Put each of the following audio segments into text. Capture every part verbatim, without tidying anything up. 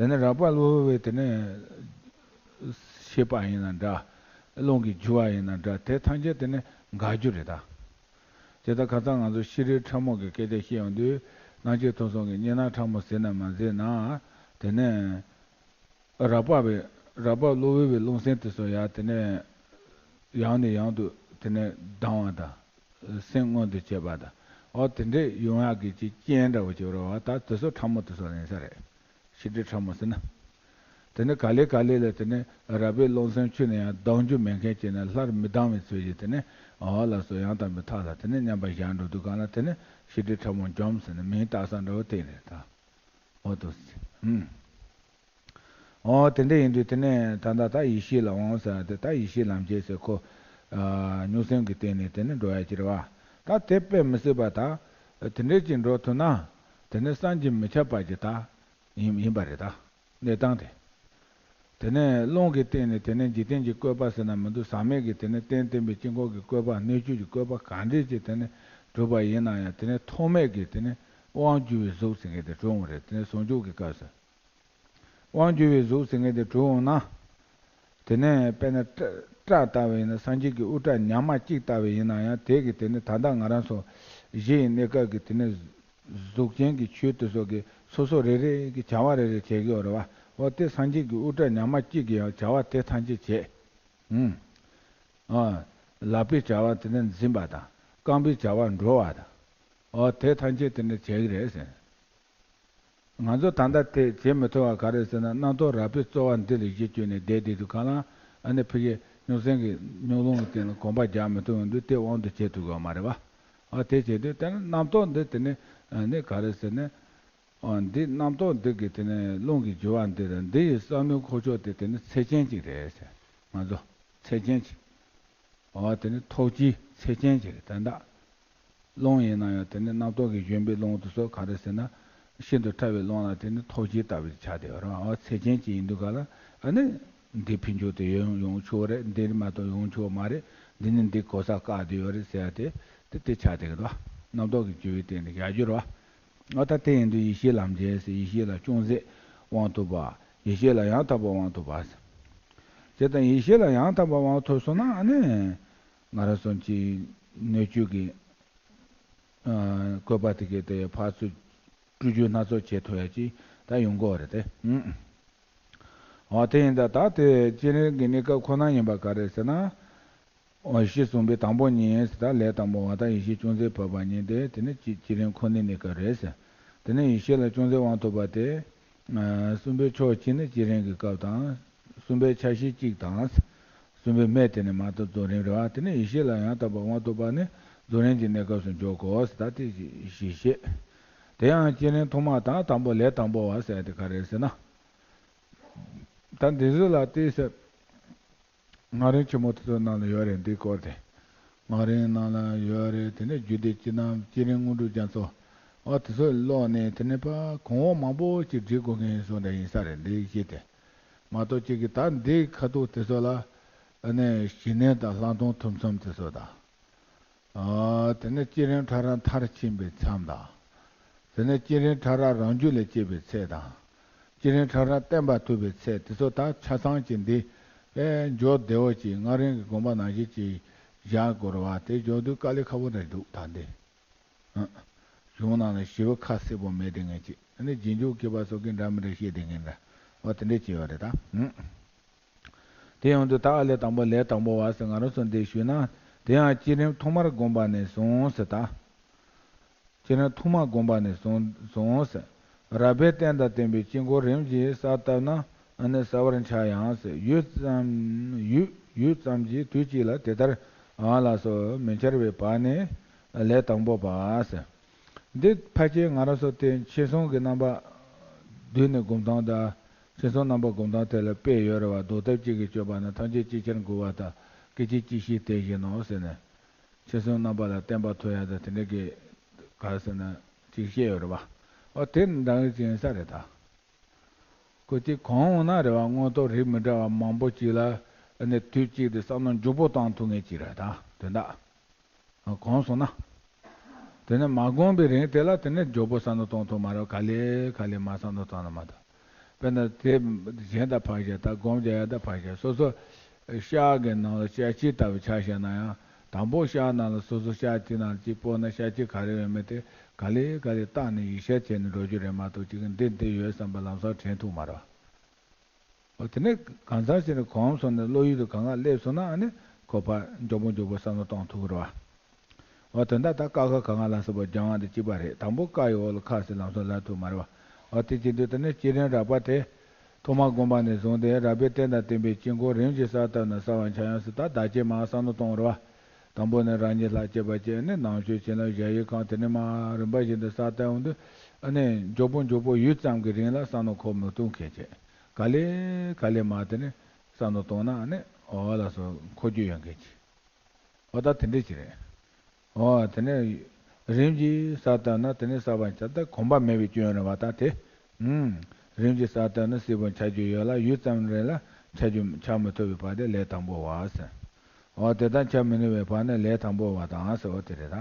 དེ་ནས་རགས་པ་གློ་བུར་བའི་དེ་ནས་ཤེས་པ་ཡིན་ན་འདྲ། རླུང་གི་རྒྱུ་བ་ཡིན་ན་འདྲ། དེ་ཐམས་ཅད་དེ་ནས་འགག་རྒྱུ་རེད་ད། དེ་ལྟར་ཁ་སང་ང་ཚོ་ཤེས་རིག་ཕྲ་མོ་གི་སྐད་ཆ་བཤད་ཡོང་དུས། སྣང་བཅས་ཐོབ་གསུམ་གྱི་གཉིས་སྣང་ཕྲ་མོ་ཟིན་ན་མ་ཟིན་ན། དེ་ནས་རགས་པ་བའི་རགས་པ་གློ་བུར་བའི་རླུང་སེམས་དེ་ཚོ་ཡང་དེ་ནས་ཡང་ནས་ཡང་དུ་དེ་ནས་ལྡང་བ་དང་། སེམས་མངོན་དུ་བྱེད་པ་དང་། འོ་དེ་འདྲས་ཡོང་ཡག་གི་ཅིག་རྐྱེན་འདྲ་བོ་ཅིག་རེད་བ། ད་དེ་ཚོ་ཕྲ་མོ་དེ་ཚོ་ཡིན་ས་རེད། ཤེས་རིག་ཕྲ་མོ་ཟེར་ན། དེ་ནས་ག་ལེ་ག་ལེ་ལ་དེ་ནས་རགས་པའི་རླུང་སེམས་ཆུད་ནས་ཡང་ལྡང་རྒྱུ་མེད་མཁན་བྱས་ནས་སླར་མི་ལྡང་བའི་ཚུལ་གྱིས་དེ་ནས་འོ་ལགས་སོ། ཡང་དག་པའི་མཐའ་ལ་དེ་ནས་མཉམ་པར་བཞག་འགྲོ་དུས་གང་ལ་དེ་ནས་ཤེས་རིག་ཕྲ་མོ་འཇོམས་ཟེར་ནས་མིང་བཏགས་ས་འདྲ་བོ་དེ་རེད་ད། འོ་དོ། ཨུམ། འོ་དེ་འདྲ་ཡིན་དུས་དེ་ནས་ད་ལྟ་ད་ཡེ་ཤེས་ལ་འོང་ཟེར་ཏེ། ད་ཡེ་ཤེས་ལམ་བྱེད་ཟེར་ཁོ། ཨ། རྙོག་སེམས་ཀྱི་སྟེང་ནས་དེ་ནས་འགྲོ་ཡ་ཅིག་རེད་བ། ད་དེ་དཔེ་མི་སྲིད་པ་ད། དེ་འདྲ་ཅིག་འགྲོ་ཐུབ་ན། དེ་ནས་བསམ་གྱིས་མི་ཁྱབ་པ་ཅིག་ད། ཡིན་ཡིན་པ་རེད་ད། གནས་སྟངས་དེ། དེ་ནས་རླུང་གི་སྟེང་ནས་དེ་ནས་འཇིག་རྟེན་གྱི་བཀོད་པ་ཟེར་ན་མི་འདུག་ཟག་མེད་ཀྱི་དེ་ནས་རྟེན་བརྟེན་པའི་དཀྱིལ་འཁོར་གྱི་བཀོད་པ། སྣོད་བཅུད་ཀྱི་བཀོད་པ་གང་འདྲས་ཅིག་དེ་ནས་གྲུབ་པ་ཡིན་ན་ཡང་། དེ་ནས་ཐོགས་མེད་ཀྱི་དེ་ནས་དབང་བསྒྱུར་བའི་གཟུགས་ཟེར་མཁན་དེ་གྲུབ་འོང་རེད། དེ་ནས་ཟུང་འཇུག་གི་སྐབས་སུ། དབང་བསྒྱུར་བའི་གཟུགས་ཟེར་མཁན་དེ་གྲུབ་འོང་ན། དེ་ནས་དཔེར་ན་སྐྲ་སྐྲ་ལྟ་བུ་ཡིན་ན། སངས་རྒྱས་ཀྱི་དབུ་སྐྲ་ཉག་མ་གཅིག་ལྟ་བུ་ཡིན་ན་ཡང་། དེ་གི་དེ་ནི་ད་ལྟ་ང་རང་ཚོ་གཞི་ཡི་གནས་སྐབས་ཀྱི་དེ་ནི་གཟུགས་ཅན་གྱི་ཆོས་དེ་ཚོ་གི་སོ་སོ་རེ་རེ་གི་བྱ་བ་རེ་རེ་བྱེད་ཀྱི་ཡོད་རེད་བ། འོ་དེ་སངས་རྒྱས་ཀྱི་དབུ་སྐྲ་ཉག་མ་གཅིག་གིས་ཡང་བྱ་བ་དེ་ཐམས་ཅད་བྱེད། ཨུམ། ཨ། ལག་པའི་བྱ་བ་དེ་ནི་འཛིན་པ་དང་། རྐང་པའི་བྱ་བ་འགྲོ་བ་དང་། འོ་དེ་ཐམས་ཅད་དེ་ནི་བྱེད་ཀྱི་རེད་ཟེར། ང་ཚོ་ད་ལྟ་དེ་བྱེད་མི་ཐུབ་པ་ག་རེ་ཟེར་ན། རྣམ་རྟོག་རགས་པའི་རྩོལ་བ་འདི་ལ་གཞི་བཅོལ་ནས་བསྡད་བསྡད་དུས་གང་ལ། ཨ་ནི་ཕ་གིའི་རྙོག་སེམས་ཀྱི་རྙོག་རླུང་གི་སྟེང་ལ་གོམ་པ་རྒྱག་མི་ཐུབ་ཡོང་དུས། དེ་དབང་དུ་བྱེད་ཐུབ་ཀྱི་ཡོད་མ་རེད་བ། ཨ། དེ་བྱེད་དུས་དེ་ནི་རྣམ་རྟོག་འདི་དེ་ནི། ཨ་ནི་ག་རེ་ཟེར་ན། ཨ། འདི་རྣམ་རྟོག་འདི་གི་དེ་ནི་རླུང་གི་རྒྱུ་བ་འདི་དང་། འདི་ཡི་བསམ་བློའི་འཁོར་ཕྱོགས་དེ་དེ་ནི་ཚད་ཅན་ཅིག་རེད་ཟེར། ང་ཚོ་ཚད་ཅན་ཅིག། འོ་དེ་ནི་ཐོགས་བྱའི་ཚད་ཅན་ཅིག་རེད་ད་ལྟ། རླུང་ཡིན་ན་ཡང་དེ་ནི་རྣམ་རྟོག་གིས་བཞོན་པའི་རླུང་དེ་ཚོ་ག་རེ་ཟེར་ན། ཤིན་ཏུ་ཕྲ་བའི་རླུང་ལ་དེ་ནི་ཐོགས་བྱའི་ལྟ་བུ་ཆགས་བསྡད་ཡོད་རེད། འོ་ཚད་ཅན་ཅིག་ཡིན་དུས་ག་ལ། ཨ་ནི་འདི་ཕན་ཆོག་དེ་ཡོང་ཡོང་ཆོག་རེད། འདི་མ་གཏོགས་ཡོང་ཆོག་མ་རེད། འདི་ནི་འདི་གོ་ས་བཀག་བསྡད་ཡོད་རེད་ཟེར་ཡ་དེ་དེ་དེ་ཆགས་བསྡད་ཀྱི་འདུག། རྣམ་རྟོག་གི་རྒྱུ་བའི་སྟེང་ནས་བཞག་རྒྱུ་རེད་བ། འོ་ད་དེ་ཡིན་དུས་ཡེ་ཤེས་ལམ་བྱེད་ཟེར། ཡེ་ཤེས་ལ་ཅུང་ཟད་དབང་ཐོབ་པ། ཡེ་ཤེས་ལ་ཡང་དག་པར་དབང་ཐོབ་པ་ཟེར། བྱས་ཙང་ཡེ་ཤེས་ལ་ཡང་དག་པར་དབང་ཐོབ་སོང་ན། ཨ་ནི་ང་རང་ཚོ་གི་སྣོད་བཅུད་ཀྱི་ཨ་བཀོད་པ་དེ་གའི་དེ་ཕར་ཚུར་སྤྲུལ་རྒྱུ་སྣ་ཚོགས་བྱེད་ཐུབ་ཡ་ཅིག་ད་ཡོང་གི་ཡོད་རེད་དེ། ཨུམ། འོ་དེ་ཡིན་ད། ད་དེ་བསྐྱེད་རིམ་གྱི་གནས་སྐབས་ཁོ་ན་ཡིན་པ་ག་རེ་ཟེར་ན། འོ་གཞི་གསུམ་པའི་དང་པོ་ཉིད་ཟེར། ད་ལས་དང་པོ་བ་དང་ཡེ་ཤེས་ཅུང་ཟད་ཕབ་པ་ཉིད་དེ་དེ་ནི་བསྐྱེད་བསྐྱེད་རིམ་ཁོ་ནའི་གནས་སྐབས་རེད་ཟེར། དེ་ནས་ཡེ་ཤེས་ལ་ཅུང་ཟད་དབང་ཐོབ་པ་དེ། ཨ་གསུམ་པའི་ཕྱོགས་གཅིག་ནི་བསྐྱེད་རིམ་གྱི་སྐབས་དང་། གསུམ་པའི་ཆ་ཤས་གཅིག་དང་། གསུམ་པའི་སྨད་དེ་ནི་མ་གཏོགས་རྫོགས་རིམ་རེད་བ། དེ་ནས་ཡེ་ཤེས་ལ་ཡང་དག་པར་དབང་ཐོབ་པ་ནི་རྫོགས་རིམ་གྱི་གནས་སྐབས་སུ་འཇོག་གོ་ཟེར། ད་དེ་གཞི་བཤད། དེ་ཡང་བསྐྱེད་རིམ་ཐོག་མ་དང་། དང་པོ་ལས་དང་པོ་བ་ཟེར་དེ་ག་རེ་ཟེར་ན། ད་འདི་ཚོ་ལ་བལྟས་ཚེ། སྔགས་རིམ་ཆེན་མོ་དེ་ཚོའི་ནང་ལ་ཡོད་རེད། འདིའི་སྐོར་དེ། སྔགས་རིམ་ནང་ལ་ཡོད་རེད། དེ་ནས་རྒྱུད་སྡེ་སྤྱི་རྣམ། བསྐྱེད་རིམ་དངོས་གྲུབ་རྒྱ་མཚོ། ཨ་དེ་ཚོ་ཀློག་ནས་དེ་ནས་ཕར་གོང་འོག་མང་པོ་ཅིག་འབྲི་དགོས་མཁན་བཟོ་འདྲ་ཡིན་ས་རེད། འདིའི་གཞི་དེ་མ་གཏོགས་ཅིག་གི། ད་འདིའི་ཁ་ཐུག་དེ་ཚོ་ལ་ཨ་ནི་ཞི་གནས་དང་ལྷག་མཐོང་ཐུན་མཚམས་དེ་ཚོ་དང་། ཨ་དེ་ནས་བསྐྱེད་རིམ་ཕྲ་རགས་མཐར་ཕྱིན་པའི་མཚམས་དང་། དེ་ནས་བསྐྱེད་རིམ་ཕྲ་རགས་རང་རྒྱུད་ལ་སྐྱེས་པའི་ཚད་དང་། བསྐྱེད་རིམ་ཕྲ་རགས་བརྟན་པར་ཐུབ་པའི་ཚད། དེ་ཚོ་ད་ཆ་ཚང་གཅིག་འདི་ཨེ་མཇུག་བདེ་བོ་ཅིག་སྔགས་རིམ་གྱི་དགོངས་པ་ནང་བཞིན་ཅིག་བཞག་དགོས་རེད་བ། དེ་མཇུག་བསྡུ་དཀའ་ལས་ཁག་པོ་འདྲ་འདུག་ད་འདི། ཨ་གཞུང་ནང་ལ་ཞེ་པོ་ཁ་གསལ་པོ་མེད་དེ་ངས་ཅིག་ཨ་ནི་རྗེས་འཇུག་མཁས་པ་ཚོ་གིས་འདྲ་མི་འདྲ་བཤད་དེ་ངས་འདྲ་བ་དེ་འདྲས་བྱས་ཡོད་རེད་ད། ཨུ། དེ་ཡོང་དུས་ད་ཨ་ལས་དང་པོ་ལས་དང་པོ་བ་ཟེར་ང་རང་ཚོ་འདི་ཞུས་ན། དེ་ཡང་བསྐྱེད་རིམ་ཐོག་མར་བསྒོམས་པ་ནས་བཟུང་ཟེར་ད། བསྐྱེད་རིམ་ཐོག་མར་བསྒོམས་པ་ནས་བཟུང་བཟུང་ཟེར། རགས་པའི་རྟེན་དང་བརྟེན་པའི་དཀྱིལ་འཁོར་རིམ་གྱིས་གསལ་བཏབ་ན་ཨ་ནི་གསལ་བར་འཆར་ཡང་ཟེར། ཡུད་ཙམ་ཡུད་ཡུད་ཙམ་གྱི་དུས་གཅིག་ལ་དེ་ལྟར་ཨ་ལགས་སོ་མི་འཆར་བའི་བར་ནི་ལས་དང་པོ་པ་ཟེར། འདི་ཕལ་ཆེར་ང་རང་ཚོ་དེ་ཕྱི་གསུང་གི་རྣམ་པ་བསྡུས་ནས་སྒོམ་སྟངས་དང་། ཕྱི་གསུང་རྣམ་པ་སྒོམ་སྟངས་དེ་ལ་དཔེ་ཡོད་རེད་བ། ཟློག་ཐབས་གཅིག་གིས་སྤྱོད་པ་ན། ཐམས་ཅད་ཅིག་ཅར་འགུགས་པ་དང་། སྐད་ཅིག་གཅིག་ཤེས་དེ་བཞིན་ནོ་ཟེར་ནས། ཕྱི་གསུང་རྣམ་པ་ལ་བརྟན་པ་ཐོབ་ཡ་དང་དེ་འདྲ་གི་ག་རེ་ཟེར་ན་ཅིག་བཤད་ཡོད་རེད་བ། ཨོ་དེ་འདྲ་གི་ཅིག་ཡིན་ས་རེད་ད། ཁོ་ཅིག་གང་འོང་ན་རེད་བ། དངོས་ཐོག་རིགས་མི་འདྲ་བ་མང་པོ་ཅིག་ལ་ཨ་ནི་དུས་གཅིག་ཏུ་བསམ་བློ་མགྱོགས་པོ་བཏང་ཐུབ་མཁན་ཅིག་རེད་ད་དོན་དག། གང་སོང་ན། དེ་ནས་མ་བསྒོམས་པའི་རིང་དེ་ལ་དེ་ནས་མགྱོགས་པོ་བསམ་བློ་གཏོང་ཐུབ་མ་རེད། ག་ལེ་ག་ལེ་མར་བསམ་བློ་བཏང་ན་མ་གཏོགས། དཔེར་ན་དེ་གཞན་དང་ཕར་བཞག་ད་སྒོམ་རྒྱག་ཡ་དང་ཕར་བཞག་སོ་སོ་ཤག་གི་ནང་ལ་ཤག་གཅིག་ལྟ་བུ་ཆ་བཞག་ན་ཡང་དང་པོ་ཤག་ནང་ལ་སོ་སོ་ཤག་གཅིག་ནང་ལ་གཅིག་སྤོ་ན་ཤག་གཅིག་ག་རེ་ཡོད་མེད་དེ་ག་ལེ་ག་ལེ་བརྟགས་ནས་ཡིད་ཆེས་བྱས་ནས་འགྲོ་རྒྱུ་རེད་མ་གཏོགས་ཅིག་འདི་འདི་ཡོད་བསམ་པ་ལམ་སང་དྲན་ཐུབ་མ་རེད་བ། འོ་དེ་ནས་གང་ཟག་ཞིག་ནི་གོམས་སོང་ནས་བློ་ཡུལ་དུ་གང་ག་སླེབས་སོང་ན་ཨ་ནི་ཁོ་ཕར་མགྱོགས་པོ་མགྱོགས་པོ་བསམ་བློ་གཏོང་ཐུབ་ཀྱི་རེད་བ། འོ་དོན་དག་ད་ཀ་ཁ་ག་ང་ལ་སོགས་པ་སྦྱང་བ་དང་གཅིག་པ་རེད། དང་པོ་ཀ་ཡི་འོག་ལ་ཁ་ཟེར་ལམ་སང་ལབ་ཐུབ་མ་རེད་བ། འོ་དེ་བྱེད་དུས་དེ་ནས་བསྐྱེད་རིམ་རགས་པ་དེ་ཐོག་མར་བསྒོམས་པ་ནས་བཟུང་སྟེ་རགས་པའི་རྟེན་དང་བརྟེན་པའི་དཀྱིལ་འཁོར་རིམ་གྱིས་གསལ་བཏབ་ནས་གསལ་བར་འཆར་ཡང་ཟེར་ད་བདག་བསྐྱེད་མར་བསམ་བློ་གཏོང་རེད་བ། དང་པོ་ནས་རང་ཉིད་ལྷར་བསྐྱེད་པ་བསྐྱེད་ནས་ནང་མཆོད་བྱིན་རླབས་གཞལ་ཡས་ཁང་དེ་ནས་མར་རིམ་པ་བཞིན་དུ་གསལ་བཏབ་འོང་དུས་ཨ་ནི་མགྱོགས་པོ་མགྱོགས་པོ་ཡུད་ཙམ་གྱི་རིང་ལ་བསམ་བློ་འཁོར་མི་ཐུབ་མཁན་བྱས། ག་ལེ་ག་ལེ་མར་དེ་ནས་བསམ་བློ་གཏོང་ན་ཨ་ནི་འོ་ལགས་སོ་འཁོར་རྒྱུ་ཡོད་མཁན་བྱས། འོ་ད་དེ་འདྲ་ཅིག་རེད། འོ་དེ་ནས་རིམ་གྱིས་གསལ་བཏབ་ན་དེ་ནས་གསལ་བར་འཆར། ད་གོམས་པ་མེད་པའི་སྐྱོན་རེད་བ་ད་དེ། ཨུམ། རིམ་གྱིས་གསལ་བཏབ་ན་སྲིད་པར་འཆར་རྒྱུ་ཡོད་ལ་ཡུད་ཙམ་རིང་ལ་འཆར་རྒྱུ་འཆར་མི་ཐུབ་པའི་བར་དེ་ལས་དང་པོ་བ་ཟེར། འོ་དེ་ལྟར་འཆར་མི་ནུས་པའི་བར་ནི་ལས་དང་པོ་བ་དང་ཟེར། འོ་དེ་རེད་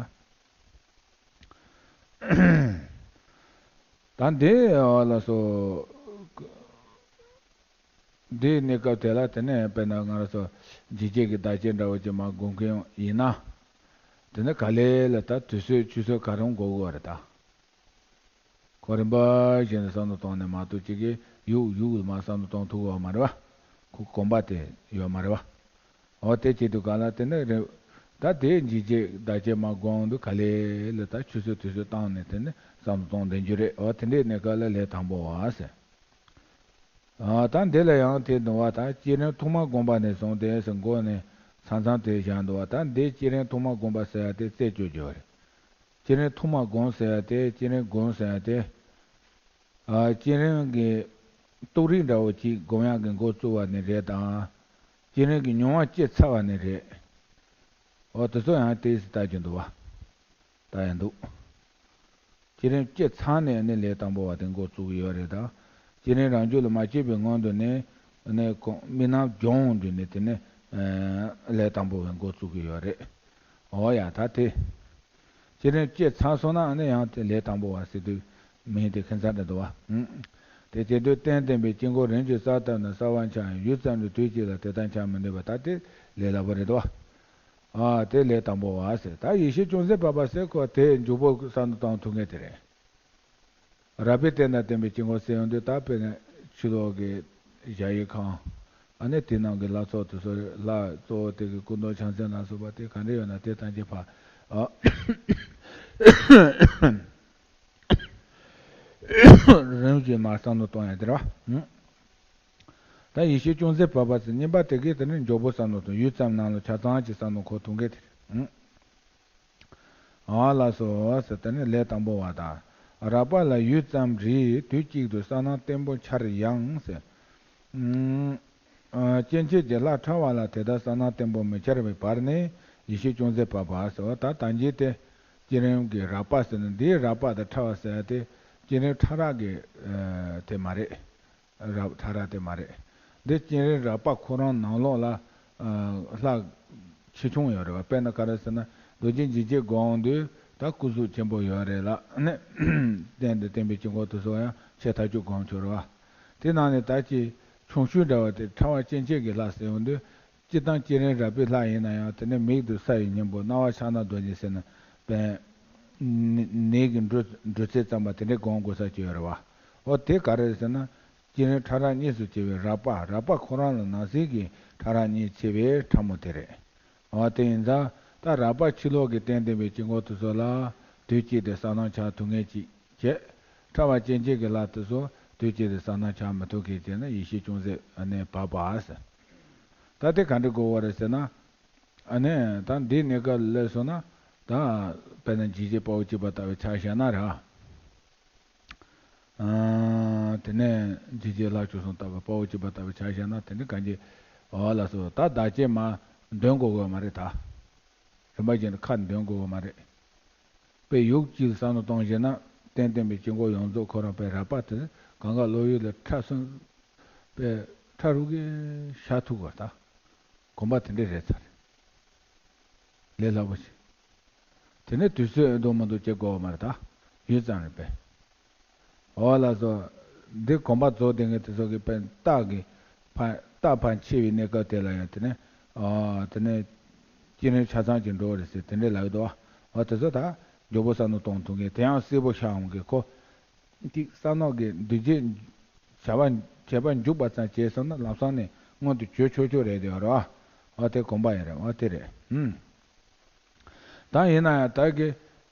ད། ད་འདི་འོ་ལགས་སོ། འདིའི་གནས་སྐབས་དེ་ལ་དེ་ནས་དཔེར་ན་ང་རང་ཚོ་འཇིགས་བྱེད་ཀྱི་བདག་བསྐྱེད་འདྲ་བོ་ཅིག་མར་སྒོམ་མཁན་ཡིན་ན། དེ་ནི་ག་ལེ་ལ་ད་དུས་ཚོད་ཆུད་ཟོས་ག་རུང་འགོར་གི་ཡོད་རེད་ད། ཁོ་རིམ་པ་བཞིན་དུ་བསམ་བློ་གཏོང་ནས་མ་གཏོགས་ཅིག་གིས་ཡུག་ཡུག་ལ་མར་བསམ་བློ་གཏོང་ཐུབ་ཡོད་མ་རེད་བ། ཁོ་གོམས་པ་དེ་ཡོད་མ་རེད་བ། འོ་དེ་བྱེད་དུས་ག་ལ་དེ་ནི་རེད། ད་དེ་འཇིགས་བྱེད་བདག་བསྐྱེད་མར་སྒོམ་དུས་ག་ལེ་ལ་ད་ཆུད་ཟོས་དུས་ཚོད་བཏང་ནས་དེ་ནི་བསམ་བློ་གཏོང་བསྡད་རྒྱུ་རེད། འོ་དེ་འདྲའི་གནས་སྐབས་ལ་ལས་དང་པོ་བ་ཟེར། ཨ། ད་འདི་ལ་ཡང་དེ་འདུག་བ། ད་བསྐྱེད་རིམ་ཐོག་མར་བསྒོམས་པ་ནས་བཟུང་སྟེ་ཟེར་མགོ་ནས་མཚམས་མཚམས་དེ་བཞག་འདུག་བ། ད་འདི་བསྐྱེད་རིམ་ཐོག་མར་བསྒོམས་པ་ཟེར་ཡ་དེ་རྩད་གཅོད་རྒྱུ་རེད། བསྐྱེད་རིམ་ཐོག་མར་བསྒོམས་ཟེར་ཡ་དེ་བསྐྱེད་རིམ་བསྒོམས་ཟེར་ཡ་དེ། ཨ། བསྐྱེད་རིམ་གྱི་རྟོགས་རིམ་འདྲ་བོ་ཅིག་བསྒོམ་ཡག་གི་འགོ་བཙུགས་པ་ནས་རེད་དང་། བསྐྱེད་རིམ་གྱི་མྱོང་བ་སྐྱེ་ཚར་བ་ནས་རེད། འོ་དེ་ཚོ་ཡང་ཏོག་ཙམ་ལྟ་རྒྱུ་འདུག་བ། ལྟ་ཡ་འདུག་བསྐྱེད་རིམ་སྐྱེས་ཚར་ནས་ནི་ལས་དང་པོ་བ་དེ་འགོ་བཙུགས་ཀྱི་ཡོད་རེད་ད། བསྐྱེད་རིམ་རང་རྒྱུད་ལ་མ་སྐྱེས་པའི་སྔོན་དུ་ནི་ནི་གོ་རྨི་ལམ་སྦྱོང་འོང་དུས་ནི་དེ་ནི་ལས་དང་པོ་བའི་འགོ་བཙུགས་ཀྱི་ཡོད་རེད། འོ་ཡ་ད་དེ། བསྐྱེད་རིམ་སྐྱེས་ཚར་སོང་ན་ནི་ཡང་དེ་ལས་དང་པོ་བ་ཟེར་དུས་མིང་དེ་ཁྱད་མཚར་འདྲ་འདུག་བ། དེ་བྱེད་དུས་རྟེན་བརྟེན་པའི་དཀྱིལ་འཁོར་རིམ་གྱིས་གསལ་བཏབ་ནས་གསལ་བར་འཆར་ཡང་ཡུད་ཙམ་རེ་དུས་གཅིག་ལ་དེ་ལྟར་འཆར་མི་ནུས་པ་ད་དེ་ལས་སླ་པོ་རེད་དོ། ཨ། དེ་ལས་དང་པོ་བ་ཟེར། ད་ཡེ་ཤེས་ཅུང་ཟད་འབར་བ་ཟེར་ཁོ་དེ་མགྱོགས་པོ་བསམ་བློ་གཏོང་ཐུབ་མཁན་དེ་རེད། རགས་པའི་རྟེན་དང་བརྟེན་པའི་དཀྱིལ་འཁོར་ཟེར་ཡོང་དུས་ད་དཔེར་ན་ཕྱི་ལོགས་ཀྱི་གཞལ་ཡས་ཁང་། ཨ་ནི་དེ་ནང་གི་ལྷ་ཚོགས་དེ་ཚོ་ལྷ་གཙོ་བོ་དེ་གི་སྐུ་མདོག་ཕྱག་མཚན་ལ་སོགས་པ་དེ་ག་འདྲ་ཡོད་ན་དེ་ཐམས་ཅད་ཕར། ཨ། རིམ་གྱིས་མར་བསམ་བློ་གཏོང་ཡ་དེ་རེད་བ། ད་ཡེ་ཤེས་ཅུང་ཟད་འབར་བ་ཟེར་གཉིས་པ་དེ་གས་དེ་ནི་མགྱོགས་པོ་བསམ་བློ་གཏོང་ཡུད་ཙམ་ནང་ལ་ཆ་ཚང་གི་བསམ་བློ་འཁོར་ཐུབ་མཁན་དེ་རེད། ཨ་ལགས་སོ་ཟེར་དེ་ནི་ལས་དང་པོ་བ་དང་། རགས་པ་ལ་ཡུད་ཙམ་རེ་དུས་གཅིག་ཏུ་གསལ་སྣང་བརྟན་པོ་འཆར་ཡང་ཟེར། ཨ། སྐྱེ་མཆེད་ཀྱི་ལྷ་ཕྲ་བ་ལ་དེ་ལྟར་གསལ་སྣང་བརྟན་པོ་མི་འཆར་བའི་བར་ནི་ཡེ་ཤེས་ཅུང་ཟད་འབར་བ་ཟེར་བ་ད་ད་གིན་དེ་བསྐྱེད་རིམ་གྱི་རགས་པ་ཟེར་ན་འདིའི་རགས་པ་དང་ཕྲ་བ་ཟེར་ཡ་དེ་བསྐྱེད་རིམ་ཕྲ་རགས་ཀྱི་ཨ་དེ་མ་རེད། རགས་ཕྲ་རགས་དེ་མ་རེད། འདི་བསྐྱེད་རིམ་རགས་པ་ཁོ་རང་ནང་ལོགས་ལ་ཨ་ལྷ་ཆེ་ཆུང་ཡོད་རེད་བ། དཔེར་ན་ག་རེ་ཟེར་ན་རྡོ་རྗེ་འཇིགས་བྱེད་སྒོམ་དུས་ད་སྐུ་གཟུགས་ཆེན་པོ་ཡོད་རེད་ལ་ནི། རྟེན་དང་བརྟེན་པའི་དཀྱིལ་འཁོར་དེ་ཚོ་ཡང་ཆེ་ཐག་ཆོད་སྒོམ་ཆོག་རེད་བ། དེ་ནང་ནས་ད་ཅི་ཆུང་ཤོས་འདྲ་བ་དེ་ཕྲ་བ་སྐྱེ་མཆེད་ཀྱི་ལྷ་ཟེར་ཡོང་དུས། སྤྱིར་བཏང་བསྐྱེད་རིམ་རགས་པའི་ལྷ་ཡིན་ན་ཡང་དེ་ནས་མིག་ཏུ་ས་ཡི་སྙིང་པོ་རྣ་བར་ཕྱག་ན་རྡོ་རྗེ་ཟེར་ན་པའི་ནད་ཀྱི་འགྲོ་འགྲོ་ཚད་ཙམ་པ་དེ་འདྲའི་སྒོམ་དགོས་ས་ཅིག་ཡོད་རེད་བ། འོ་དེ་ག་རེ་རེད་ཟེར་ན། བསྐྱེད་རིམ་ཕྲ་རགས་གཉིས་སུ་ཕྱེ་བའི་རགས་པ་རགས་པ་ཁོ་རང་ལ་ནང་གསེས་ཀྱི་ཕྲ་རགས་གཉིས་ཕྱེ་བའི་ཕྲ་མོ་དེ་རེད། འོ་དེ་ཡིན་ཙང་ད་རགས་པ་ཕྱི་ལོགས་ཀྱི་རྟེན་བརྟེན་པའི་དཀྱིལ་འཁོར་དེ་ཚོ་ལ་དུས་གཅིག་ཏུ་གསལ་སྣང་འཆར་ཐུབ་ངེས་ཅིག་བྱས། ཕྲ་བ་སྐྱེ་མཆེད་ཀྱི་ལྷ་དེ་ཚོ་དུས་གཅིག་ཏུ་གསལ་སྣང་འཆར་མི་ཐུབ་མཁན་བྱས་ན་ཡེ་ཤེས་ཅུང་ཟད་ཨ་ནི་འབར་བ་ཟེར། ད་དེ་ག་འདྲ་དགོས་པ་རེད་ཟེར་ན། ཨ་ནི་ད་འདིའི་གནས་སྐབས་ལ་སླེབས་སོང་ན་ད་དཔེར་ན་འཇིགས་བྱེད་དཔའ་བོ་གཅིག་པ་ལྟ་བུའི་ཆ་བཞག་ན་རེད། ཨ། དེ་ནས་འཇིགས་བྱེད་ལྷ་བཅུ་གསུམ་ལྟ་བུ་དཔའ་བོ་གཅིག་པ་ལྟ་བུའི་ཆ་བཞག་ན་དེ་ནི་གང་ཅི། འོ་ལགས་སོ། ད་བདག་བསྐྱེད་མར་འདོན་དགོས་དགོས་མ་རེད་ད། རིམ་པ་བཞིན་དུ་ཁ་འདོན་དགོས་དགོས་མ་རེད། དཔེ་ཡུག་གཅིག་བསམ་བློ་གཏོང་བྱས་ན་རྟེན་བརྟེན་པའི་དཀྱིལ་འཁོར་ཡོངས་རྫོགས་ཁོ་རང་དཔེ་རགས་པ་དེ་གང་ག་བློ་ཡུལ་ལ་ཕྲ་སོང་། དཔེ་ཕྲ་རུ་གི་བཞག་ཐུབ་དགོས་ད། གོམས་པ་དེ་འདྲ་རེད་ཚར་རེད། ལས་སླ་པོ་ཞིག་དེ་ནས་དུས་ཚོད་འདུག་མི་འདུག་བྱེད་དགོས་པ་མ་རེད་ད། ཡུད་ཙམ་རེད་པས། འོ་ལགས་སོ། འདི་གོམ་པ་རྫོགས་དེ་ངས་དེ་ཚོ་གི་ཕན་རྟགས་ཀྱི་ཕན་རྟགས་ཕན་ཆེ་བའི་གནས་སྐབས་དེ་ལ་ཡང་དེ་ནས་ཨ་དེ་ནས་བསྐྱེད་རིམ་ཆ་ཚང་ཅིག་འགྲོ་བ་རེད་ཟེར་དེ་འདྲས་ལབ་ཀྱི་འདུག་བ། འོ་དེ་ཚོ་ད་མགྱོགས་པོ་བསམ་བློ་གཏོང་ཐུབ་མཁན་དེ་ཡང་གསལ་པོ་ཤར་འོང་གི་ཁོ། གཅིག་བསམ་བློ་གི་འདུ་བྱེད་བྱ་བ་བྱེད་པ་འཇུག་པ་ཙམ་བྱས་སོང་ན་ལམ་སང་ནས་མངོན་དུ་གྱུར་ཆོག་ཆོག་རེད་དེ་རོ། འོ་དེ་གོམ་པ་ཡིན་རེད། འོ་དེ་རེད། ཧུམ། ད་ཡིན་ན་ཡང་ད་གི་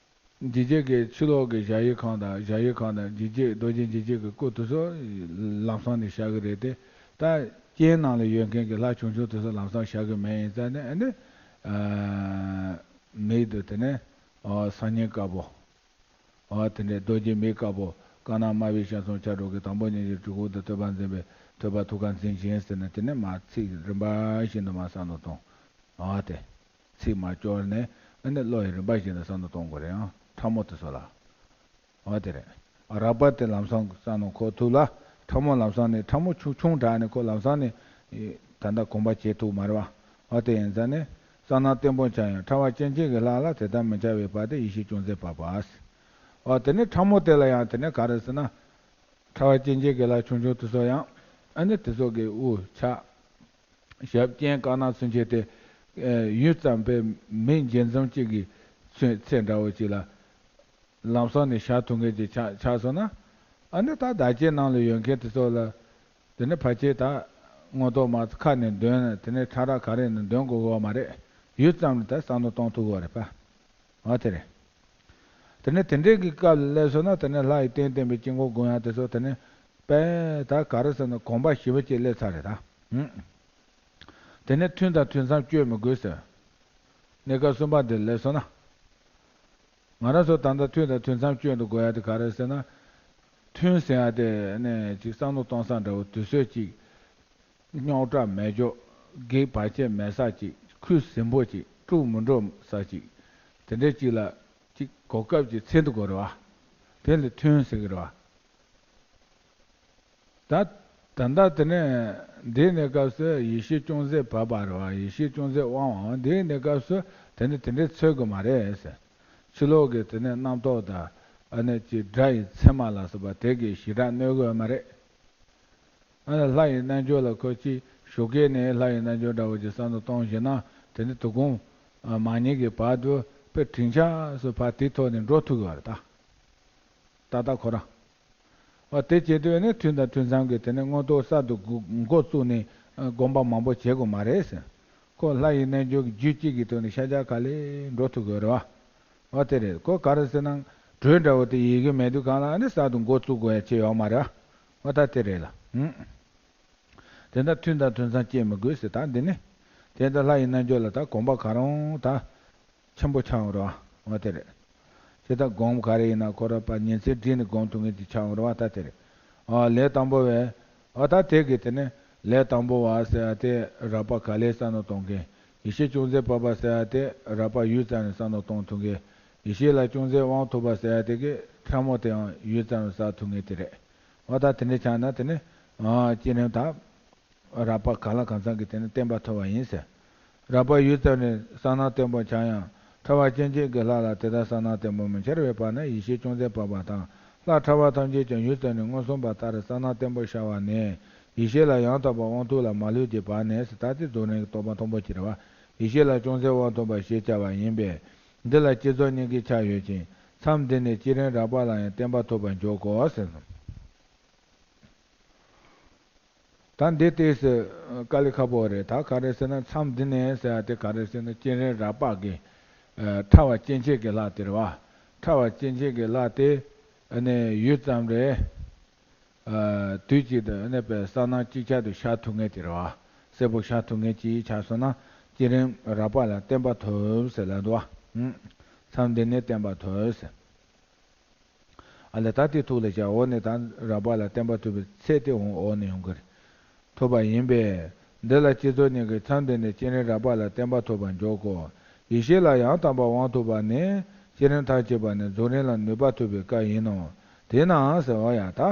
འཇིགས་བྱེད་ཀྱི་ཕྱི་ལོགས་ཀྱི་གཞལ་ཡས་ཁང་དང་གཞལ་ཡས་ཁང་དང་འཇིགས་བྱེད་རྡོ་རྗེ་འཇིགས་བྱེད་ཀྱི་སྐུ་དེ་ཚོ་ལམ་སང་ནས་ཤར་གི་རེད་དེ། ད་རྐྱེན་ནང་ལ་ཡོད་མཁན་གྱི་ལྷ་ཆུང་ཆུང་དེ་ཚོ་ལམ་སང་ཤར་གི་མེད་ཡིན་ཙང་ནས་ཨ་ནི་མིག་ཏུ་དེ་ནས་སང་ཉིན་དཀར་པོ། འོ་དེ་འདྲའི་རྡོ་རྗེ་མིག་དཀར་པོ། དཀར་ནག་དམར་པོའི་ཞལ་གསུམ་ཕྱག་དྲུག་གི་དང་པོ་ཉིད་ཀྱི་སྤྲུལ་སྐུ་དང་ཐོད་པ་འཛིན་པའི་ཐོད་པ་ཐུགས་ཀར་འཛིན་ཅིང་ཟེར་ནས་དེ་ནས་མར་ཚིག་རིམ་པ་བཞིན་དུ་མར་བསམ་བློ་གཏོང་། འོ་དེ། ཚིག་མར་སྐྱོར་ནས་ཨ་ནི་བློ་ཡི་རིམ་པ་བཞིན་དུ་བསམ་བློ་གཏོང་དགོས་རེད་ཨང་ཕྲ་མོ་དེ་ཚོ་ལ། འོ་དེ་རེད། རགས་པ་དེ་ལམ་སང་བསམ་བློ་འཁོར་ཐུབ་ལ། ཕྲ་མོ་ལམ་སང་ནས་ཕྲ་མོ་ཆུང་ཆུང་དྲགས་ནས་ཁོ་ལམ་སང་ནས་ད་ལྟ་གོམས་པ་བྱེད་ཐུབ་མ་རེད་བ། འོ་དེ་ཡིན་ཙང་ནས་གསང་སྔགས་བརྟན་པོ་འཆར་ཡང་ཕྲ་བ་སྐྱེ་མཆེད་ཀྱི་ལྷ་ལ་དེ་ལྟར་མི་འཆར་བའི་བར་དུ་ཡེ་ཤེས་ཅུང་ཟད་བབ་པ། འོ་དེ་ནས་ཕྲ་མོ་དེ་ལ་ཡང་དེ་ནས་ག་རེ་ཟེར་ན། ཕྲ་བ་སྐྱེ་མཆེད་ཀྱི་ལྷ་ཆུང་ཆུང་དེ་ཚོ་ཡང་ཨ་ནི་དེ་ཚོ་གི་དབུ་ཕྱག་ཞབས་སྤྱན་དཀར་ནག་ཚུན་ཆད་དེ། ཡུད་ཙམ་པའི་མིག་འབྱེད་མཚམས་གཅིག་གི་ཚེ་ཚེ་འདྲ་བོ་ཅིག་ལ། ལམ་སང་ནས་ཤར་ཐུབ་མཁན་ཅིག་ཆགས་ཆགས་སོང་ན། ཨ་ནི་ད་བདག་བསྐྱེད་ནང་ལ་ཡོད་མཁན་དེ་ཚོ་ལ། དེ་ནས་ཕལ་ཆེར་ད་མངོན་རྟོགས་མ་ཁ་ནས་འདོན་དེ་ནས་ཕྲ་རགས་ག་རེ་ནས་འདོན་དགོས་ཀྱི་ཡོད་མ་རེད། ཡུད་ཙམ་ལ་ད་བསམ་བློ་གཏོང་ཐུབ་ཀྱི་ཡོད་རེད་པ། འོ་དེ་རེད། དེ་ནས་དེ་འདྲའི་གི་སྐབས་ལ་སླེབས་སོང་ན་དེ་ནས་ལྷ་ཡི་རྟེན་བརྟེན་པའི་དཀྱིལ་འཁོར་སྒོ་ཡང་དེ་ཚོ་དེ་ནས་དཔེ་ད་ག་རེ་ཟེར་ན་གོམས་པ་ཞེ་པོ་ཅིག་སླེབས་ཚར་རེད་ད། ཧུམ། དེ་ནས་ཐུན་དང་ཐུན་མཚམས་གཅོད་མི་དགོས་ཟེར། གནས་སྐབས་གསུམ་པ་འདིར་སླེབས་སོང་ན། ང་རང་ཚོ་ད་ལྟ་ཐུན་དང་ཐུན་མཚམས་གཅོད་དུ་དགོས་ཡ་དེ་ག་རེ་ཟེར་ན། ཐུན་ཟེར་ཡ་དེ་ནས་ཅིག་བསམ་བློ་གཏོང་ས་འདྲ་བོ་དུས་ཚོད་ཅིག་རྙོག་དྲ་མེད་ཅོག་གེགས་བར་ཆད་མེད་ས་ཅིག་ཁུ་སིམ་པོ་ཅིག་དཀྲུག་མི་འགྲོ་ས་ཅིག་དེ་འདྲའི་ཅིག་ལ་ཅིག་གོ་སྐབས་ཅིག་འཚོལ་དུ་དགོས་རེད་བ། དེ་ལ་ཐུན་ཟེར་གི་རེད་བ། ད་ད་ལྟ་དེ་ནས་འདིའི་གནས་སྐབས་སུ་ཡེ་ཤེས་ཅུང་ཟད་བབས་པ་རེད་བ། ཡེ་ཤེས་ཅུང་ཟད་དབང་བ་འདིའི་གནས་སྐབས་སུ་དེ་ནི་དེ་འདྲའི་འཚོལ་དགོས་མ་རེད་ཟེར། ཕྱི་ལོགས་ཀྱི་དེ་ནས་རྣམ་རྟོག་དང་ཨ་ནི་ཅིག་དགྲ་ཡི་མཚན་མ་ལ་སོགས་པ་དེ་གའི་ཞེ་དྲག་གནོད་དགོས་མ་རེད། ཨ་ནི་ལྷ་ཡི་རྣལ་འབྱོར་ལ་ཁོ་ཅིག་ཞོགས་ཀས་ནས་ལྷ་ཡི་རྣལ་འབྱོར་འདྲ་བོ་ཅིག་བསམ་བློ་གཏོང་བཞིན་ན་དེ་ནི་དུས་གུང་མ་ཉལ་གྱི་བར་དུ་དཔེ་དྲིན་ཆགས་སུ་ཕར་དེའི་ཐོག་ནས་འགྲོ་ཐུབ་ཀྱི་བ་རེད་ད། ཏག་ཏག་ཁོ་རང་། འོ་དེ་བྱེད་དུས་ནི་ཐུན་དང་ཐུན་མཚམས་ཀྱི་དེ་ནས་མངོན་རྟོགས་གསར་དུ་འགོ་འགོ་བཙུགས་ནས་སྒོམ་པ་མང་པོ་བྱེད་དགོས་མ་རེད་ཟེར། ཁོ་ལྷ་ཡི་རྣལ་འབྱོར་གྱི་རྒྱུད་གཅིག་གི་ཐོག་ནས་ཤར་རྒྱག་ག་ལེ་འགྲོ་ཐུབ་དགོས་རེད་བ། འོ་དེ་རེད། ཁོ་ག་རེ་ཟེར་ན་གྲོས་འདྲ་བོ་དེ་ཡི་གེ་མེད་དུས་གང་ལ་ནི་གསར་དུ་འགོ་བཙུགས་དགོས་ཡ་ཆེ་ཡོད་མ་རེད་བ། འོ་ད་དེ་རེད་ལ། ཧུམ། དེ་འདྲ་ཐུན་དང་ཐུན་མཚམས་བཅད་མི་དགོས་ཟེར་ད་འདི་ནི། དེ་འདྲ་ལྷ་ཡི་རྣལ་འབྱོར་ལ་ད་གོམས་པ་ག་རུང་ད། ཆེན་པོ་ཆགས་འོང་ར་བ། འོ་དེ་རེད། ཇི་ལྟར་སྒོམ་ག་རེ་ཡིན་ན་ཁོ་ར་པ་ཉིན་མཚན་བསྒྲིལ་ནས་སྒོམ་ཐུབ་མཁན་ཅིག་ཆགས་འོང་ར་བ་ད་དེ་རེད། ཨ་ལས་དང་པོ་བས། ཨ་ད་དེ་གི་དེ་ནས་ལས་དང་པོ་བ་ཟེར་ཡ་དེ་རགས་པ་ག་ལེར་བསམ་བློ་གཏོང་མཁན། ཡེ་ཤེས་ཅུང་ཟད་བབས་པ་ཟེར་ཡ་དེ་རགས་པ་ཡུད་ཙམ་ནས་བསམ་བློ་གཏོང་ཐུབ་མཁན། ཡེ་ཤེས་ལ་ཅུང་ཟད་དབང་ཐོབ་པ་ཟེར་ཡ་དེ་གི་ཕྲ་མོ་དེའང་ཡུད་ཙམ་ནས་བསམ་ཐུབ་མཁན་དེ་རེད། ཨ་ད་དེ་འདྲ་ཆགས་ན་དེ་ནས་ཨ་བསྐྱེད་རིམ་ད། རགས་པ་གང་ལ་གང་འཚམ་གྱི་དེ་ནི་བརྟན་པ་ཐོབ་པ་ཡིན་ཟེར། རགས་པ་ཡུད་ཙམ་ནས་གསང་སྔགས་བརྟན་པོ་འཆར་ཡང་ཕྲ་བ་སྐྱེ་མཆེད་ཀྱི་ལྷ་ལ་དེ་ལྟར་གསང་སྔགས་བརྟན་པོ་མི་འཆར་བའི་བར་ན་ཡེ་ཤེས་ཅུང་ཟད་བབས་པ་དང་ལྷ་ཕྲ་བ་ཐམས་ཅད་ཀྱང་ཡུད་ཙམ་ནས་སྔོན་གསུངས་པ་ལྟར་གསང་སྔགས་བརྟན་པོར་ཤར་བ་ནས་ཡེ་ཤེས་ལ་ཡང་དག་པར་དབང་ཐོབ་ལ་མ་ལུས་ཀྱི་བར་ནས་ཟེར་ད་དེ་རྫོགས་རིམ་གྱི་རྟོགས་པ་མཐོན་པོ་ཅིག་རེད་བ། ཡེ་ཤེས་ལ་ཅུང་ཟད་དབང་ཐོབ་པ་ཞེས་བྱ་བ་ཡིན་པས་འདི་ལ་བསྐྱེད་རྫོགས་གཉིས་ཀྱི་ཆ་ཡོད་ཅིང་མཚམས་འདི་ནས་བསྐྱེད་རིམ་རགས་པ་ལ་ཡང་བརྟན་པ་ཐོབ་པར་འཇོག་གོ་ཟེར་གསུངས། ད་འདི་ཏོག་ཙམ་དཀའ་ལས་ཁག་པོ་རེད། ད་ག་རེ་ཟེར་ན་མཚམས་འདི་ནས་ཟེར་ཡ་དེ་ག་རེ་ཟེར་ན་བསྐྱེད་རིམ་རགས་པ་གི་ཨ་ཕྲ་བ་སྐྱེ་མཆེད་ཀྱི་ལྷ་དེ་རེད་བ། ཕྲ་བ་སྐྱེ་མཆེད་ཀྱི་ལྷ་དེ་ཨ་ནི་ཡུད་ཙམ་རེ་ཨ་དུས་གཅིག་ཏུ་ཨ་ནི་པའི་གསང་སྔགས་ཅིག་ཆར་དུ་ཤར་ཐུབ་མཁན་དེ་རེད་བ། གསལ་པོ་ཤར་ཐུབ་མཁན་ཅིག་ཆགས་སོང་ན་བསྐྱེད་རིམ་རགས་པ་ལ་བརྟན་པ་ཐོབ་ཟེར་ལབ་འདུག་བ། མཚམས་འདི་ནས་བརྟན་པ་ཐོབ་ཟེར། ཨ་ལས་ད་དེ་ཐུགས་ལ་བཞག་འོ་ནས་ད་རགས་པ་ལ་བརྟན་པ་ཐོབ་པའི་ཚད་དེ་འོང་འོག་ནས་ཡོང་གི་རེད། ཐོབ་པ་ཡིན་པས། འདི་ལ་བསྐྱེད་རྫོགས་གཉིས་ཀྱི་མཚམས་འདི་ནས་བསྐྱེད་རིམ་རགས་པ་ལ་བརྟན་པ་ཐོབ་པར་འཇོག་གོ། ཡེ་ཤེས་ལ་ཡང་དག་པར་དབང་ཐོབ་པ་ནས་བསྐྱེད་རིམ་མཐར་ཕྱིན་པ་ནས་རྫོགས་རིམ་ལ་ནུས་པ་ཐོབ་པའི་སྐབས་ཡིན་ནོ། དེས་ན་ཟེར་བ་ཡང་ད།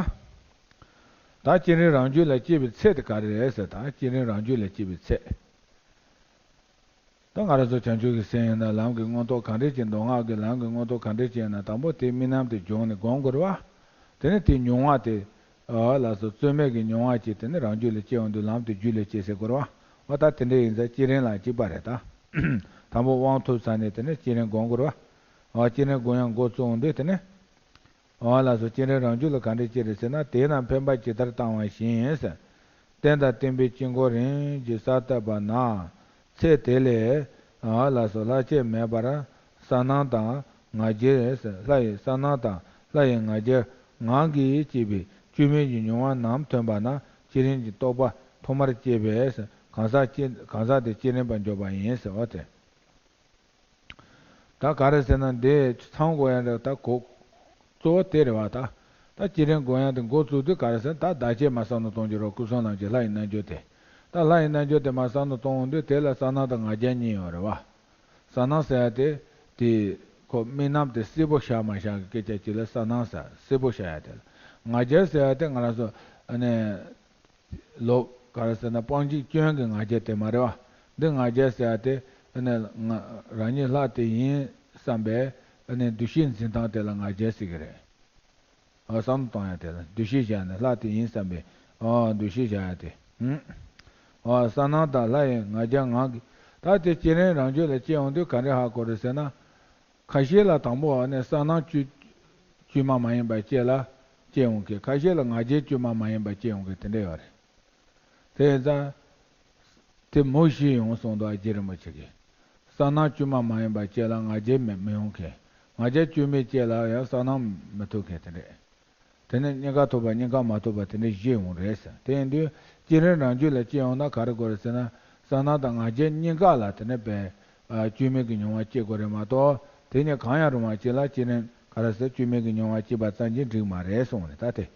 ད་བསྐྱེད་རིམ་རང་རྒྱུད་ལ་སྐྱེས་པའི་ཚད་དེ་ག་རེ་རེད་ཟེར་ད་བསྐྱེད་རིམ་རང་རྒྱུད་ལ་སྐྱེས་པའི་ཚད། ད་ང་རང་ཚོ་བྱང་ཆུབ་ཀྱི་སེམས་ཡིན་ན་ལམ་གྱི་མངོན་རྟོགས་ག་འདྲས་ཅིག་མདོ་སྔགས་ཀྱི་ལམ་གྱི་མངོན་རྟོགས་ག་འདྲས་ཅིག་ཡིན་ན་དང་པོ་དེ་རྨི་ལམ་དེ་སྦྱོང་ནས་སྒོམ་དགོས་རེད་བ། དེ་ནས་དེ་མྱོང་བ་དེ་ ཨ་ལགས་སོ། རྩོལ་མེད་ཀྱི་མྱོང་བ་ཅིག་དེ་ནི་རང་རྒྱུད་ལ་སྐྱེ་འོང་དུས་ལམ་དེ་རྒྱུད་ལ་སྐྱེ་ཟེར་དགོས་རེད་བ། འོ་ད་དེ་འདྲ་ཡིན་ཙང་བསྐྱེད་རིམ་ལ་གཅིག་པ་རེད་ད། དང་པོ་དབང་ཐོབ་ཚར་ནས་དེ་ནི་བསྐྱེད་རིམ་སྒོམ་དགོས་རེད་བ། འོ་བསྐྱེད་རིམ་སྒོམ་ཡང་འགོ་བཙུགས་འོང་དུས་དེ་ནི། འོ་ལགས་སོ། བསྐྱེད་རིམ་རང་རྒྱུད་ལ་ག་འདྲ་སྐྱེ་རེད་ཟེར་ན། དེས་ན་འཕེན་པ་ཇི་ལྟར་བཏང་བ་བཞིན། རྟེན་དང་བརྟེན་པའི་དཀྱིལ་འཁོར་རིམ་གྱིས་གསལ་བཏབ་པ་ན། ཚེ་དེ་ལས། ཨ་ལགས་སོ། ལྷག་བཅས་མེད་པར་གསལ་སྣང་དང་ང་རྒྱལ། ལྷ་ཡི་གསལ་སྣང་དང་ལྷ་ཡི་ང་རྒྱལ་ངང་གིས་སྐྱེས་པའི་བཅོས་མིན་གྱི་མྱོང་བ་རྣམས་ཐོན་པ་ན་བསྐྱེད་རིམ་གྱི་རྟོགས་པ་ཐོག་མར་སྐྱེས་པས་གང་ཟག་སྐྱེ་གང་ཟག་དེ་བསྐྱེད་རིམ་པར་འཇོག་པ་ཡིན་ཟེར་བ་སྟེ། ད་ག་རེ་ཟེར་ན་འདི་ཚང་དགོས་ཡ་འདྲ་ད་གོ། གཙོ་བོ་དེ་རེད་བ་ད། ད་བསྐྱེད་རིམ་སྒོམ་ཡ་དེ་འགོ་བཙུགས་དུས་ག་རེ་ཟེར་ན། ད་བདག་བསྐྱེད་མར་བསམ་བློ་གཏོང་རྒྱུ་རེད། སྐུ་གསུམ་ལམ་གྱི་ལྷ་ཡི་རྣལ་འབྱོར་དེ། ད་ལྷ་ཡི་རྣལ་འབྱོར་དེ་མར་བསམ་བློ་གཏོང་འོང་དུས་དེ་ལ་གསལ་སྣང་དང་ང་རྒྱལ་གཉིས་ཡོད་རེད་བ། གསལ་སྣང་ཟེར་ཡ་དེ། དེ་ཁོ་དམིགས་རྣམ་དེ་གསལ་པོ་ཤར་མ་ཤར་གྱི་སྐད་ཆ་གཅིག་ལ་གསལ་སྣང་ཟེར། གསལ་པོ་ཤར་ཡ་དེ་ལ། ང་རྒྱལ་ཟེར་ཡ་དེ་ང་རང་ཚོ་ཨ་ནི། ལོག་ག་རེ་ཟེར་ན་སྤང་བྱའི་སྐྱོན་གྱི་ང་རྒྱལ་དེ་མ་རེད་བ། འདི་ང་རྒྱལ་ཟེར་ཡ་དེ་ཨ་ནི་ང་རང་ཉིད་ལྷ་དེ་ཡིན་བསམ་པའི་ཨ་ནི་འདུ་ཤེས་འཛིན་སྟངས་དེ་ལ་ང་རྒྱལ་ཟེར་གྱི་རེད། ཨ་བསམ་བློ་གཏོང་ཡ་དེ་ལ་འདུ་ཤེས་བཞག་ནས་ལྷ་དེ་ཡིན་བསམ་པའི་ཨ་འདུ་ཤེས་བཞག་ཡ་དེ། ཨ་གསལ་སྣང་དང་ལྷ་ཡི་ང་རྒྱལ་ངང་གིས། ད་དེ་བསྐྱེད་རིམ་རང་རྒྱུད་ལ་སྐྱེ་འོང་དུས་ག་འདྲ་ཧ་གོ་རེད་ཟེར་ན། ཁ་ཤས་ལ་དང་པོ་ཨ་ནི་གསལ་སྣང་བཅོས་བཅོས་མ་མ་ཡིན་པ་བཅས་ལ་སྐྱེ་འོང་མཁན། ཁ་ཤས་ལ་ང་རྒྱལ་བཅོས་མ་མ་ཡིན་པ་སྐྱེ་འོང་མཁན་དེ་འདྲ་ཡོད་རེད། དེ་ཡིན་ཙང་། དེ་མུ་བཞི་ཡོང་གསུངས་འདུག་ཨ། རྗེ་རིན་པོ་ཆེ་གིས། གསལ་སྣང་བཅོས་མ་མ་ཡིན་པ་བཅས་ལ་ང་རྒྱལ་མི་མི་ཡོང་མཁན། ང་རྒྱལ་བཅོས་མེད་བཅས་ལ་ཡང་གསལ་སྣང་མི་ཐོབ་མཁན་དེ་འདྲ། དེ་ནས་གཉིས་ཀ་ཐོབ་པ་གཉིས་ཀ་མ་ཐོབ་པ་དེ་འདྲ་བཞི་ཡོང་རེད་ཟེར། དེ་ཡིན་དུས་བསྐྱེད་རིམ་རང་རྒྱུད་ལ་སྐྱེ་ཡོང་ན་ག་རེ་དགོས་རེད་ཟེར་ན། གསལ་སྣང་དང་ང་རྒྱལ་གཉིས་ཀ་ལ་དེ་ནས་པའི་ཨ་བཅོས་མིན་གྱི་མྱོང་བ་སྐྱེ་དགོས་རེད་མ་གཏོགས། དེ་གཉིས་གང་ཡང་རུང་བ་ཅིག་ལ་བསྐྱེད་རིམ་ག་རེ་ཟེར། བཅོས་མིན་གྱི་མྱོང་བ་སྐྱེས་པ་ཙམ་གྱིས་འགྲིག་མ་རེད་གསུངས་རེད་ད་དེ།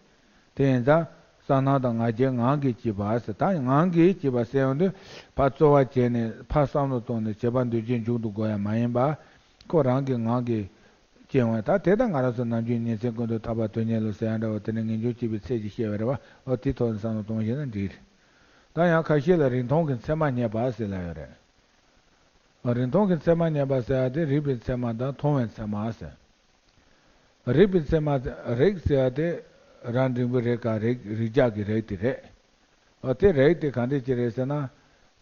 དེ་ཡིན་ཙང་། གསལ་སྣང་དང་ང་རྒྱལ་ངང་གིས་སྐྱེས་པ་ཟེར། ད་ངང་གིས་སྐྱེས་པ་ཟེར་ཡོང་དུས་ཕར་རྩོལ་བ་བྱས་ནས་ཕར་བསམ་བློ་བཏང་ནས་བྱས་པ་འདོད་ཀྱི་མཇུག་ཏུ་འགོད་ཡ་མ་ཡིན་པ། ཁོ་རང་གི་ངང་གིས་སྐྱེ་འོང་། ད་དེ་ལྟར་ང་རང་ཚོ་ནམ་རྒྱུན་ཉིན་མཚན་ཀུན་ཏུ་ཐར་པ་དོན་གཉེར་ལུགས་ཟེར་ཡ་འདྲ་བོ་དེ་ནི་ངེས་འབྱུང་སྐྱེས་པའི་ཚད་ཅིག་བཤད་པ་རེད་བ། འོ་དེའི་ཐོག་ནས་བསམ་བློ་གཏོང་ཤེས་ན་འགྲིག་རེད། ད་ཡང་ཁ་ཤས་ལ་རིང་ཐུང་གི་མཚན་མ་རྙེད་པ་ཟེར་ལབ་ཡོད་རེད། འོ་རིང་ཐུང་གི་མཚན་མ་རྙེད་པ་ཟེར་ཡ་དེ་རིག་པའི་མཚན་མ་དང་མཐོང་བའི་མཚན་མ་ཟེར། རིག་པའི་མཚན་མ། རིག་ཟེར་ཡ་དེ་རང་འབྲིང་པོའི་རིག་ག་རིག་རིག་བྱ་གི་རིག་དེ་རེད། འོ་དེ་རིག་དེ་ག་འདྲ་ཅིག་རེད་ཟེར་ན།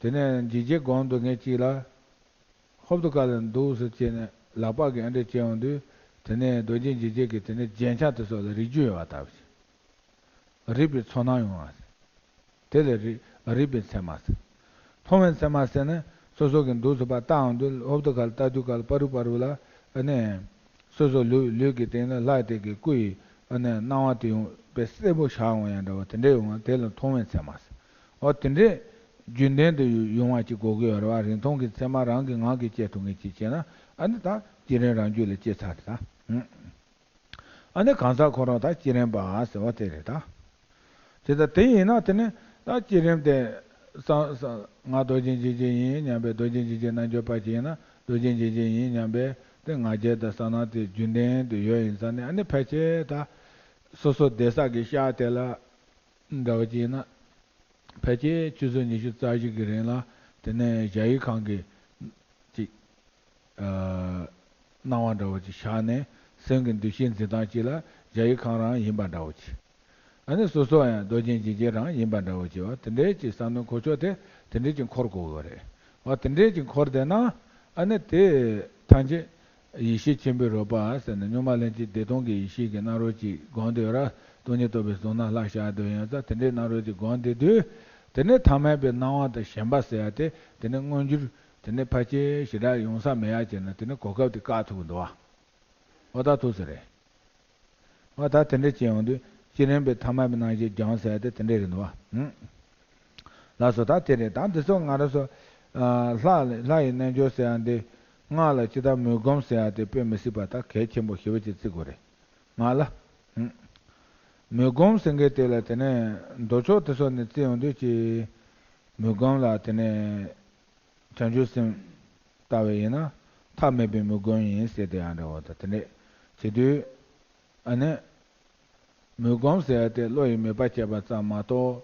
དེ་ནས་འཇིགས་བྱེད་སྒོམ་འདུག་མཁན་གཅིག་ལ། ཧོབ་ཏེ་ཁ་ལ་འདུག་སེ་བྱས་ནས་ལག་པ་གིས་ཨ་འདྲ་བྱས་ཡོང་དུས། དེ་ནས་རྡོ་རྗེ་འཇིགས་བྱེད་ཀྱི་དེ་ནས་རྒྱན་ཆ་དེ་ཚོ་ལ་རིག་རྒྱུ་ཡོད་པ་ལྟ་བུ་ཞིག་རིག་པའི་ཚོར་སྣང་ཡོང་བ་ཟེར། དེ་ལ་རིག་རིག་པའི་མཚན་མ་ཟེར། མཐོང་བའི་མཚན་མ་ཟེར་ན་སོ་སོ་གིས་འདུག་སེ་ཕར་ལྟ་ཡོང་དུས། ཧོབ་ཏེ་ཁ་ལ་ལྟ་དུས་སྐབས་ལ་པ་རུ་པ་རུ་ལ་ཨ་ནི། སོ་སོ་ལུས་ལུས་ཀྱི་སྟེང་ན་ལྷ་དེ་གི་སྐུ་ཡི་ཨ་ནི་སྣང་བ་དེ་ཡོང་བའི་གསལ་པོ་ཤར་འོང་ཡ་འདྲ་བ་དེ་འདྲ་ཡོང་བ་དེ་ལ་མཐོང་བའི་མཚན་མ་ཟེར། འོ་དེ་འདྲའི་རྒྱུན་ལྡན་དུ་ཡོང་བ་ཅིག་དགོས་ཀྱི་ཡོད་རེད་བ། རིང་ཐུང་གི་མཚན་མ་རང་གི་ངང་གིས་སྐྱེ་ཐུབ་མཁན་ཅིག་བྱས་ན་ཨ་ནི་ད་བསྐྱེད་རིམ་རང་རྒྱུད་ལ་སྐྱེ་ཚར་རེད་ད། ཨ་ནི་གང་ཟག་ཁོ་རང་ད་བསྐྱེད་རིམ་པ་ཟེར་བ་དེ་རེད་ད། དེ་ད་དེ་ཡིན་ན་དེ་ནི་ད་བསྐྱེད་རིམ་དེ། ས་ས་ང་རྡོ་རྗེ་འཇིགས་བྱེད་ཡིན་སྙམ་པའི། རྡོ་རྗེ་འཇིགས་བྱེད་རྣལ་འབྱོར་པ་ཅིག་ཡིན་ན་རྡོ་རྗེ་འཇིགས་བྱེད་ཡིན་སྙམ་པའི་དེ་ང་རྒྱལ་དང་གསལ་སྣང་དེ་རྒྱུན་ལྡན་དུ་ཡོད་ཡིན་ཙང་ནི། ཨ་ནི་ཕལ་ཆེར་ད་སོ་སོ་བསྡད་ས་གི་ཤག་དེ་ལ་འདྲ་བ་ཅིག་ཡིན་ན། ཕལ་ཆེར་ཆུ་ཚོད་ཉི་ཤུ་རྩ་བཞི་གི་རིང་ལ་དེ་ནས་ཞ་ཡི་ཁང་གི་ཅིག་ཨ་སྣང་བ་འདྲ་བོ་ཅིག་ཤར་ནས། སེམས་ཀྱི་འདུ་ཤེས་འཛིན་སྟངས་ཅིག་ལ་ཞ་ཡི་ཁང་རང་ཡིན་པ་འདྲ་བོ་ཅིག་ཨ་ནི་སོ་སོ་ཡང་རྡོ་རྗེ་འཇིགས་བྱེད་རང་ཡིན་པ་འདྲ་བོ་ཅིག་བ། དེ་འདྲའི་ཅིག་བསམ་མནོ་འཁོར་ཕྱོགས་དེ་དེ་འདྲའི་ཅིག་འཁོར་དགོས་ཀྱི་རེད་བ། དེ་འདྲའི་ཅིག་འཁོར་བསྡད་ན་ཨ་ནི་དེ་ཐམས་ཅད་ཡེ་ཤེས་ཆེན་པོའི་རོལ་པ་ཟེར་ནས། གཉུག་མ་ལྷན་ཅིག་བདེ་སྟོང་གི་ཡེ་ཤེས་ཀྱི་སྣང་རོལ་ཅིག་སྒོམ་བསྡད་ཡོད་ར། སྟོང་ཉིད་རྟོགས་པའི་གཟུགས་སྣང་ལྷར་ཤར་བསྡད་ཡོད་ཙང་། དེ་འདྲའི་སྣང་རོལ་ཅིག་སྒོམ་བསྡད་དུས། དེ་ནས་ཐ་མལ་པའི་སྣང་བ་དང་ཞེན་པ་ཟེར་ཡ་དེ་དེ་ནས་མངོན་གྱུར། དེ་ནས་ཕལ་ཆེར་ཞེ་དྲག་ཡོང་ས་མེད་ཡ་བྱས་ན། དེ་ནས་གོ་སྐབས་དེ་བཀག་ཐུབ་ཀྱི་འདུག་བ། འོ་ད་ཐུག་ས་རེད། འོ་ད་དེ་འདྲ་བྱས་ཡོང་དུས་བསྐྱེད་རིམ་པའི་ཐ་མལ་པའི་སྣང་ཤས་སྦྱངས་ཟེར་ཡ་དེ་དེ་འདྲ་རེད་འདུག་བ། ལགས་སོ། ད་དེ་རེད། ད་འདི་ཚོ་ང་རང་ཚོ་ཨ་ལྷ་ལྷ་ཡི་རྣལ་འབྱོར་ཟེར་ཡ་འདི། སྔགས་ལ་ཇི་ལྟར་མོས་གུས་ཟེར་ཡ་དེ་དཔེ་མི་སྲིད་པ་ད་གལ་ཆེན་པོ་ཞེ་པོ་ཅིག་བརྩི་དགོས་རེད། ང་ལ། ཧུམ། མོས་གུས་ཟེར་མཁན་དེ་ལ་དེ་ནས་མདོ་ཕྱོགས་དེ་ཚོ་ནས་བརྩི་ཡོང་དུས་ཀྱི། མོས་གུས་ལ་དེ་ནས་བྱང་ཆུབ་སེམས་ལྟ་བས་ཡིན་ན་མཐའ་མེད་པའི་མོས་གུས་ཡིན་ཟེར་དེ་ཡང་འདྲ་བོ་དང་དེ་འདྲས་བྱེད་དུས། ཨ་ནི། མོས་གུས་ཟེར་ཡ་དེ་བློ་ཡི་མོས་པ་བྱས་པ་ཙམ་མ་གཏོགས།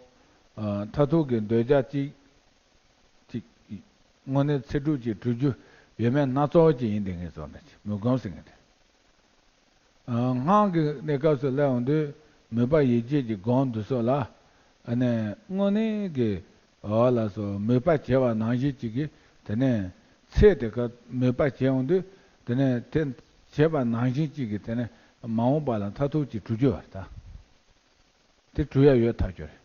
ཨ་མཐར་ཐུག་གི་འདོད་ཆགས་གཅིག་ཅིག་དངོས་གནས་ཚེ་སྒྲུབ་ཅིག་སྒྲུབ་རྒྱུ་ཡོད་མེད་སྣ་ཚོགས་ཅིག་ཡིན་དེ་ངེས་སོ་ན་ཅིག་མོས་གུས་ཟེར་མཁན་དེ། ཨ་སྔགས་ཀྱི་གནས་སྐབས་སུ་སླེབས་ཡོང་དུས། མོས་པ་ཡིད་བྱེད་ཀྱི་སྒོམ་འདི་ཚོ་ལ་ཨ་ནི་དངོས་གནས་ཀྱི་འོ་ལགས་སོ་མོས་པ་བྱས་པ་ནང་བཞིན་ཅིག་གིས་དེ་ནས་ཚེ་དེ་ཀ་མོས་པ་བྱས་ཡོང་དུས་དེ་ནས་དེ་བྱས་པ་ནང་བཞིན་ཅིག་གིས་དེ་ནས་མ་འོངས་པ་ལ་མཐར་ཐུག་ཅིག་གྲུབ་རྒྱུ་བ་ད། དེ་གྲུབ་ཡ་ཡོད་ཐག་ཆོད་རེད།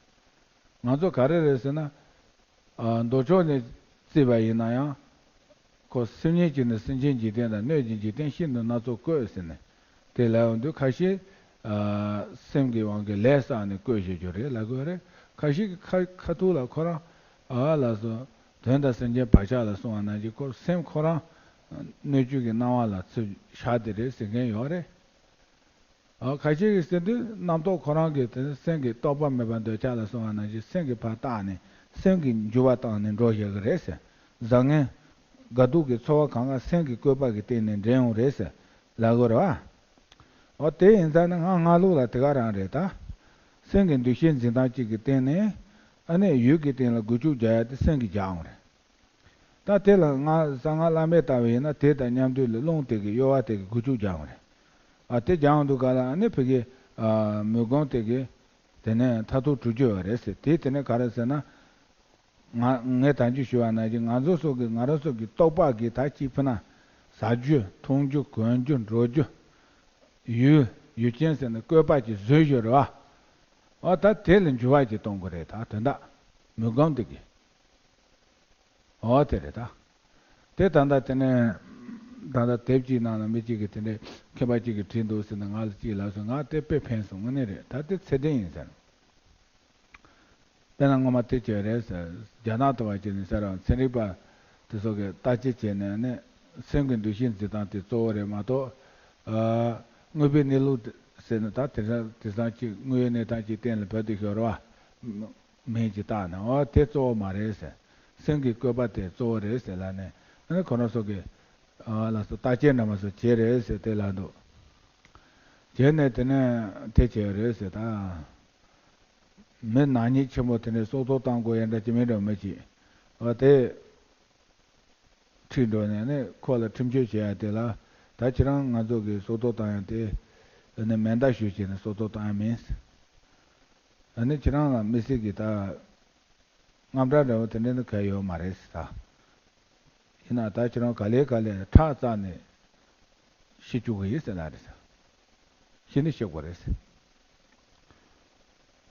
ང་ཚོ་ག་རེ་རེད་ཟེར་ན། ཨ་མདོ་ཕྱོགས་ནས་བརྩིས་པ་ཡིན་ན་ཡང་། ཁོ་སེམས་ཉིད་ཀྱིས་ནི་སེམས་ཅན་འཇིག་རྟེན་དང་སྣོད་ཀྱི་འཇིག་རྟེན་ཤིན་ཏུ་སྣ་ཚོགས་བཀོད་ཟེར་ནས་དེ་ལབ་ཡོང་དུས་ཁ་ཤས་ཨ་སེམས་ཀྱི་དབང་གིས་ལས་བསགས་ནས་བཀོད་བཞག་རྒྱུ་རེད་ལབ་དགོས་རེད། ཁ་ཤས་ཀྱི་ཁ་ཁ་ཐུག་ལ་ཁོ་རང་ཨ་ལགས་སོ་དོན་དང་སེམས་ཅན་བག་ཆགས་ལ་སོང་བ་ནང་བཞིན་ཁོ་སེམས་ཁོ་རང་སྣོད་བཅུད་ཀྱི་སྣང་བ་ལ་ཚུར་བཞག་དེ་རེད་ཟེར་མཁན་ཡོད་རེད། ཨ་ཁ་ཤས་ཀྱིས་ཟེར་དུས་རྣམ་རྟོག་ཁོ་རང་གི་དེ་སེམས་ཀྱི་རྟོག་པ་མེད་པར་འདོད་ཆགས་ལ་སོང་བ་ནང་བཞིན་སེམས་ཀྱི་ཕར་བཏགས་ནས་སེམས་ཀྱི་འགྱུར་བ་བཏང་ནས་འགྲོ་བཞག་གི་རེད་ཟེར། བཟང་ངན་དགའ་སྡུག་གི་ཚོར་བ་གང་ག་སེམས་ཀྱི་བཀོད་པ་གི་སྟེང་ནས་འདྲེན་ཡོང་རེད་ཟེར་ལབ་དགོས་རེད་བ། འོ་དེ་ཡིན་ཙང་ནི་སྔ་སྔ་ལུགས་ལ་དེ་ག་རང་རེད་ད། སེམས་ཀྱི་འདུ་ཤེས་འཛིན་སྟངས་གཅིག་གི་སྟེང་ནས་ཨ་ནི་ཡུལ་གྱི་སྟེང་ལ་འགུལ་སྐྱོད་རྒྱག་ཡ་དེ་སེམས་ཀྱིས་རྒྱག་འོང་རེད། ད་དེ་ལ་ང་གསང་སྔགས་བླ་མེད་ལྟ་བུ་ཡིན་ན་དེ་དང་མཉམ་དུ་ལ་རླུང་དེ་གི་གཡོ་བ་དེ་གི་འགུལ་སྐྱོད་རྒྱག་འོང་རེད། ཨ་དེ་རྒྱག་འོང་དུས་ག་ལ་ཨ་ནི་ཕ་གི་ཨ་མོས་སྒོམ་དེ་གི་དེ་ནས་མཐར་ཐུག་གྲུབ་རྒྱུ་ཡོད་རེད་ཟེར། དེ་དེ་ནས་ག་རེ་ཟེར་ན། ང་ངས་ད་ཅི་ཞུ་བ་ནང་བཞིན་ང་ཚོ་སོགས་ཀྱི་ང་རང་སོགས་ཀྱི་རྟོག་པ་གིས་ད་ཅིག་ཕུ་ན་ཟ་རྒྱུ་འཐུང་རྒྱུ་གོན་རྒྱུ་འགྲོ་རྒྱུ། ཡུལ་ཡུལ་ཅན་ཟེར་ནས་བཀོད་པ་ཅིག་བཟོས་ཡོད་རེད་བ། ཨོ་ད་དེ་ལ་འགྱུར་བ་ཅིག་གཏོང་དགོས་རེད་ད་དོན་དག་མོས་སྒོམ་དེ་གིས། ཨོ་དེ་རེད་ད། དེ་ད་ལྟ་དེ་ནས་ད་ལྟ་དེབ་ཅིག་ནང་ལ་མི་གཅིག་གིས་དེ་འདྲའི་མཁས་པ་གཅིག་གིས་བྲིས་འདུག་ཟེར་ནས་ང་ལ་གཅིག་ལབ་སོང་། ང་དེ་དཔེ་ཕན་སོང་། དངོས་གནས་རེད། ད་དེ་ཚད་ལྡན་ཡིན་ཟེར། དཔེར་ན་སྔོན་མ་དེ་བྱས་རེད་ཟེར། རྒྱ་ནག་ཏུ་བ་བྱས་ནས་ཟེར་བ་ཚན་རིག་པ་དེ་ཚོ་གིས་བརྟག་དཔྱད་བྱས་ནས་ནི་སེམས་ཀྱི་འདུ་ཤེས་འཛིན་སྟངས་དེ་གཙོ་བོ་རེད་མ་གཏོགས། ཨ་དངོས་པོའི་གནས་ལུགས་ཟེར་ནས་ད་དེང་སང་དེང་སང་གཅིག་དངོས་ཡོད་གནས་སྟངས་ཅིག་གཏན་ལ་ཕབ་དུས་ཤོར་བ། མིང་ཅིག་བཏགས་ནས་ཨོ་དེ་གཙོ་བོ་མ་རེད་ཟེར། སེམས་ཀྱི་བཀོད་པ་དེ་གཙོ་བོ་རེད་ཟེར་ལབ་ནས་ཨ་ནི་ཁོ་རང་ཚོ་གིས་ཨ་ལགས་སོ་བརྟག་དཔྱད་འདྲ་མ་སོགས་བྱས་རེད་ཟེར་དེ་ལབ་འདུག་བྱས་ནས་དེ་ནས་དེ་བྱས་རེད་ཟེར་ད། མི་ནག་ཉེས་ཆེན་པོ་དེ་ནས་སྲོག་ཐོག་བཏང་དགོས་ཡ་འདྲ་ཅིག་མིན་འགྲོ་མི་ཅིག་ཨོ་དེ། ཁྲིད་འགྲོ་ནས་ནི་ཁོ་ལ་ཁྲིམས་གཅོད་བྱེད་ཡ་དེ་ལ་ད་ཁྱེད་རང་ང་ཚོ་གིས་སྲོག་ཐོག་བཏང་ཡ་དེ་ནི་མེ་མདའ་གཞུ་བྱས་ནས་སྲོག་ཐོག་བཏང་ཡ་མིན། ཨ་ནི་ཁྱེད་རང་ལ་མི་སྲིད་ཀྱི་ད་དངངས་སྐྲག་འདྲ་བོ་དེ་འདྲ་ནི་ག་ཡོད་མ་རེད་ཟེར་ད། ཡིན་ན་ད་ཁྱེད་རང་ག་ལེ་ག་ལེ་ཁྲག་བཙགས་ནས་ཤི་བཅུག་གི་ཡིན་ཟེར་ལབ་རེད་ཟེར། ཤི་ནི་ཤི་དགོས་རེད་ཟེར།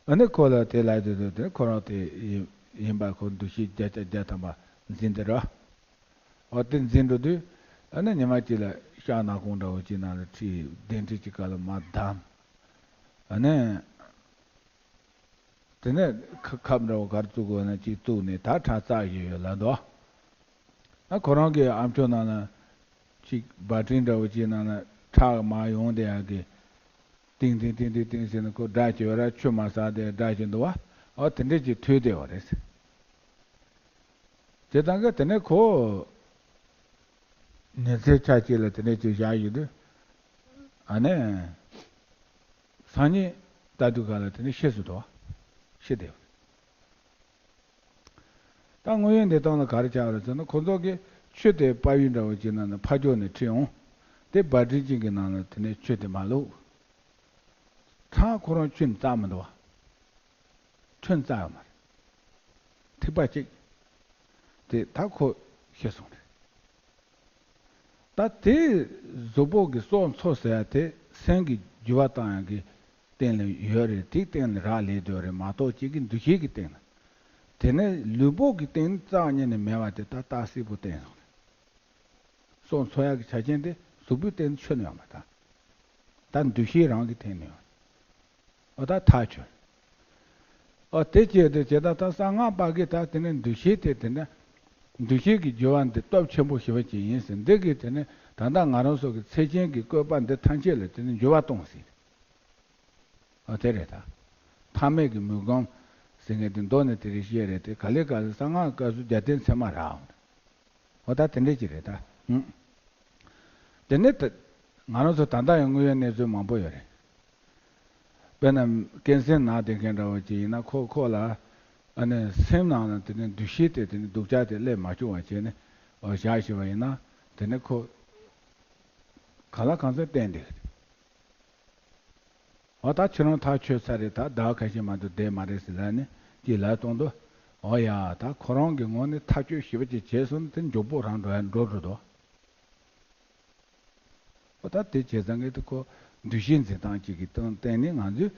ཨ་ནི་ཁོ་ལ་དེ་ལབ་དུས་དུས་དེ་ཁོ་རང་དེ་ཡིན་ཡིན་པ་ཁོ་འདུ་ཤེས་བརྒྱ་ཆ་བརྒྱ་ཐམ་པ་འཛིན་དེ་ར། འོ་དེ་འཛིན་འགྲོ་དུས་ཨ་ནི་ཉི་མ་གཅིག་ལ་ཤག་ནག་ཁུང་འདྲ་བོ་གཅིག་ནང་ལ་ཁྲིད་གདན་ཁྲི་གཅིག་ག་ལ་མར་བསྡམས། ཨ་ནི། དེ་ནས་ཁ་ཁབ་འདྲ་བོ་ག་རེ་བཙུགས་དགོས་ན་གཅིག་བཙུགས་ནས་ད་ཁྲག་བཙགས་བཞིན་ཡོད་ལབ་འདུག་ཨ་ཁོ་རང་གི་ཨམ་ཅོག་ནང་ལ་གཅིག་བ་ཊི་འདྲ་བོ་གཅིག་ནང་ལ་ཁྲག་མར་ཡོང་བསྡད་ཡག་གི་ཏིང་ཏིང་ཏིང་ཏིང་ཏིང་ཟེར་ནས་ཁོ་སྒྲ་གཅིག་ཡོད་ར་ཆུ་མ་ཟག་དེ་སྒྲ་གཅིག་འདུག་བ། ཨོ་དེ་འདྲས་ཀྱི་ཐོས་བསྡད་པ་རེད། དེ་དང་གི་དེ་ནས་ཁོ་ཉི་ཚེ་ཆ་གཅིག་ལ་དེ་འདྲས་ཀྱི་བཞག་ཡོད་དུས་ཨ་ནི། སང་ཉིན་ལྟ་དུས་ག་ལ་དེ་ནི་ཤི་སོང་འདུག་བ། ཤི་བསྡད་པ་རེད། ད་དངོས་ཡོད་འདི་སྟངས་ལ་ག་རེ་ཆགས་པ་རེད་ཟེར་ན་ཁོ་ཚོ་གིས་ཆུ་དེ་ཕ་ཡུལ་འདྲ་བོ་ཅིག་ནང་ནས་ཕ་ཕྱོགས་ནས་ཁྲིད་འོང་། དེ་བ་ཊི་ཅིག་གི་ནང་ལ་དེ་ནས་ཆུ་དེ་མར་བླུགས། ཁྲག་ཁོ་རང་ཆུ་ནས་བཙགས་མི་འདུག་བ། ཁྲུན་བཙགས་ཡོད་མ་རེད། ཐིགས་པ་གཅིག་དེ་ད་ཁོ་ཤི་སོང་རེད། ད་དེ་གཟུགས་པོ་གི་སྲོག་འཚོ་ཟེར་ཡ་དེ་སེམས་ཀྱི་འགྱུར་བ་བཏང་ཡ་གི་སྟེང་ལ་ཡོད་རེད། དེའི་སྟེང་ལ་རག་ལས་སྡོད་རེད་མ་གཏོགས་གཅིག་གི་འདུ་ཤེས་ཀྱི་སྟེང་ལ། དེ་ནས་ལུས་པོ་གི་སྟེང་ནས་རྩ་བ་ཉིད་ནས་མེད་པ་དེ་ད་ལྟ་སྲིད་པོ་བསྟན་སོང་རེད། སྲོག་འཚོ་ཡག་གི་ཆ་རྐྱེན་དེ་གཟུགས་པོའི་སྟེང་ནས་ཆོད་ནས་ཡོད་མ་རེད། ད་འདུ་ཤེས་རང་གི་སྟེང་ནས་ཡོད་རེད། ཨོ་ད་ཐག་ཆོད། ཨོ་དེ་བྱས་ཏེ་བྱས་ད་ད་གསང་སྔགས་པ་གིས་ད་དེ་ནས་འདུ་ཤེས་དེ་དེ་ནས་འདུ་ཤེས་ཀྱི་འགྱུར་བ་འདི་སྟོབས་ཆེན་པོ་ཞེ་པོ་ཅིག་ཡིན་ཟེར། འདི་གིས་དེ་ནས་ད་ལྟ་ང་རང་ཚོ་གི་ཚེ་ཆེན་གྱི་བཀོད་པ་འདི་ཐམས་ཅད་ལ་དེ་ནས་འགྱུར་བ་གཏོང་སྲིད། ཨོ་དེ་རེད་ད། ཕ་མེས་ཀྱི་མུན་སྒང་ཟེར་མཁན་དེ་མདོ་ནས་དེ་རིགས་བཤད་རེད་དེ། ག་ལེ་ག་ལེ་གསང་སྔགས་སྐབས་སུ་རྒྱལ་བསྟན་ཚད་མ་རག་འོང་། ཨོ་ད་དེ་འདྲས་ཅིག་རེད་ད། ཨུམ། དེ་ནས་ད་ང་རང་ཚོ་ད་ལྟ་ཡང་དངོས་ཡོད་གནས་ཚུལ་མང་པོ་ཡོད་རེད། དཔེར་ན་ཀན་སར་ན་བསྡད་མཁན་འདྲ་བོ་ཅིག་ཡིན་ན་ཁོ་ཁོ་ལ་ཨ་ནི་སེམས་ནང་ལ་དེ་ནས་འདུ་ཤེས་དེ་དེ་ནས་སྡུག་ཅག་དེ་སླེབས་མ་བཅུག་པ་བྱས་ནས་ཨོ་བཞག་བཞག་པ་ཡིན་ན་དེ་ནས་ཁོ་གང་ལ་གང་འཚམ་བསྟན་བསྡད་ཀྱི་རེད། འོ་ད་ཁྱེད་རང་ཐག་ཆོད་ཚར་རེད། ད་ཟླ་བ་ཁ་ཤས་མ་གཏོགས་བསྡད་མ་རེད་ཟེར་ལབ་ནས་ཅིག་ལབ་གཏོང་དུས། འོ་ཡ། ད་ཁོ་རང་གི་ངོས་ནས་ཐག་གཅོད་ཞིབ་པ་ཅིག་བྱས་སོང་ན་དེ་མགྱོགས་པོ་རང་འགྲོ་ཡ་འགྲོ་འགྲོ་འདུག་འོ་ད་དེ་བྱས་ཙང་གི་དེ་ཁོ་འདུ་ཤེས་འཛིན་སྟངས་གཅིག་གི་སྟེང་སྟེང་ནས་ང་ཚོས།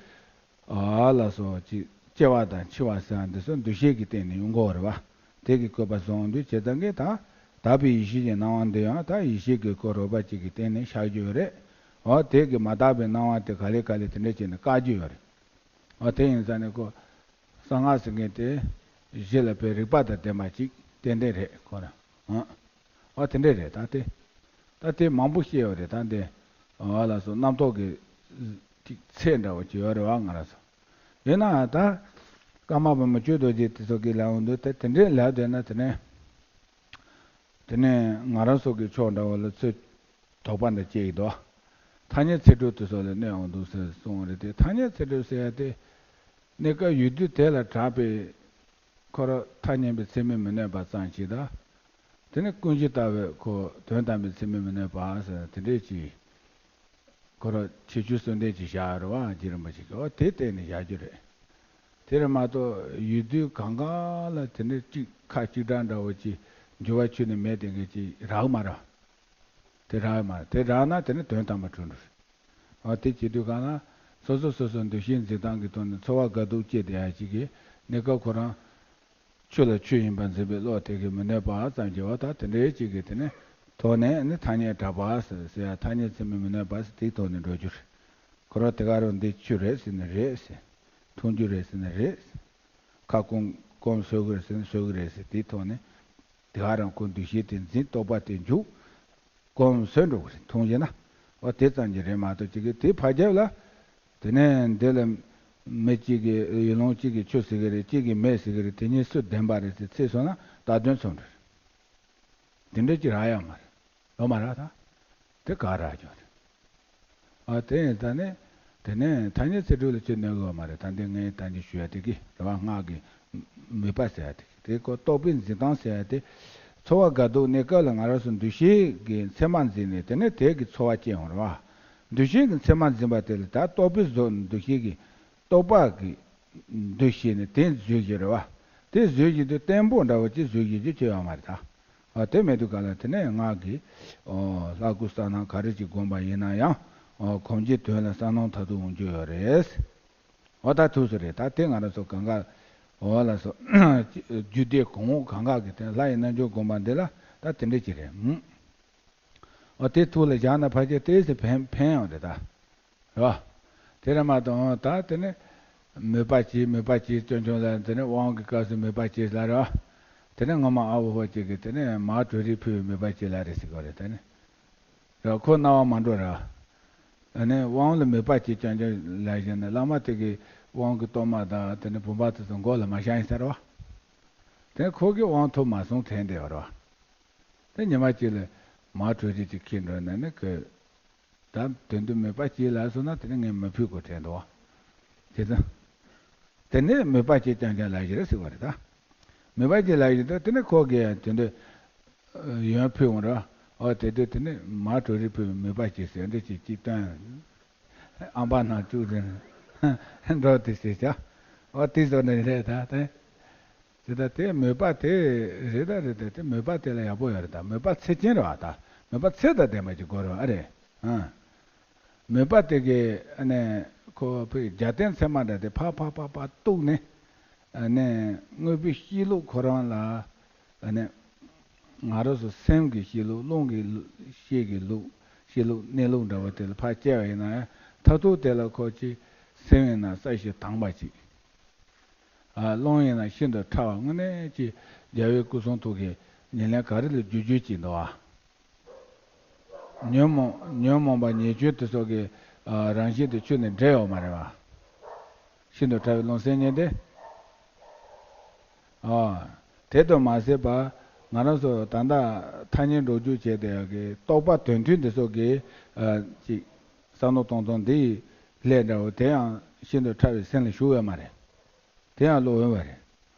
ཨ་ལ་སོགས་ཀྱི་སྐྱེ་བ་དང་འཆི་བ་ཟེར་བ་འདི་ཚོ་འདུ་ཤེས་ཀྱི་སྟེང་ནས་ཡོང་གི་ཡོད་རེད་བ། དེ་གི་བཀོད་པ་བཟུང་དུས་བྱས་ཙང་གི་ད་དག་པའི་ཡེ་ཤེས་ཀྱི་སྣང་བ་འདི་ཡང་ད་ཡེ་ཤེས་ཀྱི་ཁོ་རོལ་པ་གཅིག་གི་སྟེང་ནས་ཤར་གྱི་ཡོད་རེད། འོ་དེ་གི་མ་དག་པའི་སྣང་བ་དེ་ག་ལེ་ག་ལེ་དེ་འདྲ་བྱས་ནས་བཀག་གྱི་ཡོད་རེད། འོ་དེ་ཡིན་ཙང་ནས་ཁོ་གསང་སྔགས་ཟེར་མཁན་དེ་གཞི་ལ་དཔེ་རིག་པ་དང་ལྡན་པ་ཅིག་ཏན་ཏན་རེད་ཁོ་རང་། འོ་དེ་འདྲ་རེད། ད་དེ་ད་དེ་མང་པོ་བཤད་ཡོད་རེད། ད་འདི་འོ་ལ་སོགས་རྣམ་རྟོག་གི་ཅིག་ཚད་འདྲ་བོ་ཅིག་ཡོད་རེད་བ། ང་རང་ཚོ་ཡིན་ན་ད་ཀརྨ་པདྨ་ཆོས་རྡོ་རྗེ་དེ་ཚོ་གི་ལབ་འོང་དུས་དེ་དེ་འདྲའི་ལབ་བསྡད་ན་དེ་ནས། དེ་ནས་ང་རང་ཚོ་གི་ཕྱོགས་འདྲ་བོ་ལ་ཚུར་དོགས་པ་འདྲ་སྐྱེ་ཡི་འདུག་ཐ་སྙད་ཚིག་གྲོགས་དེ་ཚོ་ལ་གནོད་འོང་འདུག་ཟེར་གསུངས་པ་རེད་དེ། ཐ་སྙད་ཚིག་གྲོགས་ཟེར་ཡ་དེ་གནས་སྐབས་ཡུལ་དུས་དེ་ལ་གྲགས་པའི་ཁོ་ར་ཐ་སྙད་པའི་ཚད་མས་མི་གནོད་པ་ཙམ་ཞིག་དང་། དེ་ནས་ཀུན་གཞི་ལྟ་བའི་ཁོ་དོན་དམ་པའི་ཚད་མས་མི་གནོད་པ་ཟེར་དེ་འདྲས་ཅིག་ཁོ་ར་ཁྱད་ཆོས་གསུམ་ལྡན་ཅིག་བཞག་ཡོད་རེད་བ། རྗེ་རིན་པོ་ཆེ་གིས་འོ་དེ་བསྟན་ནས་བཞག་རྒྱུ་རེད། དེ་རེད་མ་གཏོགས་ཡུལ་དུས་གང་ག་ལ་དེ་འདྲ་གཅིག་ཁ་གཅིག་གྲགས་འདྲ་བོ་ཅིག་འགྱུར་བ་ཁྱོན་ནས་མེད་དེ་འགའི་ཅིག་རག་མ་རེད། དེ་རག་མ་རེད། དེ་རག་ན་དེ་ནི་དོན་དམ་པ་གྲུབ་འགྲོ་རེད། འོ་དེ་བྱེད་དུས་གང་ལ་སོ་སོ་སོ་སོའི་འདུ་ཤེས་འཛིན་སྟངས་ཀྱི་ཐོག་ནས་ཚོར་བ་དགའ་སྡུག་སྐྱེས་བསྡད་ཡ་ཅིག་གིས་གནས་སྐབས་ཁོ་རང་ཆོས་ལ་ཆོས་ཡིན་པར་འཛིན་པའི་བློ་དེ་གིས་མི་གནོད་པ་ཙམ་གྱི་འོ་ད་དེ་འདྲའི་ཅིག་གི་དེ་ནས་ཐོག་ནས་ནི་ཐ་སྙད་གྲགས་པ་ཟེར་ཟེར་ཡ་ཐ་སྙད་ཚད་མས་མི་གནོད་པ་ཟེར་དེའི་ཐོག་ནས་འགྲོ་རྒྱུ་རེད། ཁོ་རང་དེ་ག་རང་འདི་ཆོས་རེད་ཟེར་ནི་རེད་ཟེར། མཐོང་རྒྱུ་རེད་ཟེར་ནི་རེད་ཟེར། ཁ་སྐོམ་སྐོམ་གསོ་གི་རེད་ཟེར་ནི་གསོ་གི་རེད་ཟེར། དེའི་ཐོག་ནས་དེ་ག་རང་ཁོ་འདུ་ཤེས་དེ་འཛིན་རྟོག་པ་དེ་འཇུག་སྐོམ་གསོས་འགྲོ་གི་རེད། མཐོང་རྒྱུ་ན་འོ་དེ་ཙམ་གྱི་རེད་མ་གཏོགས་ཅིག་གི་དེ་ཕར་རྒྱབ་ལ་དེ་ནས་འདི་ལ་མི་གཅིག་གིས་ཡུལ་ལུང་གཅིག་གིས་ཆོས་ཟེར་གི་རེད། གཅིག་གིས་མེད་ཟེར་གི་རེད། དེ་གཉིས་སུ་བདེན་པ་རེད་ཟེར་ཚེ་སོང་ན་ད་དོན་ཚོམ་འགྲོ་རེད། དེ་འདྲ་ཅིག་རག་ཡ་མ་རེད། ཡོད་མ་རེད་ད། དེ་ག་རག་ཀྱང་རེད། ཨ་དེ་ཡིན་ད་ནི། དེ་ནས་ཐ་སྙད་ཚིག་གྲོགས་ལ་ཅི་གནོད་གི་ཡོད་མ་རེད། ད་འདི་ངས་ད་འདི་ཞུ་ཡ་དེ་གི་རེད་བ། སྔགས་ཀྱི་མོས་པ་ཟེར་ཡ་དེ་གི་དེ་ཁོ་རྟོག་པའི་འཛིན་སྟངས་ཟེར་ཡ་དེ། ཚོར་བ་དགའ་སྡུག་གནས་སྐབས་ལ་ང་རང་ཚོ་འདུ་ཤེས་ཀྱི་མཚན་མ་འཛིན་ནས་དེ་ནས་དེ་གི་ཚོར་བ་སྐྱེ་ཡོང་རེད་བ། འདུ་ཤེས་ཀྱི་མཚན་མ་འཛིན་པ་དེ་ལ་ད་རྟོག་པའི་བཟོ་འདུ་ཤེས་ཀྱི་རྟོག་པ་གི་འདུ་ཤེས་ནི་དེ་འཛུལ་གྱི་རེད་བ། དེ་འཛུལ་གྱི་དུས་བརྟན་པོ་འདྲ་བོ་ཅིག་འཛུལ་གྱི་རྒྱུ་ཅི་ཡོད་མ་རེད་ད། ཨ་དེ་མེད་དུས་ག་ལ་དེ་ནས་སྔགས་ཀྱི་ཨོ་ལྷ་སྐུ་གསལ་སྣང་ག་རེ་ཅིག་བསྒོམ་པ་ཡིན་ན་ཡང་ཨོ་གོམས་ཀྱི་དོན་ལ་གསལ་སྣང་མཐར་ཐུག་འོང་རྒྱུ་ཡོད་རེད། ཨོ་ད་ཐུགས་སུ་རེད། ད་དེ་ང་རང་ཚོ་གང་ག་ཨོ་ལ་སོ་རྒྱུད་སྡེ་གོང་འོག་གང་ག་གི་དེ་ལྷ་ཡི་རྣལ་འབྱོར་བསྒོམ་པ་འདི་ལ་ད་དེ་འདྲ་ཅིག་རེད། ཨོ་དེ་ཐུགས་ལ་བཞག་ན་ཕལ་ཆེར་ཏོག་ཙམ་ཕན་ཕན་ཡོང་རེད་ད། རེད་བ། དེ་རེད་མ་གཏོགས་ད་དེ་ནི་མོས་པ་བྱེད་མོས་པ་བྱེད་སྐྱོན་སྐྱོན་ལ་དེ་ནི་དབང་གི་སྐབས་སུ་མོས་པ་བྱེད་ལ་རེད་བ། དེ་ནི་ངོ་མ་ཨ་བོ་ཧོ་ཅིག་གིས་དེ་ནི་མར་གྲོལ་རིགས་ཕུལ་བའི་མོས་པ་བྱེད་ལ་རེད་ཟེར་གོ་རེད་དེ་ནི། རེད་ཁོ་སྣང་བ་མ་འགྲོ་རེད་བ། ཨ་ནི་དབང་ལ་མོས་པ་བྱེད་སྐྱོན་སྐྱོན་ལ་བཞིན་ནི་བླ་མ་དེ་གི་དབང་གི་གཏོར་མ་དང་དེ་ནི་བུམ་པ་དེ་ཚོ་མགོ་ལ་མ་བཞག་ཡིན་ས་རེད་བ། དེ་ཁོ་གི་དབང་ཐོབ་མ་སོང་དྲན་བསྡད་པ་རེད་བ། དེ་ཉི་མ་གཅིག་ལ་མར་གྲོལ་རིགས་ཅིག་ཁྱེར་འགྲོ་ན་ནི་གི། ད་དོན་དུ་མོས་པ་བྱེད་ལ་སོང་ན་དེ་ནི་ངས་མི་ཕུལ་དགོས་དྲན་འདུག་བ། བྱས་ཙང་། དེ་ནས་མོས་པ་བྱེད་རྐྱང་རྐྱང་ལ་བཞི་རེད་ཟེར་བ་རེད་ད། མོས་པ་བྱེད་ལ་བཞི་དེ་དེ་ནི་ཁོ་གིས་དོན་དུ་ཡོན་ཕུལ་འོང་ར། ཨོ་དེ་དུས་དེ་ནི་མར་གྲོལ་རིགས་ཕུལ་མོས་པ་བྱེད་ཟེར་འདི་ཅིག་ཅིག་སྟོན། ཨམ་པ་ནང་བཅུག་ཟེར། འགྲོ་དེ་ཟེར་བྱ། ཨོ་དེ་བཟོ་ནི་རེད་ད་དེ། དེ་ད་དེ་མོས་པ་དེ་རེད་ད་རེད་ད་དེ་མོས་པ་དེ་ལ་ཡག་པོ་ཡོད་རེད་ད། མོས་པ་ཚད་ཅན་རེད་བ་ད། མོས་པ་ཚད་དང་ལྡན་པ་ཅིག་དགོས་རེད་བ་ཨ་རེད། ཨང་། མོས་པ་དེ་གའི་ཨ་ནི་ཁོ་ཕའི་རྒྱ་སྟེང་ཚད་མ་འདྲ་དེ་ཕ་ཕ་ཕ་ཕ་གཏུགས་ནས་ཨ་ནི་དངོས་པོའི་གཤིས་ལུགས་ཁོ་རང་ལ་ཨ་ནི་ང་རང་ཚོ་སེམས་ཀྱི་གཤིས་ལུགས་རླུང་གི་ལུ་གཤིས་ཀྱི་ལུགས་གཤིས་ལུགས་གནས་ལུགས་འདྲ་བོ་དེ་ལ་ཕར་བསྐྱལ་བ་ཡིན་ན་ཡང་མཐར་ཐུག་དེ་ལ་ཁོ་ཅིག་སེམས་ཡིན་ན་ས་གཞི་དྭངས་པ་ཅིག་ཨ་རླུང་ཡིན་ན་ཤིན་ཏུ་ཕྲ་བ་དངོས་གནས་ཀྱི་རྒྱལ་བའི་སྐུ་གསུང་ཐུགས་ཀྱི་ཉམས་ལེན་ག་རེ་ལ་བསྒྱུར་བསྒྱུར་གྱིན་འདུག་ཨ། ཉོན་མོངས་ཉོན་མོངས་པ་ཉེས་སྐྱོན་དེ་ཚོ་གི་ཨ་རང་བཞིན་དེ་ཆོས་ནས་འདྲེས་ཡོད་མ་རེད་བ། ཤིན་ཏུ་ཕྲ་བའི་རླུང་སེམས་ཉིད་དེ། ཨ། དེ་ལྟར་མ་ཟད་པ་ང་རང་ཚོ་ད་ལྟ་ཐ་སྙད་འགྲོ་རྒྱུ་བྱས་ཏེ་ཡ་གི་རྟོག་པ་དོན་མཐུན་དེ་ཚོ་གི་ཨ་ཅིག་བསམ་བློ་གཏོང་སྟངས་འདི་ཡི་ལས་འདྲ་བོ་དེ་ཡང་ཤིན་ཏུ་ཕྲ་བའི་སེམས་ལ་ཞུགས་ཡོད་མ་རེད། དེ་ཡང་བློ་འོན་པ་རེད།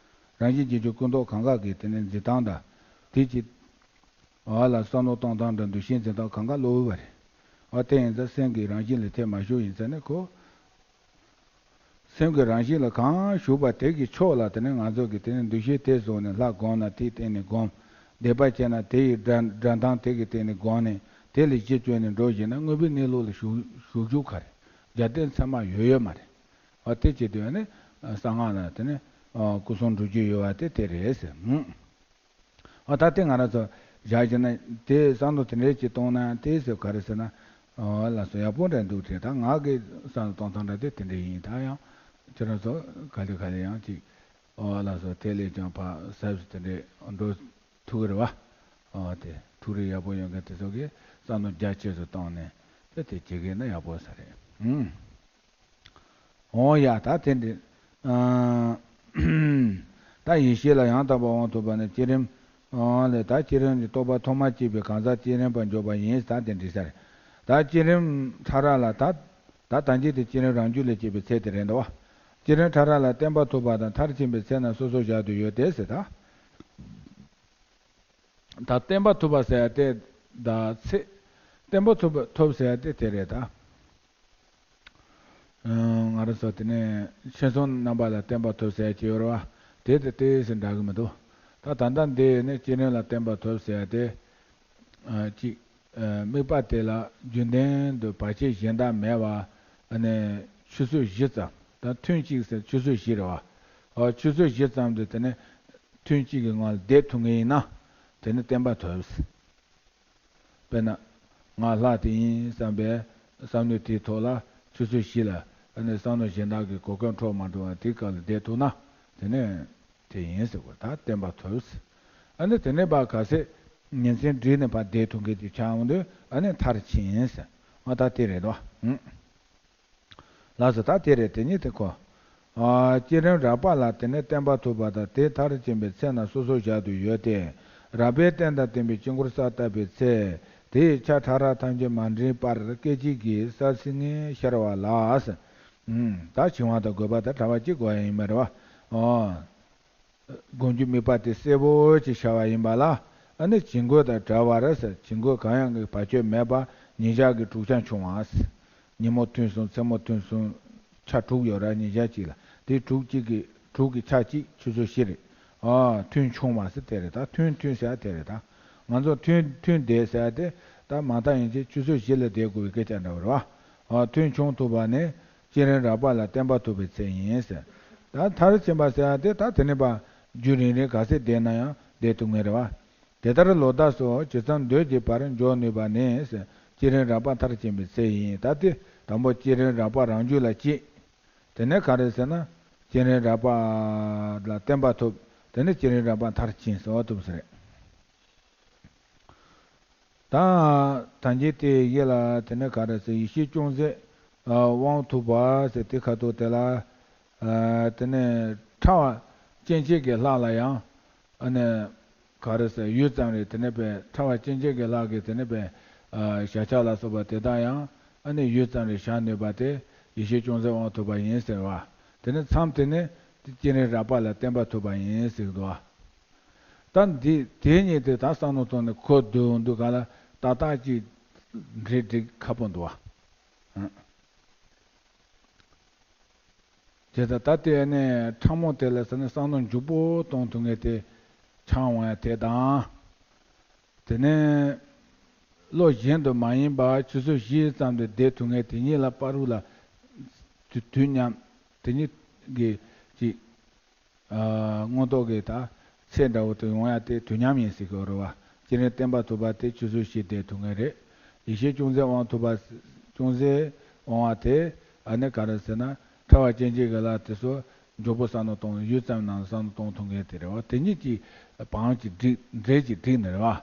རང་བཞིན་གྱི་རྒྱུ་ཀུན་རྟོག་གང་ག་གི་དེ་ནས་འཛིན་སྟངས་དང་དེ་གྱི་འོ་ལ་བསམ་བློ་གཏོང་སྟངས་དང་འདུ་ཤེས་འཛིན་སྟངས་གང་ག་བློ་འོན་པ་རེད། འོ་དེ་ཡིན་ཙང་སེམས་ཀྱི་རང་བཞིན་ལ་ཐེ་མ་ཞུགས་ཡིན་ཙང་ནི་ཁོ། སེམས་ཀྱི་རང་བཞིན་ལ་གང་ཞུགས་པ་དེ་གི་ཕྱོགས་ལ་དེ་ནས་ང་ཚོ་གི་དེ་ནས་འདུ་ཤེས་དེ་བཟུང་ནས་ལྷ་བསྒོམས་ན་དེའི་སྟེང་ནས་བསྒོམ། བཟླས་པ་བྱས་ན་དེ་ཡི་སྒྲ་སྒྲ་གདངས་དེ་གི་སྟེང་ནས་བསྒོམས་ནས་དེ་ལས་གཞི་བཅོལ་ནས་འགྲོ་བཞིན་ན་དངོས་པོའི་གནས་ལུགས་ལ་ཞུགས་ཞུགས་རྒྱུ་ག་རེ། རྒྱབ་རྟེན་ཚད་མ་ཡོད་ཡོད་མ་རེད། ཨ་དེ་བྱེད་དུས་ནི་གསང་སྔགས་ལ་དེ་ནི་སྐུ་གསུང་སྒྲུབ་བརྒྱུད་ཡོད་པ་དེ་དེ་རེད་ཟེར། ཨ་ད་དེ་ང་རང་ཚོ་བཞག་བྱས་ན་དེ་བསམ་བློ་དེ་འདྲས་ཅིག་གཏོང་ན་དེ་ཟེར་ག་རེ་ཟེར་ན། ཨོ་ལགས་སོ། ཡག་པོ་འདྲ་འདུག་དྲན། ད་ང་གི་བསམ་བློ་གཏོང་སྟངས་འདྲ་དེ་དེ་འདྲས་ཡིན། ད་ཡང་ཁྱེད་རང་ཚོ་ག་ལེ་ག་ལེ་ཡང་ཅིག་ཨོ་ལགས་སོ། དེ་ལས་ཀྱང་ཕར་ཟབ་ཟིན་དེ་འདྲས་འགྲོ་ཐུབ་ཀྱི་རེད་བ། ཨོ་དེ་ཐུགས་རེ་ཡག་པོ་ཡོང་མཁན་དེ་ཚོ་གིས་བསམ་བློ་རྒྱ་ཆེ་ཚོ་བཏང་ནས་དེ་དེ་བྱེད་མཁན་ན་ཡག་པོ་ས་རེད། ཨུམ། འོང་ཡ། ད་དེ་འདྲ། ཨ་ད་ཡེ་ཤེས་ལ་ཡང་དག་པར་དབང་ཐོབ་པ་ནི་བསྐྱེད་རིམ། ཨ་ལས་ད་བསྐྱེད་རིམ་གྱི་རྟོགས་པ་ཐོག་མར་སྐྱེས་པའི་གང་ཟག་བསྐྱེད་རིམ་པར་འཇོག་པ་ཡིན། ད་དེ་འདྲ་ས་རེད། ད་བསྐྱེད་རིམ་ཕྲ་རགས་ལ་ད་ད་ལྟ་འཇིག་དེ་བསྐྱེད་རིམ་རང་རྒྱུད་ལས་སྐྱེས་པའི་ཚེ་དེ་རེད་འདུག་བ། བསྐྱེད་རིམ་ཕྲ་རགས་ལ་བརྟན་པར་ཐོབ་པ་དང་མཐར་ཕྱིན་པའི་ཚེ་རྣམས་སོ་སོར་བཞག་ཏུ་ཡོད་དེ་ཟེར་ད། ད་བརྟན་པ་ཐོབ་པ་ཟེར་ཡ་དེ་ད་ཚེ། བརྟན་པ་ཐོབ་པ་ཐོབ་ཟེར་ཡ་དེ་དེ་རེད་ད། ང་རང་ཚོ་དེ་ནས་ཤེས་བྱ་རྣམ་པ་ལ་བརྟན་པ་ཐོབ་ཟེར་ཡ་ཅིག་ཡོད་རེད་བ། དེ་དེ་ཏོག་ཙམ་འདྲ་གི་མི་འདུག་ད་ད་ལྟ་འདི་ནི་བསྐྱེད་རིམ་ལ་བརྟན་པ་ཐོབ་ཟེར་ཡ་དེ། གཅིག་དམིགས་པ་དེ་ལ་རྒྱུན་ལྡན་དུ་བར་ཆད་གཞན་དག་མེད་པ། ཨ་ནི་ཆུ་ཚོད་བཞི་ཙམ། ད་ཐུན་གཅིག་ཟེར་ཆུ་ཚོད་བཞི་རེད་བ། ཆུ་ཚོད་བཞི་ཙམ་དུ་དེ་ནི་ཐུན་གཅིག་གི་ངང་ལ་བསྡད་ཐུབ་ངེས་ཡིན་ན། དེ་ནི་བརྟན་པ་ཐོབ། དཔེར་ན། ང་ལྷ་དེ་ཡིན་བསམ་པའི་བསམ་བློ་དེའི་ཐོག་ལ་ཆུ་ཚོད་བཞི་ལ་ཨ་ནི་བསམ་བློ་གཞན་དག་གི་གོ་སྐབས་འཕྲོག་མ་འགྲོ་བ་དེའི་སྐབས་ལ་བསྡད་ཐུབ་ན། དེ་ནི་དེ་ཡིན་ཟེར་བ། ད་བརྟན་པ་ཐོབ། ཨ་ནི་དེ་ནས་ཕར་ག་ཚད་ཉིན་མཚན་བསྒྲིལ་ནས་ཕར་བསྡད་ཐུབ་མཁན་དེ་ཆགས་འོང་དུས་ཨ་ནི་མཐར་ཕྱིན་ཟེར། ཨ་ད་དེ་རེད་དོ། ལགས་སོ། ད་དེ་རེད། དེ་ཉིད་དེ་གོ། ཨ་བསྐྱེད་རིམ་རགས་པ་ལ་དེ་ནས་བརྟན་པ་ཐོབ་པ་དང་དེ་མཐར་ཕྱིན་པའི་ཚེ་རྣམས་སོ་སོར་བཞག་ཏུ་ཡོད་དེ། རགས་པའི་རྟེན་དང་བརྟེན་པའི་དཀྱིལ་འཁོར་གསལ་བཏབ་པའི་ཚེ། དེ་ཡི་ཆ་ཕྲ་རགས་ཐམས་ཅད་མ་འདྲེས་པར་སྐད་ཅིག་གིས་གསལ་སིང་ངེར་ཤར་བ་ལ། ད་བྱིང་བ་དང་རྒོད་པ་དང་ཕྲ་བ་གཅིག་དགོས་ཡ་ཡིན་པ་རེད་བ། ཨོ། སྒོམ་རྒྱུ་དམིགས་པ་དེ་གསལ་པོ་ཅིག་ཤར་བ་ཡིན་པ་ལ། ཨ་ནི་བྱིང་རྒོད་དང་བྲལ་བ་རེད་ཟེར། བྱིང་རྒོད་གང་ཡང་གི་བར་ཆད་མེད་པ་ཉིན་ཞག་གི་དྲུག་ཆ་འཁྱོངས་པ། ཉིན་མོ་ཐུན་གསུམ་མཚན་མོ་ཐུན་གསུམ། ཆ་དྲུག་ཡོད་ར་ཉིན་ཞག་གཅིག་ལ། དེ་དྲུག་གཅིག་གི་དྲུག་གི་ཆ་གཅིག་ཆུ་ཚོད་བཞི་རེད། ཨ་ཐུན་འཁྱོངས་པ་ཟེར་དེ་རེད་ད། ཐུན་ཐུན་ཟེར་དེ་རེད་ད། ང་ཚོ་ཐུན་ཐུན་བསྡད་ཟེར་དེ་ད་མ་མཐའ་ཡིན་ཚེ་ཆུ་ཚོད་བཞི་ལ་བསྡད་དགོས་པའི་སྐད་ཆ་འདྲ་བོ་རེད་བ། ཨ་ཐུན་འཁྱོངས་ཐུབ་པ་ནི། བསྐྱེད་རིམ་རགས་པ་ལ་བརྟན་པ་ཐོབ་པའི་ཚེ་ཡིན་ཟེར། ད་མཐར་ཕྱིན་པ་ཟེར་ཡ་དེ་ད་དེ་ནས་ཕར་རྒྱུན་རིང་རིང་ག་ཚད་བསྡད་ན་ཡང་བསྡད་ཐུབ་ངེས་རེད་བ། དེ་ལྟར་ལོ་ཟླ་སོགས་ཇི་ཙམ་འདོད་ཀྱི་བར་འཇོག་ནུས་པ་ནི་ཟེར། བསྐྱེད་རིམ་རགས་པ་མཐར་ཕྱིན་པའི་ཚེ་ཡིན། ད་དེ་དང་པོ་བསྐྱེད་རིམ་རགས་པ་རང་རྒྱུད་ལ་སྐྱེས། དེ་ནས་ག་རེ་ཟེར་ན། བསྐྱེད་རིམ་རགས་པ་ལ་བརྟན་པ་ཐོབ། དེ་ནས་བསྐྱེད་རིམ་རགས་པ་མཐར་ཕྱིན་ཟེར་བ་ཐོབ་ཟེར་རེད། ད་ཐམས་ཅད་དེ་ཡི་ལ་དེ་ནས་ག་རེ་ཟེར། ཡེ་ཤེས་ཅུང་ཟད་དབང་ཐོབ་པ་ཟེར་དེ་ཁ་ཐུག་དེ་ལ། དེ་ནས་ཕྲ་བ་སྐྱེ་མཆེད་ཀྱི་ལྷ་ལ་ཡང་ཨ་ནི་ག་རེ་ཟེར། ཡུད་ཙམ་རེ་དེ་ནས་པའི་ཕྲ་བ་སྐྱེ་མཆེད་ཀྱི་ལྷ་གི་དེ་ནས་པའི་ཞལ་ཆགས་ལ་སོགས་པ་དེ་དག་ཡང་ཨ་ནི་ཡུད་ཙམ་རེ་བཞག་ནུས་པ་དེ་ཡེ་ཤེས་ཅུང་ཟད་དབང་ཐོབ་པ་ཡིན་ཟེར་བ། དེ་ནས་མཚམས་དེ་ནས་བསྐྱེད་རིམ་རགས་པ་ལ་བརྟན་པ་ཐོབ་པ་ཡིན་ཟེར་གི་འདུག་བ། ད་འདི་དེ་གཉིས་དེ་ད་བསམ་བློ་གཏོང་ནས་གོ་བསྡུར་འདུག་ག་ལ་ཏག་ཏག་ཅིག་འགྲིག་འགྲིག་ཁག་པོ་འདུག་བ། དེ་ད་ད་དེ་ནས་ཕྲ་མོ་དེ་ལ་ཟེར་ན་བསམ་བློ་འཇུག་པོ་གཏོང་ཐུབ་མཁན་དེ་ཆགས་འོང་ཡ་དེ་དང་། དེ་ནས་བློ་གཞན་དུ་མ་ཡེངས་པར་ཆུ་ཚོད་བཞི་ཙམ་དུ་བསྡད་ཐུབ་མཁན་དེ་གཉིས་ལ་བར་དུ་ལ་དུས་དུས་མཉམ་དེ་གཉིས་ཀྱི་ཅིག་ཨ་མངོན་རྟོགས་ཀྱི་ད་ཚད་འདྲ་བོ་དེ་ཡོང་ཡ་དེ་དུས་མཉམ་ཡིན་ཟེར་གྱི་ཡོད་རེད་བ། བསྐྱེད་རིམ་བརྟན་པ་ཐོབ་པ་དེ་ཆུ་ཚོད་བཞི་བསྡད་ཐུབ་མཁན་རེད། ཡེ་ཤེས་ཅུང་ཟད་དབང་ཐོབ་པ། ཅུང་ཟད་དབང་བ་དེ་ཨ་ནི་ག་རེ་ཟེར་ན་ཕྲ་བ་སྐྱེ་མཆེད་ཀྱི་ལྷ་དེ་ཚོ་མགྱོགས་པོ་བསམ་བློ་གཏོང་ཡུད་ཙམ་ནང་བསམ་བློ་གཏོང་ཐུབ་མཁན་དེ་རེད་བ། དེ་གཉིས་ཀྱི་བང་གཅིག་བསྒྲིགས་འབྲེལ་གཅིག་བསྒྲིགས་ནས་རེད་བ།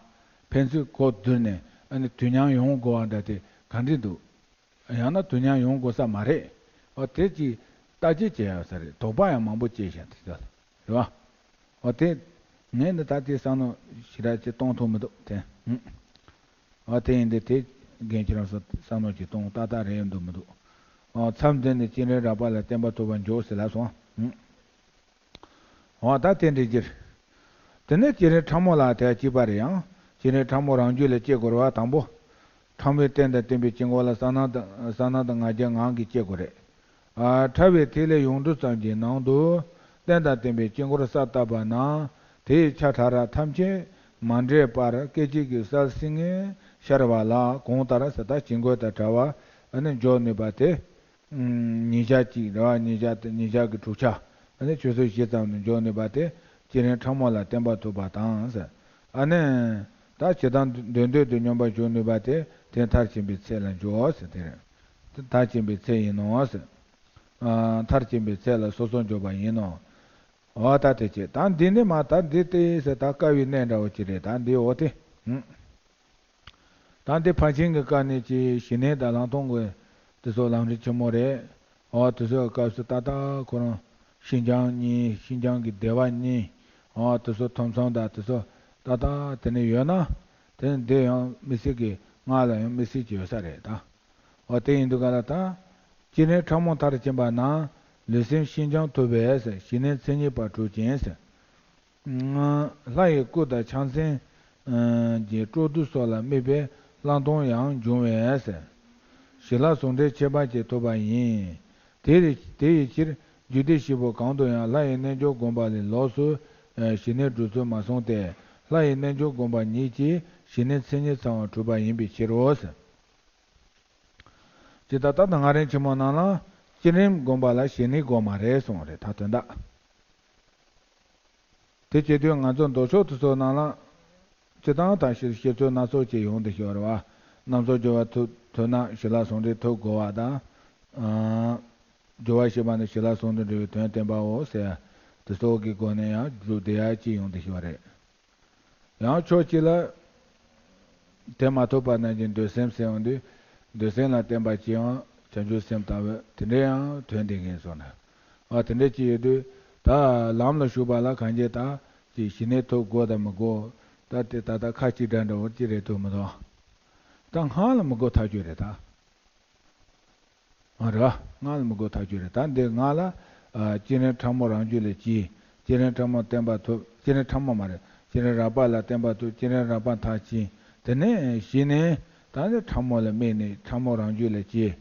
ཕན་ཚུན་གོ་བསྡུར་ནས་ཨ་ནི་དུས་མཉམ་ཡོང་དགོས་བ་འདྲ་དེ་ག་འདྲ་འདུག་ཡང་ན་དུས་མཉམ་ཡོང་དགོས་ས་མ་རེད། འོ་དེ་ཅིག་བརྟག་དཔྱད་བྱེད་ཡག་ས་རེད། དོགས་པ་ཡང་མང་པོ་སྐྱེས་བཞག་དེ་ཚོ་ལ་རེད་བ། འོ་དེ་ངས་འདི་ད་དེ་བསམ་བློ་ཞེ་དྲག་ཅིག་གཏོང་ཐུབ་མི་འདུག་དེ། འོ་དེ་ཡིན་དུས་དེ་རྒན་ཁྱེད་རང་ཚོ་བསམ་བློ་ཅིག་གཏོང་ཏག་ཏག་རེད་འདུག་མི་འདུག་འོ་མཚམས་འདི་ནས་བསྐྱེད་རིམ་རགས་པ་ལ་བརྟན་པ་ཐོབ་པར་འཇོག་ཟེར་ལབ་སོང་། འོ་ད་དེ་འདྲའི་རྒྱུར། དེ་ནས་བསྐྱེད་རིམ་ཕྲ་མོ་ལ་དེ་གཅིག་པ་རེད་ཡང་། བསྐྱེད་རིམ་ཕྲ་མོ་རང་རྒྱུད་ལ་སྐྱེ་དགོས་རེད་བ། དང་པོ། ཕྲ་མོའི་རྟེན་དང་བརྟེན་པའི་དཀྱིལ་འཁོར་ལ་གསལ་སྣང་དང་གསལ་སྣང་དང་ང་རྒྱལ་ངང་གིས་སྐྱེ་དགོས་རེད། ཨ་ཕྲ་བའི་ཐིག་ལེ་ཡུངས་འབྲུ་ཙམ་གྱི་ནང་དུ་རྟེན་དང་བརྟེན་པའི་དཀྱིལ་འཁོར་ས་བཏབ་པ་ན། དེའི་ཆ་ཕྲ་རགས་ཐམས་ཅད་མ་འདྲེས་པར་སྐད་ཅིག་གིས་གསལ་སིང་ངེ་ཤར་བ་ལ། གོང་ལྟར་ཟེར་ད་དཀྱིལ་འཁོར་དང་བྲལ་བ་ཨ་ནི་འཇོག་ནུས་པ་དེ། ཉིས་བརྒྱ་གཅིག་རེད་བ། ཉིས་བརྒྱ་དང་ཉིས་བརྒྱ་གི་དྲུག་ཆ། ཨ་ནི་ཆུ་ཚོད་བཞི་ཙམ་དུ་འཇོག་ནུས་པ་དེ་བསྐྱེད་རིམ་ཕྲ་མོ་ལ་བརྟེན་པ་ཐུབ་པ་དང་ཟེར། ཨ་ནི་ད་ཇི་ལྟར་འདོད་འདོད་དུ་སྙོམས་པར་འཇུག་ནུས་པ་དེ་དེ་མཐར་ཕྱིན་པའི་ཚད་ལ་འཇུག་ཟེར། དེ་རེད། དེ་མཐར་ཕྱིན་པའི་ཚད་ཡིན་ནོ་ཟེར། ཨ་མཐར་ཕྱིན་པའི་ཚད་ལ་སོ་སོར་འཇོག་པ་ཡིན་ནོ། འོ་ད་དེ་བྱས། ད་འདི་ནི་མ་ད་འདི་སྟེ་ཟེར། ད་དཀའ་བའི་གནད་འདྲ་བོ་ཅིག་རེད། ད་འདི་འོ་དེ། ཧུམ། ད་འདི་ཕར་ཕྱིན་གྱི་དཀའ་གནད་ཀྱི་ཞི་གནས་དང་ལྷག་མཐོང་གི་དེ་ཚོ་ལམ་རིམ་ཆེན་མོ་རེད། འོ་དེ་ཚོའི་སྐབས་སུ་ཏག་ཏག་ཁོ་རང་ཤིན་སྦྱངས་གཉིས། ཤིན་སྦྱངས་ཀྱི་བདེ་བ་གཉིས། འོ་དེ་ཚོ་ཐོབ་མཚམས་དང་དེ་ཚོ་ཏག་ཏག་དེ་ནས་ཡོད་ན། དེ་ནི་འདི་ཡང་དམིགས་བསལ་གྱི་སྔགས་ལ་ཡང་དམིགས་བསལ་གྱི་ཡོད་ས་རེད་ད། འོ་དེ་ཡིན་དུས་ག་ལ་ད། བསྐྱེད་རིམ་ཕྲ་མོ་མཐར་ཕྱིན་པ་ན། ལུས་སེམས་ཤིན་སྦྱངས་ཐུབ་པས་ཟེར། ཞི་གནས་མཚན་ཉིད་པར་གྲུབ་ཅིང་ཟེར། ལྷ་ཡི་སྐུ་དང་ཕྱག་མཚན་གྱི་སྤྲོ་བསྡུ་སོགས་ལ་དམིགས་པའི་ལྷག་མཐོང་ཡང་འབྱུང་བས་ཟེར། ཞི་ལྷག་ཟུང་འབྲེལ་ཁྱད་པར་གྱིས་ཐོབ་པ་ཡིན། དེ་དེ་ཡི་ཕྱིར་རྒྱུད་སྡེ་བཞི་པོ་གང་དུ་ཡང་ལྷ་ཡི་རྣལ་འབྱོར་བསྒོམ་པ་ལས་ལོགས་སུ་ཞི་གནས་སྒྲུབ་ཚུལ་མ་གསུངས་ཏེ། ལྷ་ཡི་རྣལ་འབྱོར་བསྒོམ་པ་ཉིད་ཀྱིས་ཞི་གནས་མཚན་ཉིད་ཚང་བར་གྲུབ་པ་ཡིན་པའི་ཕྱིར་རོ་ཟེར། ཇི་ལྟར་ད་ལྟ་སྔགས་རིམ་ཆེན་མོ་ནང་ལ་བསྐྱེད་རིམ་བསྒོམ་པ་ལ་ཞི་གནས་དགོས་མ་རེད་གསུངས་རེད་ད། དོན་དག་དེ་བྱེད་དུས་ང་ཚོ་མདོ་ཕྱོགས་དེ་ཚོ་ནང་ལ་སྤྱིར་བཏང་དང་ཞིབ་ཞིབ་ཚོད་སྣ་ཚོགས་ཅིག་ཡོང་དུ་ཤོར་བ། རྣམ་གསུམ་སྦྱོར་བ་ཐུབ་ཐུབ་ན་ཞི་ལྷག་ཟུང་འབྲེལ་ཐུབ་དགོས་པ་དང་། སྦྱོར་བ་ཞེས་པ་ནི་ཞི་ལྷག་ཟུང་དུ་འབྲེལ་བའི་དོན་བསྟན་པའོ་ཟེར། དེ་སོགས་ཀྱི་སྒོ་ནས་ཡང་སྒྲུབ་བདེ་ཡག་ཅིག་ཡོང་དུ་ཤོར་བ་རེད། ཡང་ཕྱོགས་གཅིག་ལ། དེ་མ་ཐོབ་པ་རྣམས་ཀྱིས་འདོད་སེམས་ཟེར་ཡོང་དུས། འདོད་སེམས་ལ་བརྟེན་པ་ཅིའང་བྱང་ཆུབ་སེམས་ལྟ་བུ་དེ་འདྲའི་ཡང་དོན་ལྡན་མཁན་སོགས་ན། ཨ་དེ་འདྲའི་ཅིག་ཡོད་དུས། ད་ལམ་ལ་ཞུགས་པ་ལ་གང་ཅི་ད་ཅིག་ཞི་གནས་ཐོབ་དགོས་དང་མི་དགོས། ད་དེ་ད་ལྟ་ཁ་གཅིག་གྲགས་འདྲ་བོ་ཅིག་རེད་འདུག་མི་འདུག་ད་སྔགས་ལ་མི་དགོས་ཐག་ཆོད་རེད་ད། ཨ་རེད་བ། སྔགས་ལ་མི་དགོས་ཐག་ཆོད་རེད། ད་འདི་སྔགས་ལ། ཨ་བསྐྱེད་རིམ་ཕྲ་མོ་རང་རྒྱུད་ལས་སྐྱེས། བསྐྱེད་རིམ་ཕྲ་མོ་བརྟན་པ་ཐོབ། བསྐྱེད་རིམ་ཕྲ་མོ་མ་རེད། བསྐྱེད་རིམ་རགས་པ་ལ་བརྟན་པ་ཐོབ། བསྐྱེད་རིམ་རགས་པ་མཐར་ཕྱིན། དེ་ནས་ཞི་གནས། ད་ནི་ཕྲ་མོ་ལ་དམིགས་ནས་ཕྲ་མོ་རང་རྒྱུད་ལས་སྐྱེས།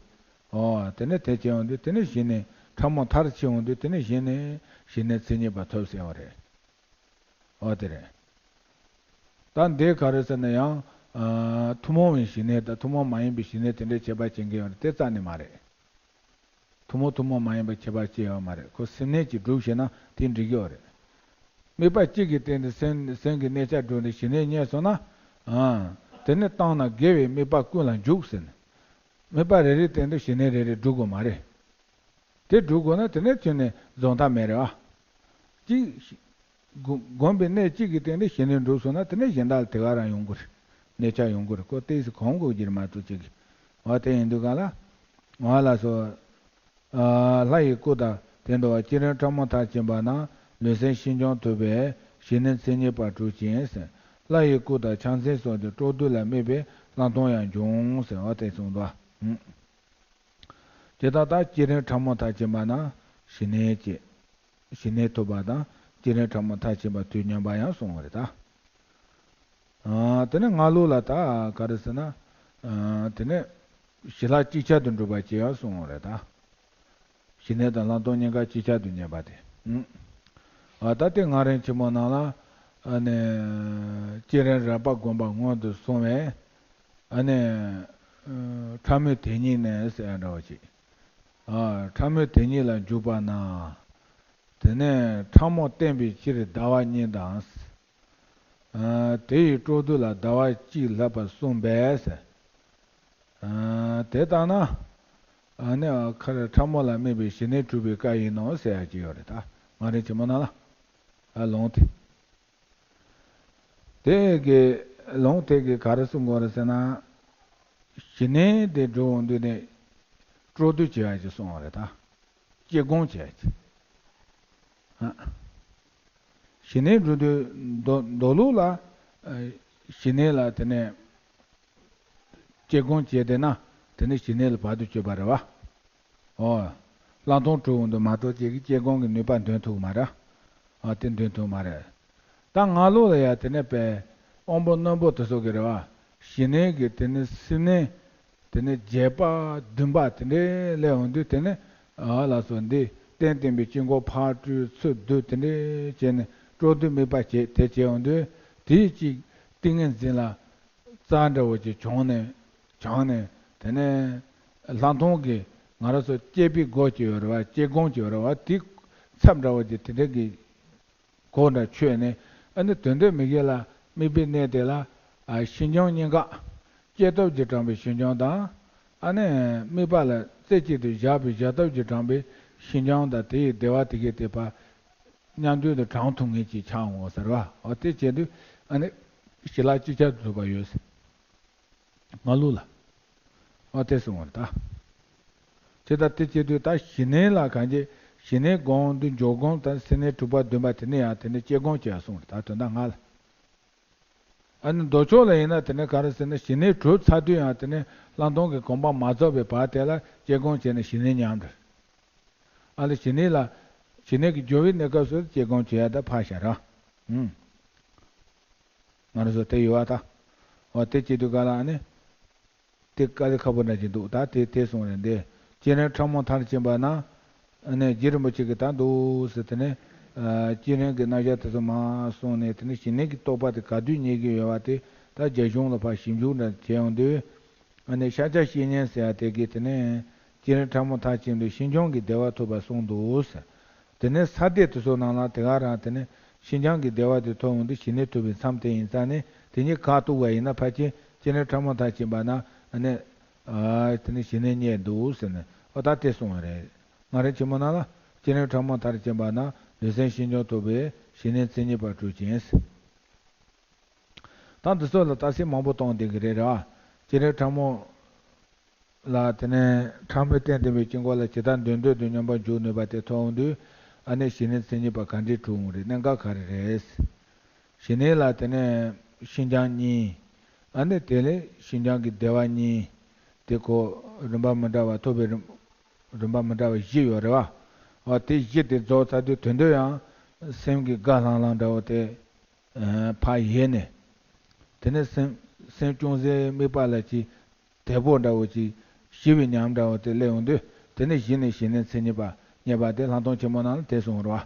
ཨོ་དེ་ནས་དེ་སྐྱེ་ཡོང་དུས་དེ་ནས་ཞི་གནས། ཕྲ་མོ་མཐར་ཕྱིན་ཡོང་དུས་དེ་ནས་ཞི་གནས། ཞི་གནས་མཚན་ཉིད་པ་ཐོབ་ཟེར་བ་རེད། ཨོ་དེ་རེད། ད་འདི་ག་རེ་ཟེར་ན་ཡང་། ཨ་ཐུན་མོང་བའི་ཞི་གནས་དང་ཐུན་མོང་མ་ཡིན་པའི་ཞི་གནས་དེ་འདྲའི་ཁྱད་པར་ཕྱེ་མཁན་ཡོད་རེད། དེ་རྩ་ནས་མ་རེད། ཐུན་མོང་ཐུན་མོང་མ་ཡིན་པའི་ཁྱད་པར་ཕྱེ་ཡོད་མ་རེད། ཁོ་སེམས་གནས་ཀྱིས་སྒྲུབ་ཤེས་ན་དེ་འགྲིག་གི་ཡོད་རེད། དམིགས་པ་གཅིག་གི་སྟེང་དུ་སེམས་སེམས་ཀྱི་གནས་ཆ་བསྒྲུབས་ནས་ཞི་གནས་རྙེད་སོང་ན། ཨ་དེ་ནི་བཏང་ན་དགེ་བའི་དམིགས་པ་ཀུན་ལ་འཇུག་ཟེར་ནས། དམིགས་པ་རེ་རེའི་སྟེང་དུ་ཞི་གནས་རེ་རེ་སྒྲུབ་དགོས་མ་རེད། དེ་སྒྲུབ་དགོས་ན་དེ་ནས་ཁྱོན་ནས་རྫོགས་མཐའ་མེད་རེད་བ། གཅིག་བསྒོམ་པའི་གནས་གཅིག་གི་སྟེང་ནས་ཞི་གནས་འགྲུབ་སོང་ན་དེ་ནས་གཞན་དག་ལ་དེ་ག་རང་ཡོང་གི་རེད། གནས་ཆ་ཡོང་གི་རེད། ཁོ་ཏོག་ཙམ་གོམས་དགོས་ཀྱི་རེད་མ་གཏོགས་གཅིག་གི། འོ་དེ་ཡིན་དུས་ག་ལ། འོ་ལགས་སོ། ལྷ་ཡི་སྐུ་དང་དེ་འདྲ་བ་བསྐྱེད་རིམ་ཕྲ་མོ་མཐར་ཕྱིན་པ་ན་ལུས་སེམས་ཤིན་སྦྱངས་ཐུབ་པས་ཞི་གནས་མཚན་ཉིད་པར་གྲུབ་ཅིང་ཟེར། ལྷ་ཡི་སྐུ་དང་ཕྱག་མཚན་སོགས་ཀྱི་སྤྲོ་བསྡུ་ལ་དམིགས་པའི་ལྷག་མཐོང་ཡང་འབྱུང་ཟེར་བ་དེ་གསུངས་འདུག་དེ་ལྟར་ད་བསྐྱེད་རིམ་ཕྲ་མོ་མཐར་ཕྱིན་པ་ན་ཞི་གནས་ཀྱི། ཞི་གནས་ཐོབ་པ་དང་བསྐྱེད་རིམ་ཕྲ་མོ་མཐར་ཕྱིན་པ་དུས་མཉམ་པ་ཡང་གསུངས་པ་རེད་ད། ཨ་དེ་ནས་སྔགས་ལུགས་ལ་ད་ག་རེ་ཟེར་ན། ཨ་དེ་ནས་ཞི་ལྷག་ཅིག་ཆར་དུ་འགྲུབ་པ་ཅིག་ཡང་གསུངས་པ་རེད་ད། ཞི་གནས་དང་ལྷག་མཐོང་གཉིས་ཀ་ཅིག་ཆར་དུ་རྙེད་པ་དེ། ཨ་ད་དེ་སྔགས་རིམ་ཆེན་མོ་ནང་ལ། ཨ་ནི་བསྐྱེད་རིམ་རགས་པ་བསྒོམ་པ་སྔོན་དུ་སོང་བས། ཨ་ནི་ཕྲ་མོའི་དེ་ཉིད་ནས་ཟེར་ཡ་འདྲ་བ་ཅིག་ཨ་ཕྲ་མོའི་དེ་ཉིད་ལ་འཇུག་པ་ན། དེ་ནས་ཕྲ་མོ་བསྟན་པའི་ཕྱིར་ཟླ་བ་གཉིས་དང་། ཨ་དེ་ཡི་སྤྲོ་བསྡུ་ལ་ཟླ་བ་གཅིག་ལྷག་པར་གསུངས་པས་ཟེར། ཨ་དེ་ལྟར་ན། ཨ་ནི་ཁར་ཕྲ་མོ་ལ་དམིགས་པའི་ཞི་གནས་གྲུབ་པའི་སྐབས་ཡིན་ནོ་ཟེར་ཡ་ཅིག་ཡོད་རེད་ད། སྔགས་རིམ་ཆེན་མོ་ནང་ལ། ཨ་ལུང་དེ། དེ་གི་ལུང་དེ་གི་ག་རེ་གསུང་གི་ཡོད་རེད་ཟེར་ན། ཞི་གནས་དེ་འགྲུབ་འོང་དུས་ནས་སྤྲོ་བསྡུ་བྱེད་ཡ་ཅིག་གསུངས་པ་རེད་ད། བསྐྱེད་སྒོམ་བྱེད་ཡ་ཅིག་ཨ། ཞི་གནས་འགྲུབ་དུས་མདོ་མདོ་ལུགས་ལ། ཨ་ཞི་གནས་ལ་དེ་ནས་བསྐྱེད་སྒོམ་བྱས་བསྡད་ན་དེ་ནས་ཞི་གནས་ལ་བར་དུ་གཅོད་པ་རེད་བ། ཨོ། ལྷག་མཐོང་གྲུབ་འོང་དུས་མ་གཏོགས་ཅིག་གིས་བསྐྱེད་སྒོམ་གྱི་ནུས་པ་འདོན་ཐུབ་ཀྱི་མ་རེད། ཨ་དེ་འདོན་ཐུབ་ཀྱི་མ་རེད། ད་སྔགས་ལུགས་ལ་ཡ་དེ་ནས་པའི་དབང་པོ་རྣོན་པོ་དེ་ཚོ་གི་རེད་བ། ཞི་གནས་ཀྱི་དེ་ནས་སེམས་གནས། དེ་ནས་རྒྱས་པ་བདུན་པ་དེ་འདྲའི་སླེབས་འོང་དུས་དེ་ནས་ ཨ་ལགས་སོ། འདི་རྟེན་བརྟེན་པའི་དཀྱིལ་འཁོར་ཕར་སྤྲུལ་ཚུར་བསྡུ་དེ་འདྲས་བྱས་ནས་སྤྲོ་བསྡུ་དམིགས་པ་བྱེད། དེ་བྱས་ཡོང་དུས་དེའི་གཅིག་ཏིང་ངེ་འཛིན་ལ་རྩ་འདྲ་བོ་ཅིག་བྱུང་ནས་བྱུང་ནས་དེ་ནས་ལྷག་མཐོང་གི་ང་རང་ཚོ་བསྐྱེད་པའི་སྒོ་ཅིག་ཡོད་རེད་བ། བསྐྱེད་སྒོམ་ཅིག་ཡོད་རེད་བ། དེ་ཚབ་འདྲ་བོ་ཅིག་དེ་འདྲ་གི་གོ་འདྲ་ཆོད་ནས། ཨ་ནི་དོན་དེ་མི་དགེ་ལ་དམིགས་པའི་གནས་དེ་ལ་ཨ་ཞི་འཇམ་གཉིས་ཀ། བསྐྱེད་སྟོབས་ཀྱིས་དྲངས་པའི་ཞི་འཇམ་དང་། ཨ་ནི་དམིགས་པ་ལ་རྩེ་གཅིག་ཏུ་བཞག་པའི་བཞག་སྟོབས་ཀྱིས་དྲངས་པའི་ཞི་འཇམ་དང་དེ་ཡི་བདེ་བ་དེ་གའི་དེ་བར་མཉམ་དུ་དུ་དྲངས་ཐུབ་མཁན་ཅིག་ཆགས་འོང་ཟེར་བ། འོ་དེ་བྱེད་དུས་ཨ་ནི་ཞི་ལྷག་ཅིག་ཆར་དུ་ཐུབ་པ་ཡོད་ཟེར། ང་ལུགས་ལ། ཨ་དེ་གསུངས་པ་རེད་ད། དེ་ལྟར་དེ་བྱེད་དུས་ད་ཞི་གནས་ལ་གང་བྱེད། ཞི་གནས་སྒོམ་དུས་འཇོག་སྒོམ་དང་སེམས་གནས་དྲུག་པ་བདུན་པ་དེ་ནས་ཡང་དེ་ནས་བསྐྱེད་སྒོམ་བྱེད་ཡ་གསུངས་རེད་ད། དོན་དག་ང་ལ། ཨ་ནི་མདོ་ཕྱོགས་ལ་ཡིན་ན་དེ་ནས་ག་རེ་ཟེར་ན་ཞི་གནས་གྲུབ་ཚར་དུས་ཡང་དེ་ནས་ལྷག་མཐོང་གི་གོམས་པ་མ་རྫོགས་པའི་བར་དེ་ལ་བསྐྱེད་སྒོམ་བྱས་ནས་ཞི་གནས་ཉམས་འགྲོ། ཨ་ལ་ཞི་གནས་ལ་ཞི་གནས་ཀྱི་སྦྱོར་བའི་གནས་སྐབས་སུ་བསྐྱེད་སྒོམ་བྱེད་ཡ་ད་ཕར་བཞག་ར། ཨུམ། ང་རང་ཚོ་དེ་ཡོད་བ་ད། འོ་དེ་བྱེད་དུས་ག་ལ་ཨ་ནི། དེ་དཀའ་ལས་ཁག་པོ་འདྲ་ཅིག་འདུག་ད་དེ་དེ་གསུངས་རེད་འདི། བསྐྱེད་རིམ་ཕྲ་མོ་མཐར་ཕྱིན་པ་ན། ཨ་ནི་རྗེ་རིན་པོ་ཆེ་གིས་ད་འདུག་ཟེར་དེ་ནས། ཨ་བསྐྱེད་རིམ་གྱི་རྣམ་གཞག་དེ་ཚོ་མར་གསུངས་ནས་དེ་ནས་ཞི་གནས་ཀྱི་རྟོགས་པ་དེ་ག་དུས་རྙེད་ཀྱི་ཡོད་བ་དེ་ད་རྒྱ་གཞུང་ལ་ཕར་ཞིབ་འཇུག་འདྲ་བྱས་ཡོང་དུས། ཨ་ནི་ཤཱཀྱ་བཤེས་གཉེན་ཟེར་ཡ་དེ་གིས་དེ་ནས་བསྐྱེད་རིམ་ཕྲ་མོ་མཐར་ཕྱིན་པའི་ཞི་འཇམ་གྱི་བདེ་བ་ཐོབ་པར་གསུངས་འདུག་ཟེར། དེ་ནས་ས་སྡེ་དེ་ཚོ་ནང་ལ་དེ་ག་རང་དེ་ནས་ཞི་འཇམ་གྱི་བདེ་བ་དེ་ཐོབ་འོང་དུས་ཞི་གནས་ཐོབ་པའི་མཚམས་དེ་ཡིན་ཙང་ནས་དེ་གཉིས་ཁ་གཏུགས་པ་ཡིན་ན་ཕལ་ཆེར་བསྐྱེད་རིམ་ཕྲ་མོ་མཐར་ཕྱིན་པ་ན་ཨ་ནི། ཨ་དེ་ནས་ཞི་གནས་རྙེད་འདུག་ཟེར་ནས་ཨོ་ད་དེ་གསུངས་པ་རེད། ང་རང་ཆེན་མོ་ནང་ལ་བསྐྱེད་རིམ་ཕྲ་མོ་མཐར་ཕྱིན་པ་ན་ལུས་སེམས་ཤིན་སྦྱངས་ཐོབ་པའི་ཞི་གནས་མཚན་ཉིད་པར་གྲུབ་ཅིང་། ད་འདི་ཚོ་ལ་རྟགས་གསལ་མང་པོ་གཏོང་བསྡད་ཀྱི་རེད་ར། བསྐྱེད་རིམ་ཕྲ་མོ་ལ་དེ་ནས་ཕྲ་མོའི་རྟེན་བརྟེན་པའི་དཀྱིལ་འཁོར་ལ་ཇི་ལྟར་འདོད་འདོད་དུ་སྙོམས་པར་འཇུག་ནུས་པ་དེ་ཐོབ་འོང་དུས་ཨ་ནི་ཞི་གནས་མཚན་ཉིད་པ་ག་འདྲས་གྲུབ་འོང་རེད། གནད་འགག་ག་རེ་རེད། ཞི་གནས་ལ་དེ་ནས་ཤིན་སྦྱངས་གཉིས། ཨ་ནི་དེ་ལས་ཤིན་སྦྱངས་ཀྱི་བདེ་བ་གཉིས། དེ་ཁོ་རིམ་པ་མི་འདྲ་བ་ཐོབ་པའི་རིམ་རིམ་པ་མི་འདྲ་བ་བཞི་ཡོད་རེད་བ། འོ་དེ་བཞི་དེ་རྫོགས་ཚར་དུས་དོན་དུ་ཡང་སེམས་ཀྱི་དགའ་ལྷང་ལྷང་འདྲ་བོ་དེ། ཨ་ཕར་ཡལ་ནས། དེ་ནས་སེམས་སེམས་ཅུང་ཟད་དམིགས་པ་ལ་ཅིག་དལ་པོ་འདྲ་བོ་ཅིག་ཞི་བའི་ཉམས་འདྲ་བོ་དེ་སླེབས་ཡོང་དུས་དེ་ནས་གཞི་ནས་ཞི་གནས་མཚན་ཉིད་པ་རྙེད་པ་དེ་ལྷག་མཐོང་ཆེན་མོ་ནང་ལ་དེ་གསུངས་རོ།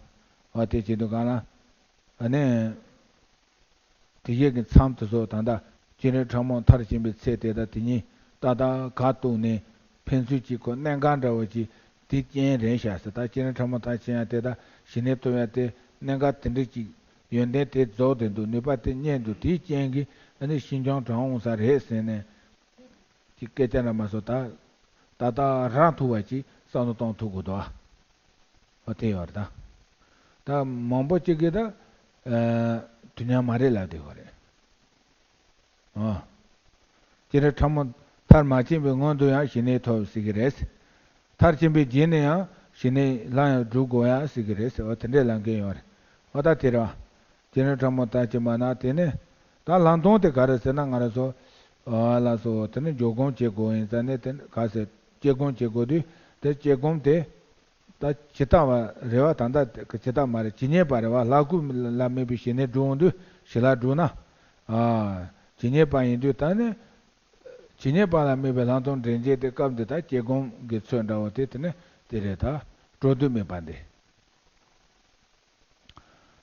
འོ་དེ་བྱེད་དུས་གང་ལ། ཨ་ནི། དེ་ཡས་ཀྱི་མཚམས་དེ་ཚོ་ད་ལྟ་བསྐྱེད་རིམ་ཕྲ་མོ་མཐར་ཕྱིན་པའི་ཚེ་དེ་དང་དེ་གཉིས་ཏག་ཏག་ཁ་གཏུགས་ནས་ཕན་ཚུན་གཅིག་གོ་གནད་འགག་འདྲ་བོ་ཅིག་དེ་རྐྱེན་རེད་ཤག་ཟེར། ད་བསྐྱེད་རིམ་ཕྲ་མོ་མཐར་ཕྱིན་ཡ་དེ་དང་ཞི་གནས་ཐོབ་ཡ་དེ་གནད་འགག་དེ་འདྲ་ཅིག་ཡོན་ཏན་དེ་རྫོགས་བསྡད་འདུག་ནུས་པ་དེ་རྙེད་འདུག་དེའི་རྐྱེན་གྱིས་ཨ་ནི་ཤིན་སྦྱངས་དྲག་འོང་ས་རེད་ཟེར་ནས་ཀྱི་སྐད་ཆ་འདྲ་མ་སོང་ད། ད་ལྟ་རང་ཐུག་པ་ཅིག་བསམ་བློ་གཏོང་ཐུབ་དགོས་འདུག་ཨ། ཨ་དེ་ཡོད་རེད་ད། ད་མང་པོ་ཅིག་གིས་ད། ཨ་དུས་མཉམ་མ་རེད་ལབ་བསྡད་ཡོད་རེད། ཨ། བསྐྱེད་རིམ་ཕྲ་མོ་མཐར་མ་ཕྱིན་པའི་སྔོན་དུ་ཡང་ཞི་གནས་ཐོབ་ཟེར་གྱི་རེད། མཐར་ཕྱིན་པའི་རྗེས་ནས་ཡང་ཞི་གནས་སླར་ཡང་སྒྲུབ་དགོས་ཡ་ཟེར་གྱི་རེད་ཟེར་བ་དེ་འདྲས་ལབ་མཁན་ཡོད་རེད། འོ་ད་དེ་རེད་བ། བསྐྱེད་རིམ་ཕྲ་མོ་མཐར་ཕྱིན་པ་ན་དེ་ནས་ད་ལྷག་མཐོང་དེ་ག་རེ་ཟེར་ན་ང་རང་ཚོ། ཨ་ལགས་སོ་དེ་ནས་འཇོག་སྒོམ་བྱེད་དགོས་ཡིན་ཙང་ནས་དེ་ག་ཟེར་བསྐྱེད་སྒོམ་བྱེད་དགོས་དུས་དེ་བསྐྱེད་སྒོམ་དེ། ད་ཇི་ལྟ་བ་རེད་བ། ད་ལྟ་ཇི་ལྟ་མ་རེད། ཇི་སྙེད་པ་རེད་བ། ལྷ་སྐུ་ལ་དམིགས་པའི་ཞི་གནས་སྒྲུབ་འོང་དུས་ཞི་ལྷག་སྒྲུབ་ན། ཨ་ཇི་སྙེད་པ་ཡིན་དུས་ད་ནི། ཇི་སྙེད་པ་ལ་དམིགས་པའི་ལྷག་མཐོང་འདྲེན་བྱེད་དེ་སྐབས་འདི་དག་བསྐྱེད་སྒོམ་གྱི་ཚུལ་འདྲ་བོ་དེ་དེ་ནི་དེ་རེད་ད། སྤྲོ་བསྡུ་དམིགས་པ་འདི།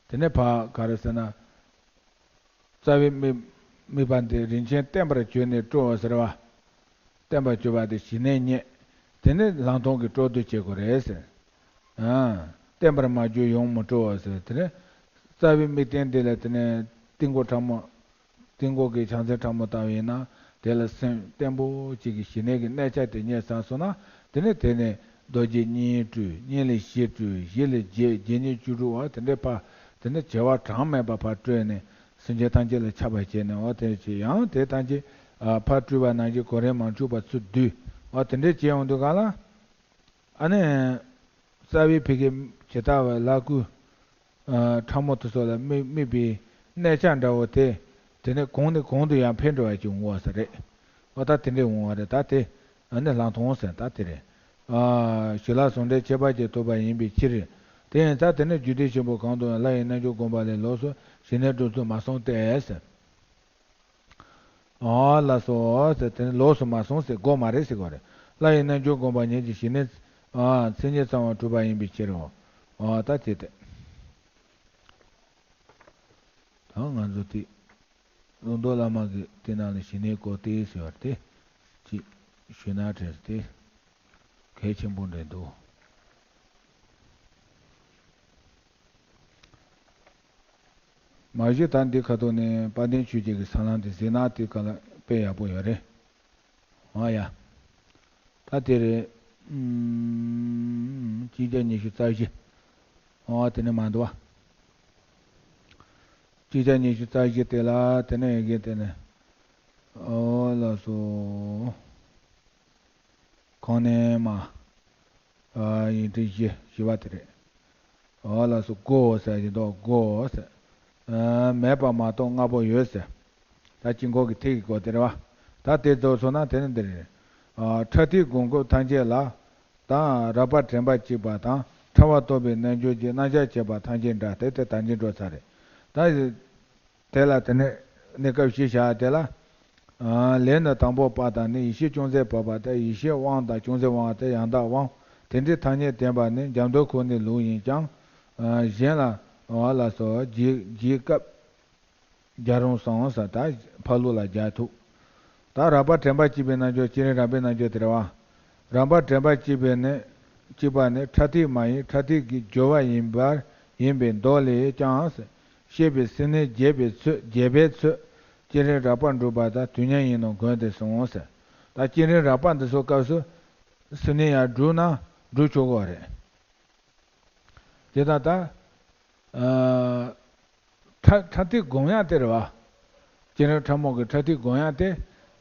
དེ་ནས་ཕར་ག་རེ་ཟེར་ན། རྩ་བའི་དམིགས་དམིགས་པ་འདི་རིན་ཆེན་བརྟན་པར་གྱུར་ནས་སྤྲོ་བ་ཟེར་བ། བརྟན་པར་གྱུར་པ་དེ་ཞི་གནས་རྙེད། དེ་ནས་ལྷག་མཐོང་གི་སྤྲོ་བསྡུ་བྱེད་དགོས་རེད་ཟེར། ཨ། བརྟན་པར་མ་གྱུར་ཡོངས་མི་སྤྲོ་བ་ཟེར། དེ་ནས་རྩ་བའི་དམིགས་རྟེན་འདི་ལ་དེ་ནས་ཏིང་གོ་ཕྲ་མོ། ཏིང་གོ་གི་ཕྱག་མཚན་ཕྲ་མོ་ལྟ་བུ་ཡིན་ན་དེ་ལ་སེམས་བརྟན་པོ་གཅིག་གི་ཞི་གནས་ཀྱི་གནས་ཆ་དེ་རྙེད་ཚར་སོང་ན་དེ་ནས་དེ་ནས་རྡོ་རྗེ་གཉིས་སྤྲུལ། གཉིས་ལས་བཞི་སྤྲུལ། བཞི་ལས་བརྒྱད། བརྒྱད་གཉིས་བཅུ་དྲུག་པ་དེ་འདྲའི་ཕར་དེ་ནས་བྱེ་བ་གྲངས་མེད་པ་ཕར་སྤྲོས་ནས་སེམས་ཅན་ཐམས་ཅད་ལ་ཁྱབ་པར་བྱས་ནས་འོ་དེ་བྱས་ཡང་དེ་ཐམས་ཅད་ཕར་སྤྲུལ་པ་ནང་བཞིན་གོ་རིམ་མ་འཁྲུགས་པ་ཚུར་བསྡུས་འོ་དེ་འདྲའི་བྱས་ཡོང་དུས་ག་ལ། ཨ་ནི། རྩ་བའི་ཕ་གི་ཇི་ལྟ་བ་ལྷ་སྐུ། ཨ་ཕྲ་མོ་དེ་ཚོ་ལ་དམིགས་དམིགས་པའི་གནས་ཆ་འདྲ་བོ་དེ། དེ་ནས་གོང་ནས་གོང་དུ་ཡང་འཕེལ་འགྲོ་བ་ཅིག་འོང་བ་ས་རེད། འོ་ད་དེ་འདྲས་འོང་བ་རེད་ད་དེ། ཨ་ནི་ལྷག་མཐོང་ཟེར་ད་དེ་རེད། ཨ་ཞི་ལྷག་ཟུང་འབྲེལ་ཁྱད་པར་གྱིས་ཐོབ་པ་ཡིན་པའི་ཕྱིར། དེ་ཡིན་ཙང་དེ་ནི་རྒྱུད་སྡེ་ཆེན་པོ་གང་དུའང་ལྷ་ཡི་རྣལ་འབྱོར་བསྒོམ་པ་ལས་ལོགས་སུ་ཞི་གནས་སྒྲུབ་ཚུལ་མ་གསུངས་ཏེ་ཟེར། ཨོ་ལགས་སོ་ཟེར་དེ་ནི་ལོགས་སུ་མ་གསུངས་ཟེར་དགོས་མ་རེད་ཟེར་དགོས་རེད། ལྷ་ཡི་རྣལ་འབྱོར་བསྒོམ་པ་ཉིད་ཀྱི་ཞི་གནས་ ཨ་མཚན་ཉིད་ཚང་བ་གྲུབ་པ་ཡིན་པའི་ཕྱིར་རོ། ཨ་ད་དེ་དེ། ད་ང་ཚོ་དེ་ལུང་རྟོགས་བླ་མ་གི་དེ་ནང་ལ་ཞི་གནས་སྐོར་ཏེ་ཟེར་བ་དེ་ཅིག་ཞུས་ན་དྲན་སོང་། དེ་གལ་ཆེན་པོ་འདྲ་འདུག། མ་གཞི་ད་འདི་ཁ་ཐོག་ནས་དཔལ་ལྡན་ཆོས་རྒྱལ་གྱི་ས་ལམ་དེ་གཟིགས་ན་དེ་ག་ལ་དཔེ་ཡག་པོ་ཡོད་རེད། ཨ་ཡ། ད་དེ་རེད། ཨུམ། གཅིག་བརྒྱ་ཉི་ཤུ་རྩ་བཞི། ཨ་དེ་ནས་མ་འདུག་བ། གཅིག་བརྒྱ་ཉི་ཤུ་རྩ་བཞི་དེ་ལ་དེ་ནས་ཡི་གེ་དེ་ནས། ཨོ་ལགས་སོ། གོང་ནས་མ། ཨ་ཡིག་འབྲུ་བཞི་བཞི་པ་དེ་རེད། ཨོ་ལགས་སོ། སྒོ་ཟེར་གྱི་འདུག། སྒོ་ཟེར། ཨ་མེད་པ་མ་གཏོགས་ལྔ་པོ་ཡོད་ཟེར། ད་དཀྱིལ་འཁོར་གྱི་ཐིག་གི་སྒོ་དེ་རེད་བ། ད་དེ་རྫོགས་སོང་ན་དེ་ནི་འདི་རེད། ཨ་ཕྲ་ཐིག་སྒོམ་སྐབས་ཐམས་ཅད་ལ། དང་རགས་པ་དྲན་པ་གཅིག་པ་དང་ཕྲ་བ་རྟོགས་པའི་རྣལ་འབྱོར་གྱི་རྣམ་གཞག་བྱེད་པ་ཐམས་ཅད་འདྲ། དེ་དེ་ད་གིན་འགྲོ་ཚར་རེད། ད། དེ་ལ་དེ་ནས་གནས་སྐབས་བཞི་བཞག་དེ་ལ། ཨ་ལས་ནི་དང་པོ་པ་དང་ནི་ཡེ་ཤེས་ཅུང་ཟད་བབས་པ་སྟེ། ཡེ་ཤེས་དབང་དང་ཅུང་ཟད་དབང་སྟེ་ཡང་དག་དབང་། དེ་འདྲའི་ཐ་སྙད་བསྟན་པ་ནི་འཇམ་མདོ་ཁོ་ནའི་ལུགས་ཡིན་ཀྱང་། ཨ་གཞན་ལ་བ་ལ་སོགས་རྗེས་རྗེས་སྐབས་སྦྱར་རུང་སོང་ས་ད་ཕ་ལུགས་ལ་སྦྱར་ཐུབ། ད་རགས་པ་དྲན་པ་གཅིག་པའི་རྣལ་འབྱོར། བསྐྱེད་རིམ་རགས་པའི་རྣལ་འབྱོར་དེ་རེད་བ། རགས་པ་དྲན་པ་གཅིག་པའི་ནི། གཅིག་པ་ནི་ཕྲ་ཐིག་མ་ཡིན་ཕྲ་ཐིག་གི་སྦྱོར་བ་ཡིན་པར་ཡིན་པའི་མདོ་ལས་ཀྱང་། བཤད་པའི་སེམས་གནས་རྒྱས་པའི་ཚུལ་རྒྱས་པའི་ཚུལ། བསྐྱེད་རིམ་རགས་པ་འགྲུབ་པ་དང་དུས་མཉམ་ཡིན་ནོ་དགོངས་ཏེ་གསུངས་ཟེར། ད་བསྐྱེད་རིམ་རགས་པ་འདི་ཚོ་སྐབས་སུ་སེམས་གནས་ཡང་འགྲུབ་ན་འགྲུབ་ཆོག་གི་རེད། དེ་ལྟར་ད། ཨ་ཕྲ་ཕྲ་ཐིག་སྒོམ་ཡག་དེ་རེད་བ། བསྐྱེད་རིམ་ཕྲ་མོ་གི་ཕྲ་ཐིག་སྒོམ་ཡག་དེ་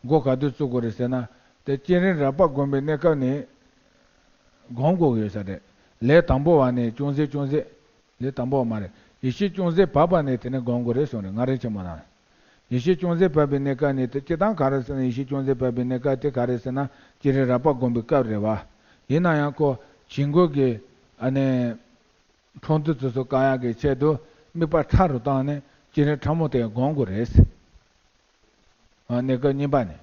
མགོ་ག་དུས་བཙུགས་དགོས་རེད་ཟེར་ན། དེ་བསྐྱེད་རིམ་རགས་པ་སྒོམ་པའི་གནས་སྐབས་ནས་སྒོམ་དགོས་ཀྱི་ཡོད་ས་རེད། ལས་དང་པོ་བ་ནས་ཅུང་ཟད་ཅུང་ཟད། ལས་དང་པོ་བ་མ་རེད། ཡེ་ཤེས་ཅུང་ཟད་བབས་པ་ནས་དེ་ནས་སྒོམ་དགོས་རེད་གསུངས་རེད། ང་རེ་ཆེན་མོ་ན། ཡེ་ཤེས་ཅུང་ཟད་བབས་པའི་གནས་སྐབས་ནས་དེ་སྤྱིར་བཏང་ག་རེ་ཟེར་ན། ཡེ་ཤེས་ཅུང་ཟད་བབས་པའི་གནས་སྐབས་དེ་ག་རེ་ཟེར་ན། བསྐྱེད་རིམ་རགས་པ་སྒོམ་པའི་སྐབས་རེད་བ། ཡིན་ན་ཡང་ཁོ་བྱིང་རྒོད་ཀྱི་ཨ་ནི། འཕྲོ་འདུ་དེ་ཚོ་བཀག་ཡག་གི་ཆེད་དུ་དམིགས་པ་ཕྲ་རུ་བཏང་ནས་བསྐྱེད་རིམ་ཕྲ་མོ་དེ་སྒོམ་དགོས་རེད། ཨ་གནས་སྐབས་གཉིས་པ་ནས།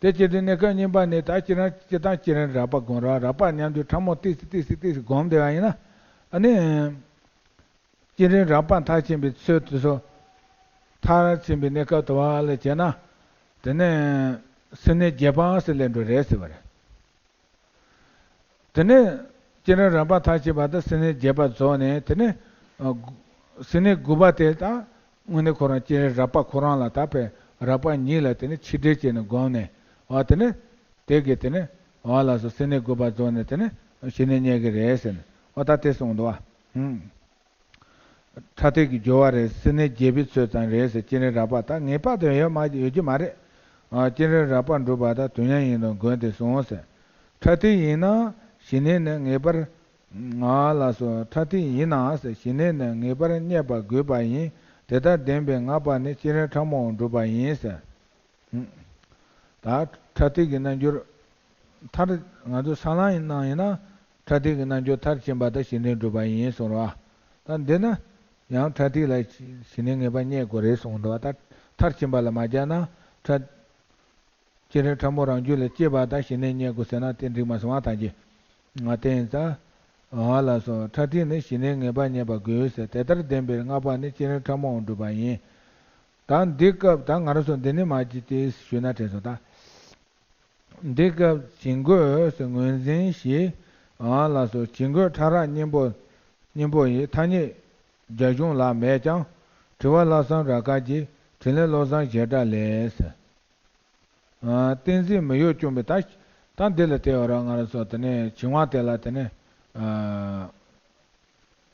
དེ་བྱེད་དུས་གནས་སྐབས་གཉིས་པ་ནས་ད་སྤྱིར་སྤྱིར་བཏང་བསྐྱེད་རིམ་རགས་པ་སྒོམ་ར། རགས་པ་མཉམ་དུ་ཕྲ་མོ་ཏིག་ཙི་ཏིག་ཙི་ཏིག་ཙི་སྒོམ་བསྡད་པ་ཡིན་ན། ཨ་ནི། བསྐྱེད་རིམ་རགས་པ་མཐར་ཕྱིན་པའི་ཚུལ་དེ་ཚོ། མཐར་ཕྱིན་པའི་གནས་སྐབས་དུ་བ་ལ་བྱས་ན། དེ་ནས་སེམས་གནས་རྒྱས་པ་ཟེར་སླེབས་འགྲོ་རེད་ཟེར་བ་རེད། དེ་ནས་བསྐྱེད་རིམ་རགས་པ་མཐར་ཕྱིན་པ་དང་སེམས་གནས་རྒྱས་པ་རྫོགས་ནས། དེ་ནས་ཨ་སེམས་གནས་དགུ་པ་དེ་དང་དངོས་གནས་ཁོ་རང་བསྐྱེད་རིམ་རགས་པ་ཁོ་རང་ལ་ད་དཔེ་རགས་པ་ཉིད་ལ་དེ་ནས་ཆིག་སྒྲིལ་བྱས་ནས་བསྒོམས་ནས། འོ་དེ་ནས་དེ་གིས་དེ་ནས་འོ་ལགས་སོ། སེམས་གནས་དགུ་པ་རྫོགས་ནས་དེ་ནས་ཞི་གནས་རྙེད་ཀྱི་རེད་ཟེར་ནས་འོ་ད་དེ་གསུངས་འདུག་བ། ཧུམ། ཕྲ་ཐིག་གི་སྦྱོར་བ་རེད། སེམས་གནས་རྒྱས་པའི་ཚུལ་ཙམ་རེད་ཟེར། བསྐྱེད་རིམ་རགས་པ་ད་ངེས་པར་དུ་ཡོད་མ་ཡོད་རྒྱུ་མ་རེད། ཨ་བསྐྱེད་རིམ་རགས་པ་འགྲུབ་པ་དང་དུས་མཉམ་ཡིན་ནོ་དགོངས་ཏེ་གསུངས་ཟེར། ཕྲ་ཐིག་ཡིན་ན་ཞི་གནས་ནི་ངེས་པར། ང་ལ་སོགས་ཕྲ་ཐིག་ཡིན་ན་ཟེར། ཞི་གནས་ནི་ངེས་པར་རྙེད་པ་དགོས་པ་ཡིན། དེ་ལྟར་བདེན་པའི་ལྔ་པ་ནི་བསྐྱེད་རིམ་ཕྲ་མོའང་འགྲུབ་པ་ཡིན་ཟེར། ད་ཕྲ་ཐིག་གི་རྣལ་འབྱོར་མཐར་ང་ཚོ་ས་ལམ་ཡིན་ནའང་ཡིན་ན། ཕྲ་ཐིག་གི་རྣལ་འབྱོར་མཐར་ཕྱིན་པ་དང་ཞི་གནས་འགྲུབ་པ་ཡིན་གསུངས་རེད་བ། ད་འདི་ན་ཡང་ཕྲ་ཐིག་ལ་ཞི་གནས་ངེས་པ་རྙེད་དགོས་རེད་གསུངས་འདུག་བ། ད་མཐར་ཕྱིན་པ་ལ་མ་སྦྱར་ན་ཕྲ། བསྐྱེད་རིམ་ཕྲ་མོ་རང་རྒྱུད་ལ་སྐྱེས་པ་དང་ཞི་གནས་རྙེད་དགོས་ཟེར་ན་དེ་འགྲིག་མ་སོང་བ། ད་ཅི་ང་བསྟན་ཡིན་ཙང་། ཨ་ལགས་སོ། ཕྲ་ཐིག་ནི་ཞི་གནས་ངེས་པ་རྙེད་པ་དགོས་ཟེར། དེ་ལྟར་བདེན་པའི་ལྔ་པ་ནི་བསྐྱེད་རིམ་ཕྲ་མོའང་འགྲུབ་པ་ཡིན། ད་འདི་སྐབས་ད་ང་རང་ཚོ་འདི་ནས་མ་ཅིག་དེ་ཞུས་ན་དྲན་སོང་ད། འདི་སྐབས་བྱིང་རྒོད་ཟེར་ངོས་འཛིན་ཞེས། ཨ་ལགས་སོ། བྱིང་རྒོད་ཕྲ་རགས་སྙིང་པོ། སྙིང་པོ་ཡི་ཐ་སྙད་རྒྱ་གཞུང་ལ་མེད་ཀྱང་། དྲི་བ་བློ་བཟང་རབ་དཀར་གྱི་དྲིས་ལན་བློ་བཟང་བཞད་སྒྲ་ལས་ཟེར། ཨ་ཏིང་འཛིན་མི་གཡོ་བཅོམ་པའི་ད། ད་འདི་ལ་བལྟས་པ་ར་ང་རང་ཚོ་དེ་ནས་བྱིང་བ་དེ་ལ་དེ་ནས་ཨ་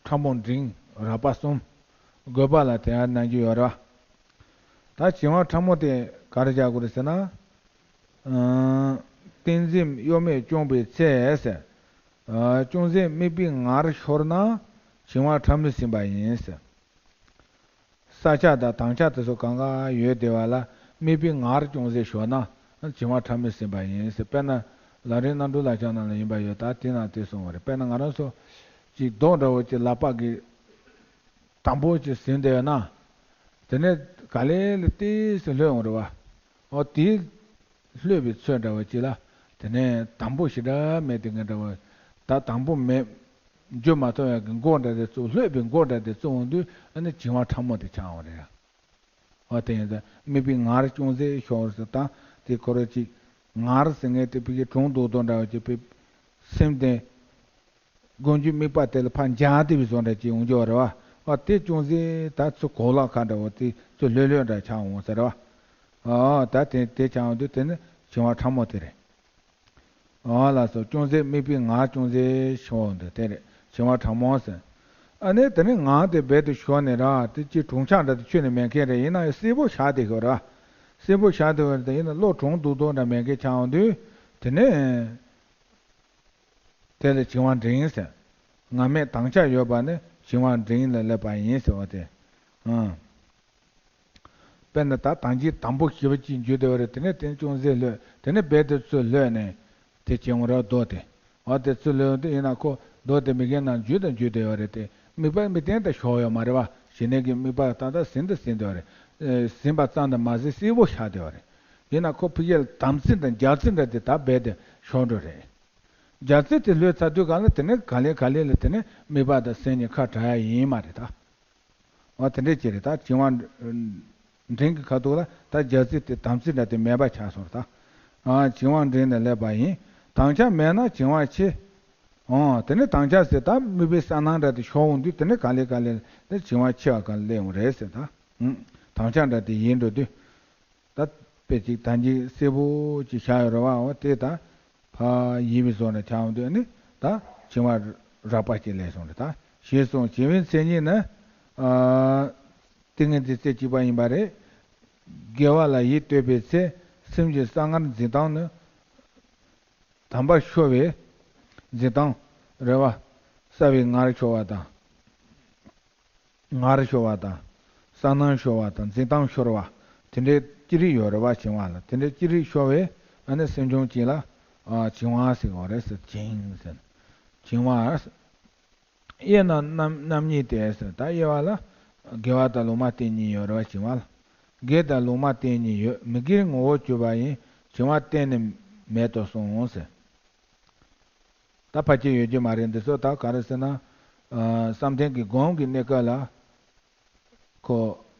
ཕྲ་མོ་འབྲིང་རགས་པ་གསུམ་དགོས་པ་ལ་དེ་ཡང་གནང་རྒྱུ་ཡོད་རེད་བ། ད་བྱིང་བ་ཕྲ་མོ་དེ་ག་རེ་བྱ་དགོས་རེད་ཟེར་ན། ཨ་ཏིང་འཛིན་གཡོ་མེད་བཅོམ་པའི་ཚེ་ཟེར། ཨ་ཅུང་ཟད་དམིགས་པའི་ངར་ཤོར་ན་བྱིང་བ་ཕྲ་མོས་ཟིན་པ་ཡིན་ཟེར། ས་ཆ་དང་དྭངས་ཆ་དེ་ཚོ་གང་ག་ཡོད་བསྡད་པ་ལ་དམིགས་པའི་ངར་ཅུང་ཟད་ཤོར་ན་བྱིང་བ་ཕྲ་མོས་ཟིན་པ་ཡིན་ཟེར། དཔེར་ན་ལམ་རིམ་རྣམ་གྲོལ་ལག་ཆ་ནང་ལ་ཡིན་པ་ཡོད། ད་དེ་ནང་དེ་གསུངས་པ་རེད། དཔེར་ན་ང་རང་ཚོ་ཅིག་རྡོ་འདྲ་བོ་ཅིག་ལག་པ་གིས་དམ་པོ་ཅིག་ཟིན་བསྡད་ཡོད་ན། དེ་ནས་ག་ལེ་ལེ་ཏིག་ཙམ་ལྷོད་ཡོང་རེད་བ། འོ་དེ་ལྷོད་པའི་ཚོད་འདྲ་བོ་ཅིག་ལ། དེ་ནས་དམ་པོ་ཞེ་དྲག་མེད་དེ་ངན་འདྲ་བོ། ད་དང་པོ་མེད། འཇུ་མ་ཐུབ་ཡག་གི་མགོ་འདྲ་དེ་བཙུགས། ལྷོད་པའི་མགོ་འདྲ་དེ་བཙུགས་འོང་དུས་ཨ་ནི་བྱིང་བ་ཕྲ་མོ་དེ་ཆགས་འོང་རེད། འོ་དེ་ཡིན་ཙང་དམིགས་པའི་ངར་ཅུང་ཟད་ཤོར་ཟེར། ད་དེ་ཁོ་ར་ཅིག་ངར་ཟེར་མཁན་དེ་ཕ་གི་གྲུང་དུ་དོ་འདྲ་བ་ཅིག་པའི་སེམས་དེ་མགོ་མཇུག་དམིགས་པ་དེ་ལ་ཕར་འཇགས་བསྡད་པའི་བཟོ་འདྲ་ཅིག་ཡོང་རྒྱུ་རེད་བ། འོ་དེ་ཅུང་ཟད་ད་ཚུར་གོ་ལ་ཁ་འདྲ་བོ་དེ་ཚུར་ལྷོད་ལྷོད་འདྲ་ཆགས་འོང་ཟེར་བ། འོ་ད་དེ་དེ་ཆགས་འོང་དུས་དེ་ནི་བྱིང་བ་ཕྲ་མོ་དེ་རེད། འོ་ལགས་སོ། ཅུང་ཟད་དམིགས་པའི་ངར་ཅུང་ཟད་ཤོར་འདུག་དེ་རེད། བྱིང་བ་ཕྲ་མོ་ཟེར། ཨ་ནི་དེ་ནི་ངར་དེ་རྦད་དེ་ཤོར་ནས་ར་དེ་ཅིག་གྲུང་ཆག་འདྲ་དེ་ཁྱོན་ནས་མེད་མཁན་རེད། ཡིན་ན་ཡང་སེར་པོ་ཤར་བསྡད་ཡོད་ར། སེར་པོ་ཤར་བསྡད་ཡོད་རེད། དེ་ཡིན་ན་བློ་གྲུང་དུ་དོ་འདྲ་མེད་མཁན་ཆགས་འོང་དུས་དེ་ནི་དེ་ལ་བྱིང་བ་འབྲིང་ཟེར། ངར་མེད་དྭངས་ཆགས་ཡོད་པ་ནི་བྱིང་བ་འབྲིང་ལ་སླེབས་པ་ཡིན་ཟེར་བ་དེ། ཨང་། དཔེར་ན་ད་དྭངས་ཆུ་དམ་པོ་ཞེ་པོ་ཅིག་འཇུ་བསྡད་པ་རེད། དེ་ནས་དེ་ཅུང་ཟད་ལྷོད། དེ་ནས་རྦད་དེ་ཚུར་ལྷོད་ནས་དེ་བྱིང་བ་ར་རྡོ་དེ། འོ་དེ་ཚུར་ལྷོད་དེ་ཡིན་ན་ཁོ་རྡོ་དེ་མི་རྒན་ནང་འཇུ་དང་འཇུ་བསྡད་པ་རེད་དེ། དམིགས་པ་དམིགས་རྟེན་དེ་ཤོར་ཡོད་མ་རེད་བ། ཞི་གནས་ཀྱི་དམིགས་པ་ཏག་ཏག་ཟིན་དང་ཟིན་བསྡད་པ་རེད། ཨེ་ཟིན་པ་ཙམ་དུ་མ་ཟད་སེར་པོ་ཤར་བསྡད་པ་རེད། ཡིན་ན་ཁོ་ཕ་གི་ལ་དམ་ཚིག་དང་རྒྱལ་ཚིག་འདྲ་དེ་ད་རྦད་དེ་ཤོར་འགྲོ་རེད། རྒྱལ་ཚིག་དེ་ལྷོད་ཚར་དུས་གང་ལ་དེ་ནས་ག་ལེ་ག་ལེ་ལ་དེ་ནས་དམིགས་པ་དང་སེམས་གཉིས་ཁ་བྲལ་ཡ་ཡིན་མ་རེད་ད། འོ་དེ་འདྲས་ཅིག་རེད། ད་བྱིང་བ་འབྲིང་གི་ཁ་ཐུག་ལ་ད་རྒྱལ་ཚིག་དེ་དམ་ཚིག་འདྲ་དེ་མེད་པ་ཆགས་སོང་རེད་ད། ཨ་བྱིང་བ་འབྲིང་ནས་སླེབས་པ་ཡིན། དྭངས་ཆགས་མེད་ན་བྱིང་བ་ཆེ། འོ་དེ་ནས་དྭངས་ཆགས་ཟེར་ད་དམིགས་པའི་གསལ་སྣང་འདྲ་དེ་ཤོར་འོང་དུས་དེ་ནས་ག་ལེ་ག་ལེ་ལ་དེ་བྱིང་བ་ཆེ་བ་ག་ལེ་སླེབས་འོང་རེད་ཟེར་ད། ཨུམ། དྭངས་ཆགས་འདྲ་དེ་ཡལ་འགྲོ་དུས། ད་དཔེ་ཅིག་ད་འཇིགས་སེར་པོ་ཅིག་བཞག་ཡོད་རེད་བ། འོ་དེ་ད་ཕ་ཡིན་པའི་བཟོ་འདྲ་ཆགས་འོང་དུས་ནི་ད་བྱིང་བ་རགས་པ་ཅིག་སླེབས་སོང་རེད་ད། ཞེས་གསུངས། བྱིང་བའི་མཚན་ཉིད་ནི། ཨ་ཏིང་ངེ་འཛིན་རྩེ་གཅིག་པ་ཡིན་པ་རེད། དགེ་བ་ལ་ཡིད་གཏོད་པའི་ཚེ་སེམས་ཀྱི་གསང་སྔགས་འཛིན་སྟངས་ནི། དམ་པར་ཤོར་བའི་འཛིན་སྟངས་རེད་བ། གསལ་བའི་ངར་ཤོར་བ་དང་། ངར་ཤོར་བ་དང་། གསལ་སྣང་ཤོར་བ་དང་འཛིན་སྟངས་ཤོར་བ། དེ་འདྲའི་ཅི་རིགས་ཡོད་རེད་བ། བྱིང་བ་ལ་དེ་འདྲའི་ཅི་རིགས་ཤོར་བའི་ཨ་ནི་སེམས་བྱུང་གཅིག་ལ་ཨ་བྱིང་བ་ཟེར་བ་རེད་ཟེར། བྱིང་ཟེར། བྱིང་བ། དབྱེ་ན་རྣམ་རྣམ་གཉིས་ཏེ་ཟེར། ད་དབྱེ་བ་ལ་དགེ་བ་དང་ལུང་མ་བསྟན་གཉིས་ཡོད་རེད་བ། བྱིང་བ་ལ་དགེ་དང་ལུང་མ་བསྟན་གཉིས་ཡོད། མི་དགེའི་ངོ་བོར་གྱུར་པ་ཡིན། བྱིང་བ་གཏན་ནས་མེད་དོ་གསུངས་ཟེར། ད་ཕལ་ཆེར་ཡོད་ཀྱི་མ་རེད། འདི་ཚོ་ད་ག་རེ་ཟེར་ན། ཨ་བསམ་གཏན་གྱི་སྒོམ་གྱི་གནས་སྐབས་ལ། ཁོ་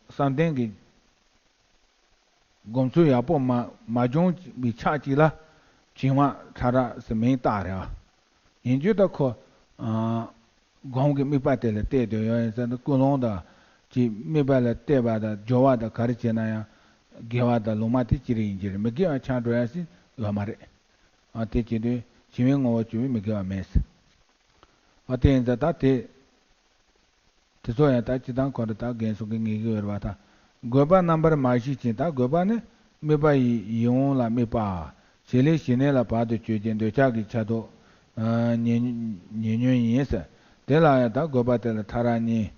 བསམ་གཏན་གྱི་སྒོམ་ཚུལ་ཡག་པོ་མ་མ་བྱུང་བའི་ཆ་གཅིག་ལ་བྱིང་བ་ཕྲ་རགས་ཟེར་མིང་བཏགས་རེད་བ། ཡིན་རྒྱུ་ད་ཁོ་ཨ་སྒོམ་གྱི་དམིགས་པ་དེ་ལ་གཏད་དུ་ཡོད་ཡིན་ཟེར་ན། ཀུན་སློང་དང་གི་དམིགས་པ་ལ་གཏད་པ་དང་སྦྱོར་བ་དང་ག་རེ་བྱས་ན་ཡང་དགེ་བ་དང་ལུང་མ་དེ་གཅིག་རེད། ཡིན་གྱི་རེད། མི་དགེ་བ་ཆགས་འགྲོ་ཡ་ཞིག་ཡོད་མ་རེད། ཨ་དེ་བྱེད་དུས་བྱིང་བའི་ངོ་བོར་གྱུར་པའི་མི་དགེ་བ་མེད་ཟེར། ཨ་དེ་ཡིན་ཙང་ད་དེ། དེ་ཚོ་ཡང་ད་སྤྱིར་བཏང་ཁོ་རང་ད་རྒན་གསུང་གི་ངེས་ཀྱི་ཡོད་རེད་བ་ད། དགོས་པ་རྣམ་པར་མ་ཞི་ཞིང་། ད་དགོས་པ་ནི་དམིགས་པ་ཡི་ཡིད་འོང་ལ་དམིགས་པ། བྱེད་ལས་ཞི་གནས་ལ་བར་དུ་གཅོད་ཅིང་འདོད་ཆགས་ཀྱི་ཆ་ཐོག་ཉེ་ཉེ་ཉོན་ཡིན་ཟེར། དེ་ལ་ཡང་ད་དགོས་པ་དེ་ལ་ཕྲ་རགས་གཉིས།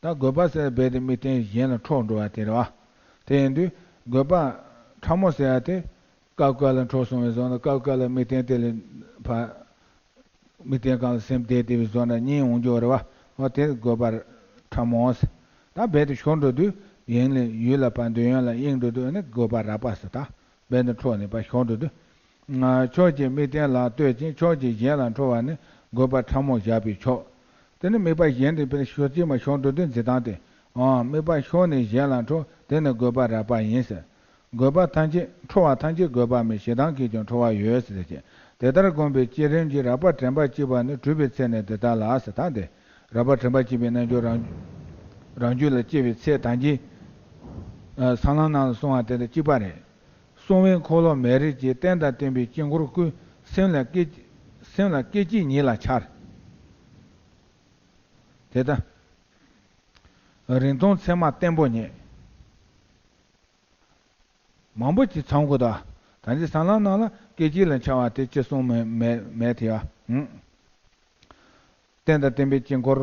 ད་དགོས་པ་ཟེར་རྦད་དེ་དམིགས་རྟེན་གཞན་ལ་འཕྲོག་འགྲོ་བ་དེ་རེད་བ། དེ་ཡིན་དུས་དགོས་པ་ཕྲ་མོ་ཟེར་ཡ་དེ། སྐབས་འགའ་ལ་འཕྲོག་སོང་བའི་བཟོ་ན་སྐབས་འགའ་ལ་དམིགས་རྟེན་དེ་ལས་ཕ། དམིགས་རྟེན་སྒང་ལ་སེམས་བསྡད་བསྡད་པའི་བཟོ་འདྲ་གཉིས་འོང་རྒྱུ་རེད་བ། འོ་དེ་དགོས་པ་ཕྲ་མོ་ཟེར། ད་རྦད་དེ་ཤོར་འགྲོ་དུས་ཡིད་ལ་ཡུལ་ལ་ཕར་འདོད་ཡོན་ལ་གཡེང་འགྲོ་དུས་ཨ་ནི་དགོས་པ་རགས་པ་ཟེར། ད་རྦད་དེ་འཕྲོག་ནས་ཕར་ཤོར་འགྲོ་དུས། ཕྱོགས་ཀྱི་དམིགས་རྟེན་ལ་ལྟོས་ཅིང་ཕྱོགས་ཀྱི་གཞན་ལ་འཕྲོག་པ་ནི་དགོས་པ་ཕྲ་མོ་བཞག་པའི་ཕྱོགས། དེ་ནི་དམིགས་པ་གཞན་དེ་དཔེར་ན་ཤོར་ཅིག་མ་ཤོར་འགྲོ་དུས་འཛིན་སྟངས་དེ། འོ་དམིགས་པ་ཤོར་ནས་གཞན་ལ་འཕྲོག་དེ་ནི་དགོས་པ་རགས་པ་ཡིན་ཟེར། དགོས་པ་ཐམས་ཅད་འཕྲོག་པ་ཐམས་ཅད་དགོས་པ་མེད། ཞེ་སྡང་གིས་ཀྱང་འཕྲོག་པ་ཡོད་ཟེར་ཏེ། དེ་ལྟར་བསྒོམས་པའི་བསྐྱེད་རིམ་གྱིས་རགས་པ་དྲན་པ་གཅིག་པ་ནི་གྲུབ་པའི་ཚེ་ནི་འདི་ལྟར་ལགས་ཟེར། ད་འདི་རགས་པ་དྲན་པ་གཅིག་པའི་རྣལ་འབྱོར་རང་རང་རྒྱུད་ལ་སྐྱེ་བའི་ཚེ་ད་གིན་ཨ་གསང་ལམ་ནང་ལ་གསུངས་པ་དེ་དང་གཅིག་པ་རེད། གསུང་བའི་འཁོར་ལོ་མེ་རི་ཅན། རྟེན་དང་བརྟེན་པའི་དཀྱིལ་འཁོར་ཀུན། སེམས་ལ་སྐད་སེམས་ལ་སྐད་ཅིག་ཉིད་ལ་འཆར། དེ་ལྟར་རིང་ཐུང་མཚན་མ་བརྟན་པོ་རྙེད། མང་པོ་ཅིག་ཚང་དགོས་ད། ད་ཅི་གསང་ལམ་ནང་ལ་སྐད་ཅིག་ལ་འཆར་བ་དེ་ཅི་གསུངས་མེད་མེད་མེད་དེ་ཡ། ཨང་། རྟེན་དང་བརྟེན་པའི་དཀྱིལ་འཁོར།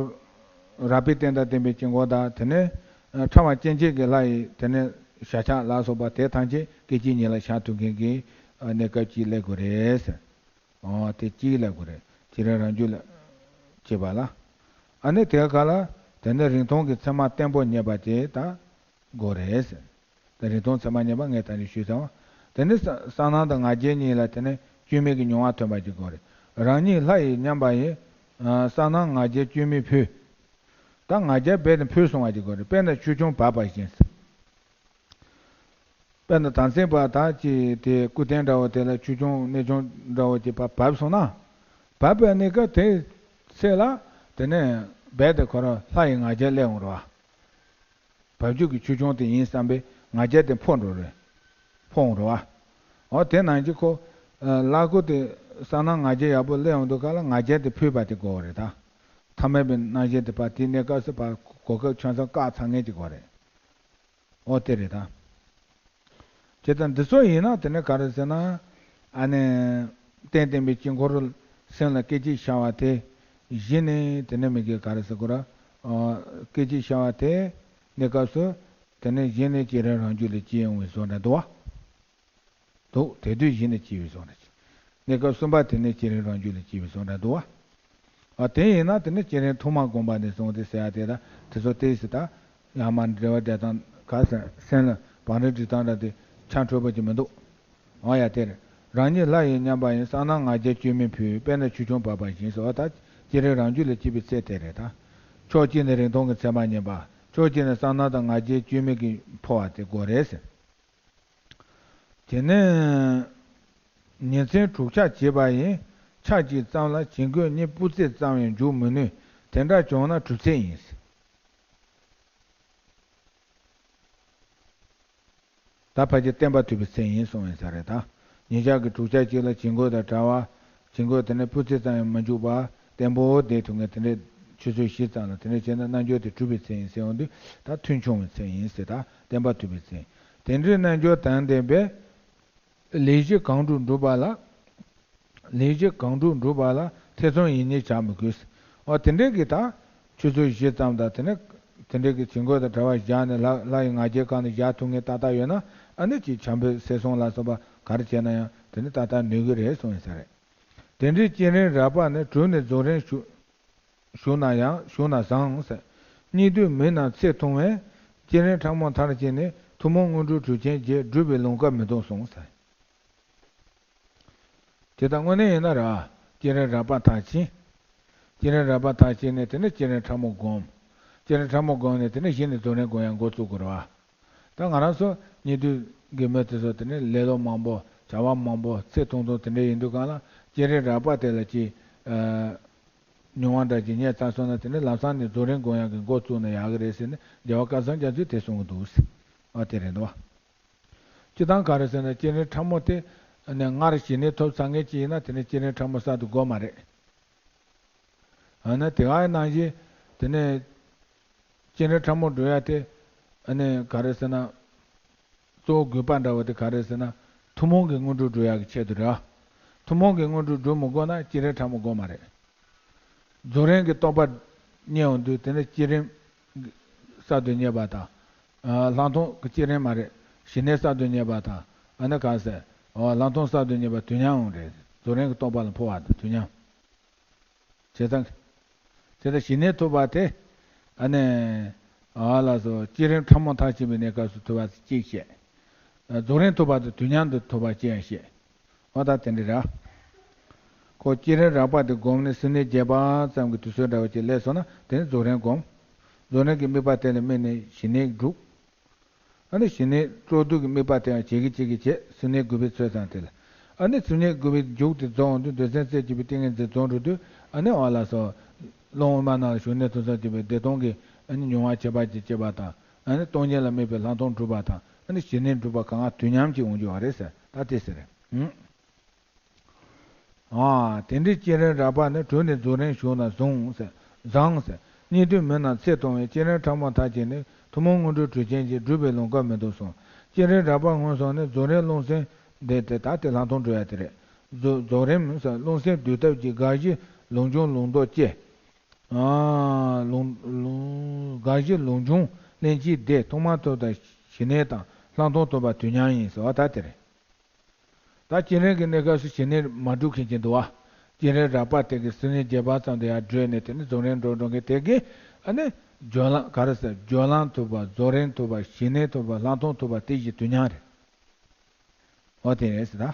རགས་པའི་རྟེན་དང་བརྟེན་པའི་དཀྱིལ་འཁོར་དང་དེ་ནས་ཕྲ་བ་སྐྱེ་མཆེད་ཀྱི་ལྷ་ཡི་དེ་ནས་ཞལ་ཆགས་ལ་སོགས་པ་དེ་ཐམས་ཅད་སྐད་ཅིག་ཉིད་ལ་འཆར་ཐུབ་མཁན་གྱི་གནས་སྐབས་ཅིག་སླེབས་དགོས་རེད་ཟེར། འོ་དེ་གཅིག་ལ་དགོས་རེད། དེ་རིང་རང་རྒྱུད་ལ་བྱེད་པ་ལ། ཨ་ནི་དེ་ག་ལ་དེ་ནས་རིང་ཐུང་གི་མཚན་མ་བརྟན་པོ་རྙེད་པ་དེ་ད་དགོས་རེད་ཟེར། དེ་རིང་ཐུང་མཚན་མ་རྙེད་པ་ངས་ད་ནི་ཞུས་ཚར་བ། དེ་ནི་གསང་སྣང་དང་ང་རྒྱལ་གཉིས་ལ་དེ་ནས་སྐྱོན་མེད་ཀྱི་མྱོང་བ་ཐོན་པ་ཅིག་དགོས་རེད། རང་ཉིད་ལྷ་ཡིས་མཉམ་པ་ཡིན། ཨ་གསལ་སྣང་ང་རྒྱལ་སྐྱོན་མེད་ཕུལ། ད་ང་རྒྱལ་རྦད་དེ་ཕུལ་སོང་བ་ཅིག་དགོས་རེད། དཔེར་ན་ཆོས་སྐྱོང་བབས་པ་བཞིན། དཔེར་ན་དམ་སེམས་པ་དག་ཅིག་དེ་སྐུ་རྟེན་འདྲ་བོ་དེ་ལ་ཆོས་སྐྱོང་གནས་ཆུང་འདྲ་བོ་ཅིག་བབས་བབས་སོང་ན། བབས་པའི་གནས་སྐབས་དེའི་ཚེ་ལ་དེ་ནས་རྦད་དེ་ཁོ་རང་ལྷ་ཡི་ང་རྒྱལ་སླེབས་འོང་རེད་བ། བབ་རྒྱུད་ཀྱི་ཆོས་སྐྱོང་དེ་ཡིན་བསམ་པའི་ང་རྒྱལ་དེ་འཕོ་འགྲོ་རེད། འཕོ་འོང་རེད་བ། འོ་དེ་ནང་བཞིན་ཁོ། ཨ་བླ་གོ་དེ་གསལ་སྣང་ང་རྒྱལ་ཡག་པོ་སླེབས་འོང་དུས་སྐབས་ལ་ང་རྒྱལ་དེ་ཕུད་པ་དེ་དགོས་པ་རེད་ད། ཐ་མལ་པའི་རྣམ་ཤེས་དེ་ཕར་དེའི་གནས་སྐབས་སུ་ཕར་གོ་སྐབས་ཆ་ཚང་བཀག་ཚར་མཁན་ཅིག་དགོས་རེད། འོ་དེ་རེད་ད། བྱས་ཙང་འདི་ཚོ་ཡིན་ན་དེ་ནས་ག་རེ་ཟེར་ན། ཨ་ནི། རྟེན་བརྟེན་པའི་དཀྱིལ་འཁོར་སེམས་ལ་སྐད་ཅིག་ཤར་བ་དེ། གཞི་ནས་དེ་ནས་མི་དགེ་ག་རེ་ཟེར་དགོས་ར། ཨ་སྐད་ཅིག་ཤར་བ་དེ། གནས་སྐབས་སུ། དེ་ནས་གཞི་ནས་བསྐྱེད་རིམ་རང་རྒྱུད་ལ་སྐྱེ་ཡོང་བའི་བཟོ་འདྲ་འདུག་བ། འདུག་དེ་དུས་གཞི་ནས་སྐྱེ་བའི་བཟོ་འདྲ་ཅིག་གནས་སྐབས་གསུམ་པ་དེ་ནས་བསྐྱེད་རིམ་རང་རྒྱུད་ལ་སྐྱེ་བའི་བཟོ་འདྲ་འདུག་བ། ཨ་དེ་ཡིན་ན་དེ་ནི་བསྐྱེད་རིམ་ཐོག་མ་བསྒོམ་པ་ནས་བཟུང་སྟེ་ཟེར་ཡ་དེ་དང་དེ་ཚོ་ཏོག་ཙམ་ད་ཡར་མར་འབྲེལ་བ་འདྲ་དང་ག་ཟེར་སེམས་ལ་བང་རིམ་སྒྲིག་སྟངས་འདྲ་དེ་ཆ་འཕྲོད་པོ་ཅིག་མི་འདུག་འོ་ཡ་དེ་རེད། རང་ཉིད་ལྷ་ཡིས་མཉམ་པ་ཡིན། གསལ་སྣང་ང་རྒྱལ་སྐྱོན་མེད་ཕུལ། དཔེར་ན་ཆོས་སྐྱོང་བབས་པ་བཞིན་ཟེར་བ་ད་བསྐྱེད་རིམ་རང་རྒྱུད་ལ་སྐྱེས་པའི་ཚེ་དེ་རེད་ད། ཕྱོགས་གཅིག་ནས་རིང་ཐུང་གི་མཚན་མ་རྙེད་པ། ཕྱོགས་གཅིག་ནས་གསལ་སྣང་དང་ང་རྒྱལ་སྐྱོན་མེད་ཀྱི་འཕོ་བ་དེ་དགོས་རེད་ཟེར། དེ་ནས་ཉིན་མཚན་དྲུག་ཆ་བྱེད་པ་ཡིན། ཆ་གཅིག་ཙམ་ལ་བྱིང་རྒོད་གཉིས་སྤུ་རྩེ་ཙམ་ཡང་འཇུག་མི་ནུས། དེ་འདྲ་བྱུང་ན་གྲུབ་ཚད་ཡིན། ད་ཕལ་ཆེར་བརྟན་པ་ཐུབ་པའི་ཚད་ཡིན་གསུངས་ཡིན་ས་རེད་ད། ཉིན་ཞག་གི་དྲུག་ཆ་གཅིག་ལ་བྱིང་རྒོད་དང་བྲལ་བ། བྱིང་རྒོད་དེ་ནས་སྤུ་རྩེ་ཙམ་ཡང་མི་འཇུག་པ། བརྟན་པོ་བསྡད་ཐུབ་མཁན་དེ་འདྲའི་ཆུ་ཚོད་བཞི་ཙམ་ལ་དེ་འདྲ་བྱས་ན་རྣལ་འབྱོར་དེ་གྲུབ་པའི་ཚད་ཡིན་ཟེར་ཡོང་དུས་ད་ཐུན་ཆུང་བའི་ཚད་ཡིན་ཟེར་ད་བརྟན་པ་ཐུབ་པའི་ཚད་ཡིན། དེ་འདྲའི་རྣལ་འབྱོར་དང་ལྡན་པས། ལས་བཞི་གང་དྲུག་འགྲུབ་པ་ལ། ལས་བཞི་གང་དྲུག་འགྲུབ་པ་ལ་ཐེ་ཚོམ་ཡེ་ཉེས་བྱ་མི་དགོས། འོ་དེ་འདྲའི་གི་ད། ཆུ་ཚོད་བཞི་ཙམ་དང་དེ་ནས། དེ་འདྲའི་གི་བྱིང་རྒོད་དང་བྲལ་བ་བཞག་ནས་ལྷ་ལྷ་ཡི་ང་རྒྱལ་བཀག་ནས་བཞག་ཐུབ་མཁན་ཏག་ཏག་ཡོད་ན་ཨ་ནི་ཅིག་བྱམས་པའི་སེམས་བཟང་ལ་སོགས་པ་ག་རེ་བྱས་ན་ཡང་དེ་ནི་ཏག་ཏག་ནུས་ཀྱི་རེད་གསུངས་ཡིན་ས་རེད། དེ་འདྲའི་བསྐྱེད་རིམ་རགས་པ་ནི་གྲུབ་ནས་རྫོགས་རིམ་ཞུ། ཞུགས་ན་ཡང་ཞུགས་ན་བཟང་ཟེར། སྙིགས་དུས་མི་རྣམས་ཚེ་ཐུང་བས། བསྐྱེད་རིམ་ཕྲ་མོ་མཐར་ཕྱིན་ནས་ཐུན་མོང་དངོས་གྲུབ་གྲུབ་ཆེན་བརྒྱད་སྒྲུབ་པའི་ལམ་ཁ་མི་སྟོང་གསུངས་ཟེར། དེ་ལྟར་དངོས་གནས་ཡིན་ན་ར། བསྐྱེད་རིམ་རགས་པ་མཐར་ཕྱིན། བསྐྱེད་རིམ་རགས་པ་མཐར་ཕྱིན་ནས་དེ་ནས་བསྐྱེད་རིམ་ཕྲ་མོ་བསྒོམ། བསྐྱེད་རིམ་ཕྲ་མོ་བསྒོམ་ནས་དེ་ནས་གཞི་ནས་རྫོགས་རིམ་བསྒོམ་ཡ་འགོ་བཙུགས་དགོས་ར། ད་ང་རང་ཚོ་སྙིགས་དུས་ཀྱི་མི་དེ་ཚོ་དེ་ནས་ལེ་ལོ་མང་པོ་བྱ་བ་མང་པོ་ཚེ་ཐུང་ཐུང་དེ་འདྲ་ཡིན་དུས་གང་ལ་བསྐྱེད་རིམ་རགས་པ་དེ་ལ་ཅིག་ཨ། མྱོང་བ་འདྲ་ཅིག་རྙེད་ཚར་སོང་ན་དེ་ནས་ལམ་སང་ནས་རྫོགས་རིམ་བསྒོམ་ཡག་གི་འགོ་བཙུགས་ན་ཡག་གི་རེད་ཟེར་ནས་རྒྱལ་བ་སྐལ་བཟང་རྒྱ་མཚོས་དེ་གསུང་གི་འདུག་ཟེར། ཨ་དེ་རེད་འདུག་བ། སྤྱིར་བཏང་ག་རེ་ཟེར་ན་བསྐྱེད་རིམ་ཕྲ་མོ་དེ་ནས་སྔར་ཞི་གནས་ཐོབ་ཚར་མཁན་ཅིག་ཡིན་ན་དེ་ནས་བསྐྱེད་རིམ་ཕྲ་མོ་གསར་དུ་དགོས་མ་རེད། ཨ་ནི་དེ་ག་ནང་བཞིན་དེ་ནས་བསྐྱེད་རིམ་ཕྲ་མོ་འགྲོ་ཡ་དེ་ཨ་ནི་ག་རེ་ཟེར་ན། གཙོ་བོ་དགོས་པ་འདྲ་བོ་དེ་ག་རེ་ཟེར་ན། ཐུན་མོང་གི་དངོས་གྲུབ་སྒྲུབ་ཡག་གི་ཆེད་དུ་རེད། ཐུན་མོང་གི་དངོས་གྲུབ་སྒྲུབ་མི་དགོས་ན་བསྐྱེད་རིམ་ཕྲ་མོ་དགོས་མ་རེད། རྫོགས་རིམ་གྱི་རྟོགས་པ་རྙེད་ཡོང་དུས་དེ་ནི་བསྐྱེད་རིམ་གསར་དུ་རྙེད་པ་དང་། ལྷག་མཐོང་གི་བསྐྱེད་རིམ་མ་རེད། ཞི་གནས་གསར་དུ་རྙེད་པ་དང་། ཨ་ནི་ག་ཟེར། ལྷག་མཐོང་གསར་དུ་རྙེད་པ་དུས་མཉམ་ཡོང་རེད། རྫོགས་རིམ་གྱི་རྟོགས་པ་ལ་འཕོ་བ་དང་དུས་མཉམ། བྱས་ཙང་། དེ་ལྟར་ཞི་གནས་ཐོབ་པ་དེ། ཨ་ནི། ཨ་ལགས་སོ་བསྐྱེད་རིམ་ཕྲ་མོ་མཐར་ཕྱིན་པའི་གནས་སྐབས་སུ་ཐོབ་པ་གཅིག་བཤད། རྫོགས་རིམ་ཐོབ་པ་དེ་དུས་མཉམ་དུ་ཐོབ་པ་གཅིག་ཡང་བཤད། འོ་ད་དེ་འདྲ་ར། ཁོ་བསྐྱེད་རིམ་རགས་པ་དེ་བསྒོམས་ནས་བསྲུང་ནས་རྒྱས་པ་ཙམ་གྱི་དུས་ཚོད་འདྲ་བོ་ཅིག་སླེབས་སོང་ན་དེ་ནི་རྫོགས་རིམ་བསྒོམ། རྫོགས་རིམ་གྱི་དམིགས་པ་དེ་ལ་དམིགས་ནས་ཞི་གནས་སྒྲུབ། ཨ་ནི་ཞི་གནས་སྤྲོ་བསྡུ་གི་དམིགས་པ་དེའང་བྱེད་ཀྱི་བྱེད་ཀྱི་བྱེད་བསྲུང་ནས་དགུ་པའི་ཚོད་ཙམ་དེ་ལ། ཨ་ནི་བསྲུང་ནས་དགུ་པའི་མཇུག་དེ་རྫོགས་འོང་དུས་འདོད་སེམས་རྩེ་གཅིག་པའི་ཏིང་ངེ་འཛིན་རྫོགས་འགྲོ་དུས་ཨ་ནི་འོ་ལགས་སོ། ཀློང་དབུ་མ་རྣམས་ལ་ཞུགས་ནས་ཐུགས་བསམ་བཞེས་པའི་བདེ་སྟོང་གི་ཨ་ནི་མྱོང་བ་ཁྱད་པར་ཅན་སྐྱེས་པ་དང་ཨ་ནི་སྟོང་ཉིད་ལ་དམིགས་པའི་ལྷག་མཐོང་གྲུབ་པ་དང་ཨ་ནི་ཞི་གནས་གྲུབ་པ་གང་ག་དུས་མཉམ་གཅིག་འོང་རྒྱུ་བ་རེད་ཟེར་ད་དེ་ཟེར། ཨ། དེ་འདྲའི་བསྐྱེད་རིམ་རགས་པ་ནི་གྲུབ་ནས་རྫོགས་རིམ་ཞུགས་ན་བཟང་ཟེར། བཟང་ཟེར། སྙིགས་དུས་མི་རྣམས་ཚེ་ཐུང་བས་བསྐྱེད་རིམ་ཕྲ་མོ་མཐར་ཕྱིན་ནས་ཐུན་མོང་དངོས་གྲུབ་གྲུབ་ཆེན་གྱི་སྒྲུབ་པའི་ལམ་ཁ་མི་སྟོང་གསུངས། བསྐྱེད་རིམ་རགས་པ་སྔོན་སོང་ནས་རྫོགས་རིམ་རླུང་སེམས་འདི་དེ་ལྟ་སྟེ་ལྷག་མཐོང་འགྲོ་ཡ་དེ་རེད། རྫོགས་རྫོགས་རིམ་ཟེར་རླུང་སེམས་འདུལ་ཐབས་ཀྱི་དགའ་བཞི་ལུགས་འབྱུང་ལུགས་ལྡོག་སྐྱེ། ཨ། ལུགས་ལུགས་དགའ་བཞི་ལུགས་འབྱུང་ལྷན་ཅིག་བདེ་ཐོག་མར་ཐོབ་དང་ཞི་གནས་དང་ལྷག་མཐོང་ཐོབ་པ་དུས་མཉམ་ཡིན་ཟེར་བ་ད་དེ་རེད། ད་བསྐྱེད་རིམ་གྱི་གནས་སྐབས་སུ་ཞི་གནས་མ་སྒྲུབ་མཁན་ཅིག་འདུག་བ། བསྐྱེད་རིམ་རགས་པ་དེ་གི་བསྲུང་ནས་རྒྱས་པ་ཙམ་དུ་ཡར་བགྲོད་ནས་དེ་ནི་རྫོགས་རིམ་འགྲོ་འགྲོ་མཁན་དེ་གི་ཨ་ནི་སྦྱོར་ལམ་ག་རེ་ཟེར་སྦྱོར་ལམ་ཐོབ་པ་རྫོགས་རིམ་ཐོབ་པ་ཞི་གནས་ཐོབ་པ་ལྷག་མཐོང་ཐོབ་པ་དེ་བཞི་དུས་མཉམ་རེད། འོ་དེ་རེད་ཟེར་ད།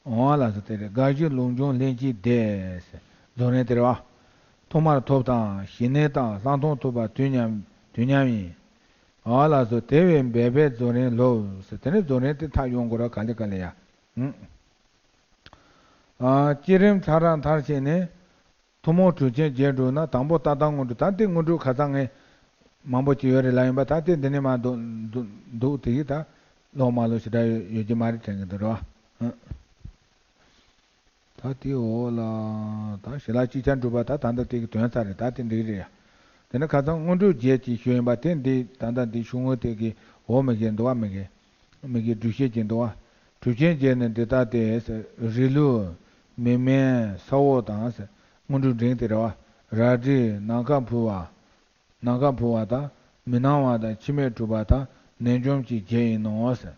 འོ་ལགས་སོ། དེ་རེད། དགའ་བཞི་ལུགས་འབྱུང་ལྷན་ཅིག་བསྡད་ཟེར། རྫོགས་རིམ་དེ་རེད་བ། ཐོག་མར་ཐོབ་དང་ཞི་གནས་དང་ལྷག་མཐོང་ཐོབ་པ་དུས་མཉམ་དུས་མཉམ་ཡིན། འོ་ལགས་སོ། དེ་བས་འབད་པས་རྫོགས་རིམ་ལོབས་ཟེར། དེ་ནས་རྫོགས་རིམ་དེ་མཐར་ཡོང་དགོས་ར། ག་ལེ་ག་ལེ་ཡ། ཨ། བསྐྱེད་རིམ་མཐར་ར་མཐར་ཕྱིན་ནས། ཐུན་མོང་གྲུབ་ཆེན་བརྒྱད་འགྲུབ་ན། དང་པོ་ཏག་ཏག་སྔོན་འགྲོ། ད་དེ་སྔོན་འགྲོ་ཁ་སང་ངས་མང་པོ་ཅིག་ཡོད་རེད་ལབ་ཡིན་པ། ད་དེ་འདི་ནས་མར་འདུག་འདུག་འདུག་དེ་ཡིས་ད་ལོག་མ་ལོག་ཞེ་དྲག་ཡོད་ཡོད་ཀྱི་མ་རེད་དྲན་གྱི་འདུག་རེད་བ། ད་དེའི་འོག་ལ་ད་ཞི་ལྷག་ཅིག་ཆར་འགྲུབ་པ། ད་ད་ལྟ་དེ་གི་དོན་ཚར་རེད། ད་དེ་འགྲིག་རེད་ཡ། དེ་ནས་ཁ་སང་སྔོན་འགྲོ་བརྒྱད་ཅེས་ཞུས་ཡིན་པ་དེ་འདི་ད་ལྟ་འདི་ཤོག་ངོས་དེ་གི་འོག་མི་གི་འདུག་བ། མི་གི་མི་གི་སྒྲུབ་བྱེད་ཀྱི་འདུག་བ། གྲུབ་ཆེན་བརྒྱད་ནི་འདི་ལྟ་སྟེ། རི་ལུ། མི་མེད། ས་འོག་དང་། སྔོན་འགྲོའི་འབྲིང་དེ་རེད་བ། རལ་གྲི། ནམ་མཁའ་འཕུར་བ། ནམ་མཁའ་འཕུར་བ་དང་། མི་སྣང་བ་དང་། འཆི་མེད་གྲུབ་པ་དང་། ནད་འཇོམས་ཀྱི་བརྒྱད་ཡིན་ནོ་ཟེར།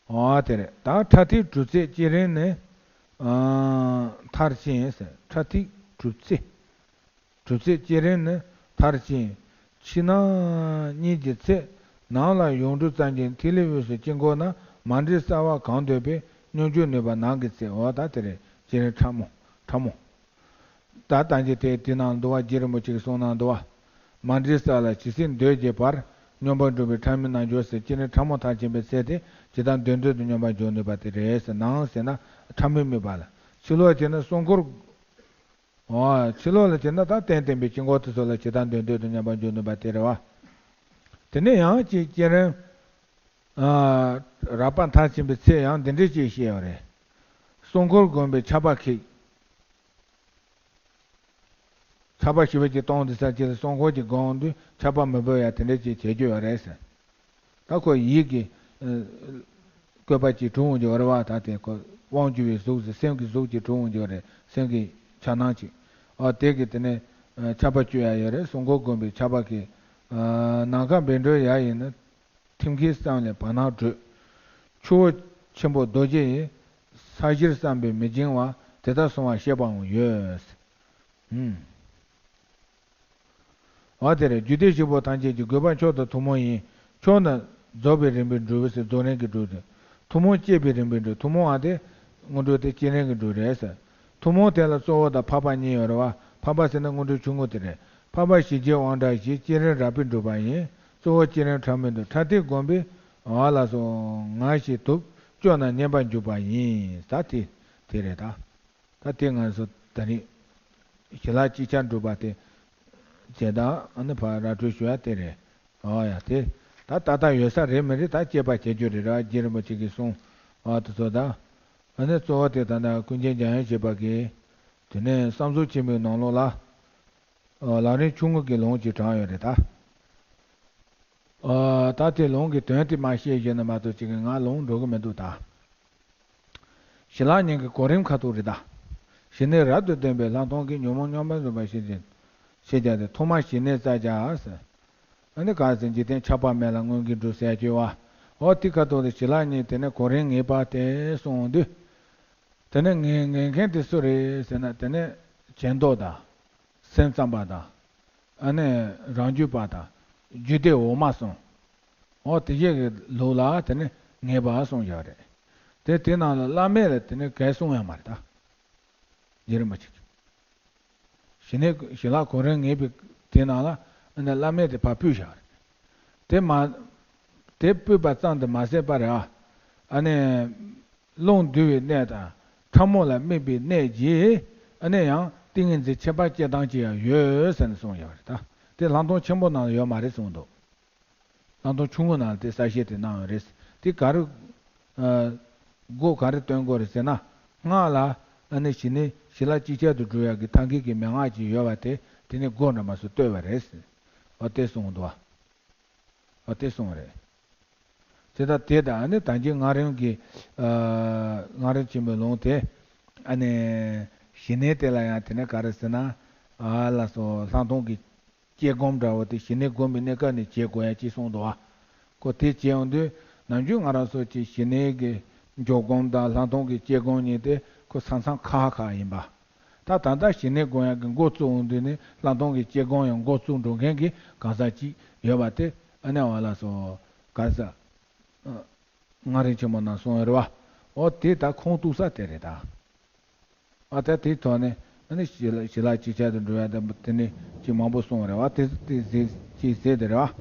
འོ་དེ་རེད། ད་ཕྲ་ཐིག་གྲུབ་ཚད་བསྐྱེད་རིམ་ནི། ཨ། མཐར་ཕྱིན་ཟེར། ཕྲ་ཐིག་གྲུབ་ཚད། གྲུབ་ཚད་བསྐྱེད་རིམ་ནི་མཐར་ཕྱིན། ཕྱི་ནང་གཉིས་ཀྱི་ཚེ། ནང་ལ་ཡོངས་གྲུབ་ཙམ་གྱི་ཐིག་ལེ་དབུས་སུ་དཀྱིལ་འཁོར་ན། མ་འདྲེས་གསལ་བ་གང་འདོད་པའི། སྙོམས་འཇུག་ནུས་པ་ནང་གི་ཚེ། འོ་ད་དེ་རེད། བསྐྱེད་རིམ་ཕྲ་མོ། ཕྲ་མོ། ད་ལྟ་ཅི་དེ་དེ་ནང་འདུག་བ། རྗེ་རིན་པོ་ཆེ་གིས་གསུངས་ན་འདུག་བ། མ་འདྲེས་གསལ་ལ་ཇི་སྲིད་འདོད་ཀྱི་བར། སྙོམས་པར་འཇུག་པའི་ཕྲ་མོའི་རྣལ་འབྱོར་ཟེར། བསྐྱེད་རིམ་ཕྲ་མོ་མཐར་ཕྱིན་པའི་ཚེ་དེ་ཇི་ལྟར་འདོད་འདོད་དུ་སྙོམས་པར་འཇུག་ནུས་པ་དེ་རེད་ཟེར། ནང་ཟེར་ན་ཕྲ་མོའི་དམིགས་པ་ལ། ཕྱི་ལོགས་བྱས་ན་སྲུང་འཁོར། འོ། ཕྱི་ལོགས་ལ་བྱས་ན་ད་རྟེན་བརྟེན་པའི་དཀྱིལ་འཁོར་དེ་ཚོ་ལ་ཇི་ལྟར་འདོད་འདོད་དུ་སྙོམས་པར་འཇུག་ནུས་པ་དེ་རེད་བ། དེ་ནས་ཡང་ཅིག་བསྐྱེད་རིམ། ཨ། རགས་པ་མཐར་ཕྱིན་པའི་ཚེ་ཡང་འདི་འདྲས་ཅིག་བཤད་ཡོད་རེད། སྲུང་འཁོར་བསྒོམས་པའི་ཆར་པ་ཁེགས། ཆར་པ་ཞེ་པོ་ཅིག་གཏོང་དུས་ཙམ་ཅིག་ལ་སྲུང་འཁོར་གྱི་སྒོ་འོང་དུས་ཆར་པ་མི་འབབ་ཡ་དེ་འདྲ་ཅིག་བྱེད་རྒྱུ་ཡོད་རེད་ཟེར། ད་ཁོ་ཡིད་ཀྱི་ཨ་བཀོད་པ་ཅིག་གྲུབ་འོང་རྒྱུ་རེད་བ། ད་དེ་ཁོ་དབང་བསྒྱུར་བའི་གཟུགས་ཟེར། སེམས་ཀྱི་གཟུགས་ཅིག་གྲུབ་འོང་རྒྱུ་རེད། སེམས་ཀྱི་འཆར་སྣང་ཅིག་ཨ། དེ་གི་དེ་ནས་ཨ་ཆར་པ་གཅོད་ཡ་ཡོད་རེད། སྲུང་འཁོར་བསྒོམས་པའི་ཆར་པ་གིས། ཨ། ནམ་མཁའ་བཻ་ཌཱུརྱ་ཡིས་ནི། ཐིམ་སྐད་བསམ་ལས་བར་སྣང་སྒྲོལ། ཆུ་བོ་ཆེན་པོ་རྡོ་རྗེ་ཡིས། ས་གཞིར་བསམ་པས་མི་འགྱིང་བ། དེ་ལྟར་གསུངས་པ་བཤད་པའང་ཡོད། ཨུམ། འོ་དེ་རེད། རྒྱུད་སྡེ་བཞི་པོ་ཐམས་ཅད་ཀྱི་དགོས་པ་མཆོག་ཏུ་ཐུན་མོང་ཡིན། མཆོག་ནི་རྫོགས་པའི་རིམ་པས་འགྲུབ་ཟེར། རྫོགས་རིམ་གྱིས་འགྲུབ་སྟེ། ཐུན་མོང་བསྐྱེད་པའི་རིམ་པས་འགྲུབ། ཐུན་མོང་བ་དེ་སྔོན་འགྲོ་དེ་བསྐྱེད་རིམ་གྱིས་འགྲུབ་རེད་ཟེར། ཐུན་མོང་དེ་ལ་གཙོ་བོ་དང་འཕགས་པ་གཉིས་ཡོད་རེད་བ། འཕགས་པ་ཟེར་ན་སྔོན་འགྲོའི་ཆུང་ངུ་དེ་རེད། འཕགས་པ་ཞི་རྒྱས་དབང་དྲག་བཞི། བསྐྱེད་རིམ་རགས་པས་འགྲུབ་པ་ཡིན། གཙོ་བོ་བསྐྱེད་རིམ་ཕྲ་མོའི་མདོ། ཕྲ་ཐིག་བསྒོམས་པས། འོ་ལགས་སོ། ངལ་ཞིང་དུབ། སྐྱོ་ན་མཉེན་པར་འཇུག་པ་ཡིན། ད་དེ་དེ་རེད་ད། ད་དེ་ང་ཚོ་ད་རིང་ཞི་ལྷག་ཅིག་ཆར་འགྲུབ་པ་དེ་བྱེད་དང་། ཨ་ནི་ཕར་ར་སྤྲོད་ཞུ་ཡ་དེ་རེད། འོ་ཡ། དེ་ད་ཏག་ཏག་ཡོད་ས་རེད་མི་རེད། ད་དཔྱད་པ་བྱེད་རྒྱུ་རེད་ར། རྗེ་རིན་པོ་ཆེ་གིས་གསུངས། འོ་དེ་ཚོ་ད། ཨ་ནི་གཙོ་བོ་དེ་ད་ལྟ་ཀུན་མཁྱེན་འཇམ་དབྱངས་བཞད་པ་གིས། དེ་ནས་བསམ་གཟུགས་ཆེན་མོའི་ནང་ལོགས་ལ། ཨ། ལམ་རིམ་ཆུང་ངུ་གི་ལུང་ཅིག་དྲངས་ཡོད་རེད་ད། ཨ། ད་དེ་ལུང་གི་དོན་དེ་མར་བཤད་བཞག་ན་མ་གཏོགས་ཅིག་གི་ང་ལུང་འགྲོ་གི་མི་འདུག་ད། ཞི་ལྷག་གཉིས་ཀྱི་གོ་རིམ་ཁ་ཐུག་རེད་ད། ཞི་གནས་རབ་ཏུ་ལྡན་པའི་ལྷག་མཐོང་གིས། ཉོན་མོངས་མྱོས་པ་བཟོད་པ་ཤེས་བྱ། ཤེས་བྱ་སྟེ། ཐོག་མར་ཞི་གནས་བསྩལ་བྱ་ཟེར། ཨ་ནི་ག་ཟེར། འཇིག་རྟེན་ཆགས་པ་མེད་ལ་མངོན་གྱིས་འགྲུབ་ཟེར་ཡ་ཅིག་ཡོད་བ། འོ་དེ་ཁ་ཐུག་ལ་ཞི་ལྷག་གཉིས་དེ་ནས་གོ་རིམ་ངེས་པར་དེ་གསུངས་དུས། དེ་ནས་ངེས་ངེས་མཁན་དེ་སུ་རེད་ཟེར་ན། དེ་ནས་ཇེ་མདོ་དང་། སེམས་ཙམ་པ་དང་། ཨ་ནི་རང་རྒྱུད་པ་དང་། རྒྱུད་སྡེ་འོག་མ་གསུམ། འོ་དེ་བཞི་གི་ལུགས་ལ་དེ་ནི་ངེས་པ་གསུངས་བཞག་རེད། དེ་དེ་ནང་ལ་བླ་མེད་ལ་དེ་ནི་གས་གསུངས་ཡོད་མ་རེད་ད། རྗེ་རིན་པོ་ཆེ་གིས། ཞི་གནས་ཞི་ལྷག་གོ་རིམ་ངེས་པའི་དེ་ནང་ལ་ཨ་ནི་བླ་མེད་དེ་ཕར་ཕུད་བཞག་རེད། དེ་མ། དེ་ཕུད་པ་ཙམ་དུ་མ་ཟད་པར། ཨ་ནི། རླུང་འདུ་བའི་གནས་དང་། ཕྲ་མོ་ལ་དམིགས་པའི་གནས་ཀྱི། ཨ་ནི་ཡང་ཏིང་ངེ་འཛིན་ཁྱད་པར་སྐྱེ་སྟངས་ཅིག་ཡང་ཡོད་ཟེར་ནས་གསུངས་ཡོད་རེད་ད། དེ་ལྷག་མཐོང་ཆེན་པོ་ནང་ལ་ཡོད་མ་རེད་གསུངས་འདུག། ལྷག་མཐོང་ཆུང་ངུ་ནང་ལ་དེ་གསལ་བཤད་དེ་གནང་ཡོད་རེད། དེ་ག་རེ། ཨ། སྒོ་ག་རེ་སྟོན་དགོས་རེད་ཟེར་ན། སྔགས་ལ་ཨ་ནི་ཞི་གནས་ཞི་ལྷག་ཅིག་ཆར་དུ་འགྲུབ་ཡག་གི་ཐབས་མཁས་ཀྱི་མན་ངག་ཅིག་ཡོད་པ་དེ། དེ་ནི་སྒོ་འདྲ་མ་སོགས་བཏོད་པ་རེད། འོ་དེ་གསུངས་འདུག་བ། འོ་དེ་གསུངས་རེད། དེ་ལྟར་དེ་དང་ནི་ད་གིན་སྔགས་རིམ་གྱི། ཨ། སྔགས་རིམ་ཆེན་མོའི་ལུང་དེ། ཨ་ནི་ཞི་གནས་དེ་ལ་ཡང་དེ་ནས་ག་རེ་ཟེར་ན། ཨ་ལགས་སོ། ལྷག་མཐོང་གི་དཔྱད་སྒོམ་འདྲ་བོ་དེ་ཞི་གནས་སྒོམ་པའི་གནས་སྐབས་ནས་བྱེད་དགོས་ཡ་ཅིག་གསུངས་འདུག་བ། ཁོ་དེ་བྱེད་ཡོང་དུས་ནམ་རྒྱུན་ང་རང་ཚོ་གི་ཞི་གནས་ཀྱི་འཇོག་སྒོམ་དང་ལྷག་མཐོང་གི་དཔྱད་སྒོམ་གཉིས་དེ་ཁོ་ས་མཚམས་ཁག་ཁག་ཡིན་པ། ད་ད་ལྟ་ཞི་གནས་སྒོམ་ཡག་གི་འགོ་བཙུགས་འོང་དུས་ནི་ལྷག་མཐོང་གི་དཔྱད་སྒོམ་ཡང་འགོ་བཙུགས་འགྲོ་མཁན་གྱི་གང་ཟག་ཅིག་ཡོད་པ་དེ། ཨ་ནི་འོ་ལགས་སོ། ག་རེ་ཟེར། སྔགས་རིམ་ཆེན་མོ་ནང་གསུངས་ཡོད་རེད་བ། འོ་དེ་ད་ཁུངས་གཏུགས་ས་དེ་རེད་ད། ཨ་ད་དེའི་ཐོག་ནས་ཨ་ནི་ཞི་ལ་ཞི་ལ་ཅིག་ཆར་དུ་འགྲོ་ཡ་དང་དེ་ནི་ཅིག་མང་པོ་གསུངས་པ་རེད་བ། དེ་དེ་ཟེར་ཅིག་ཟེར་དེ་རེད་བ།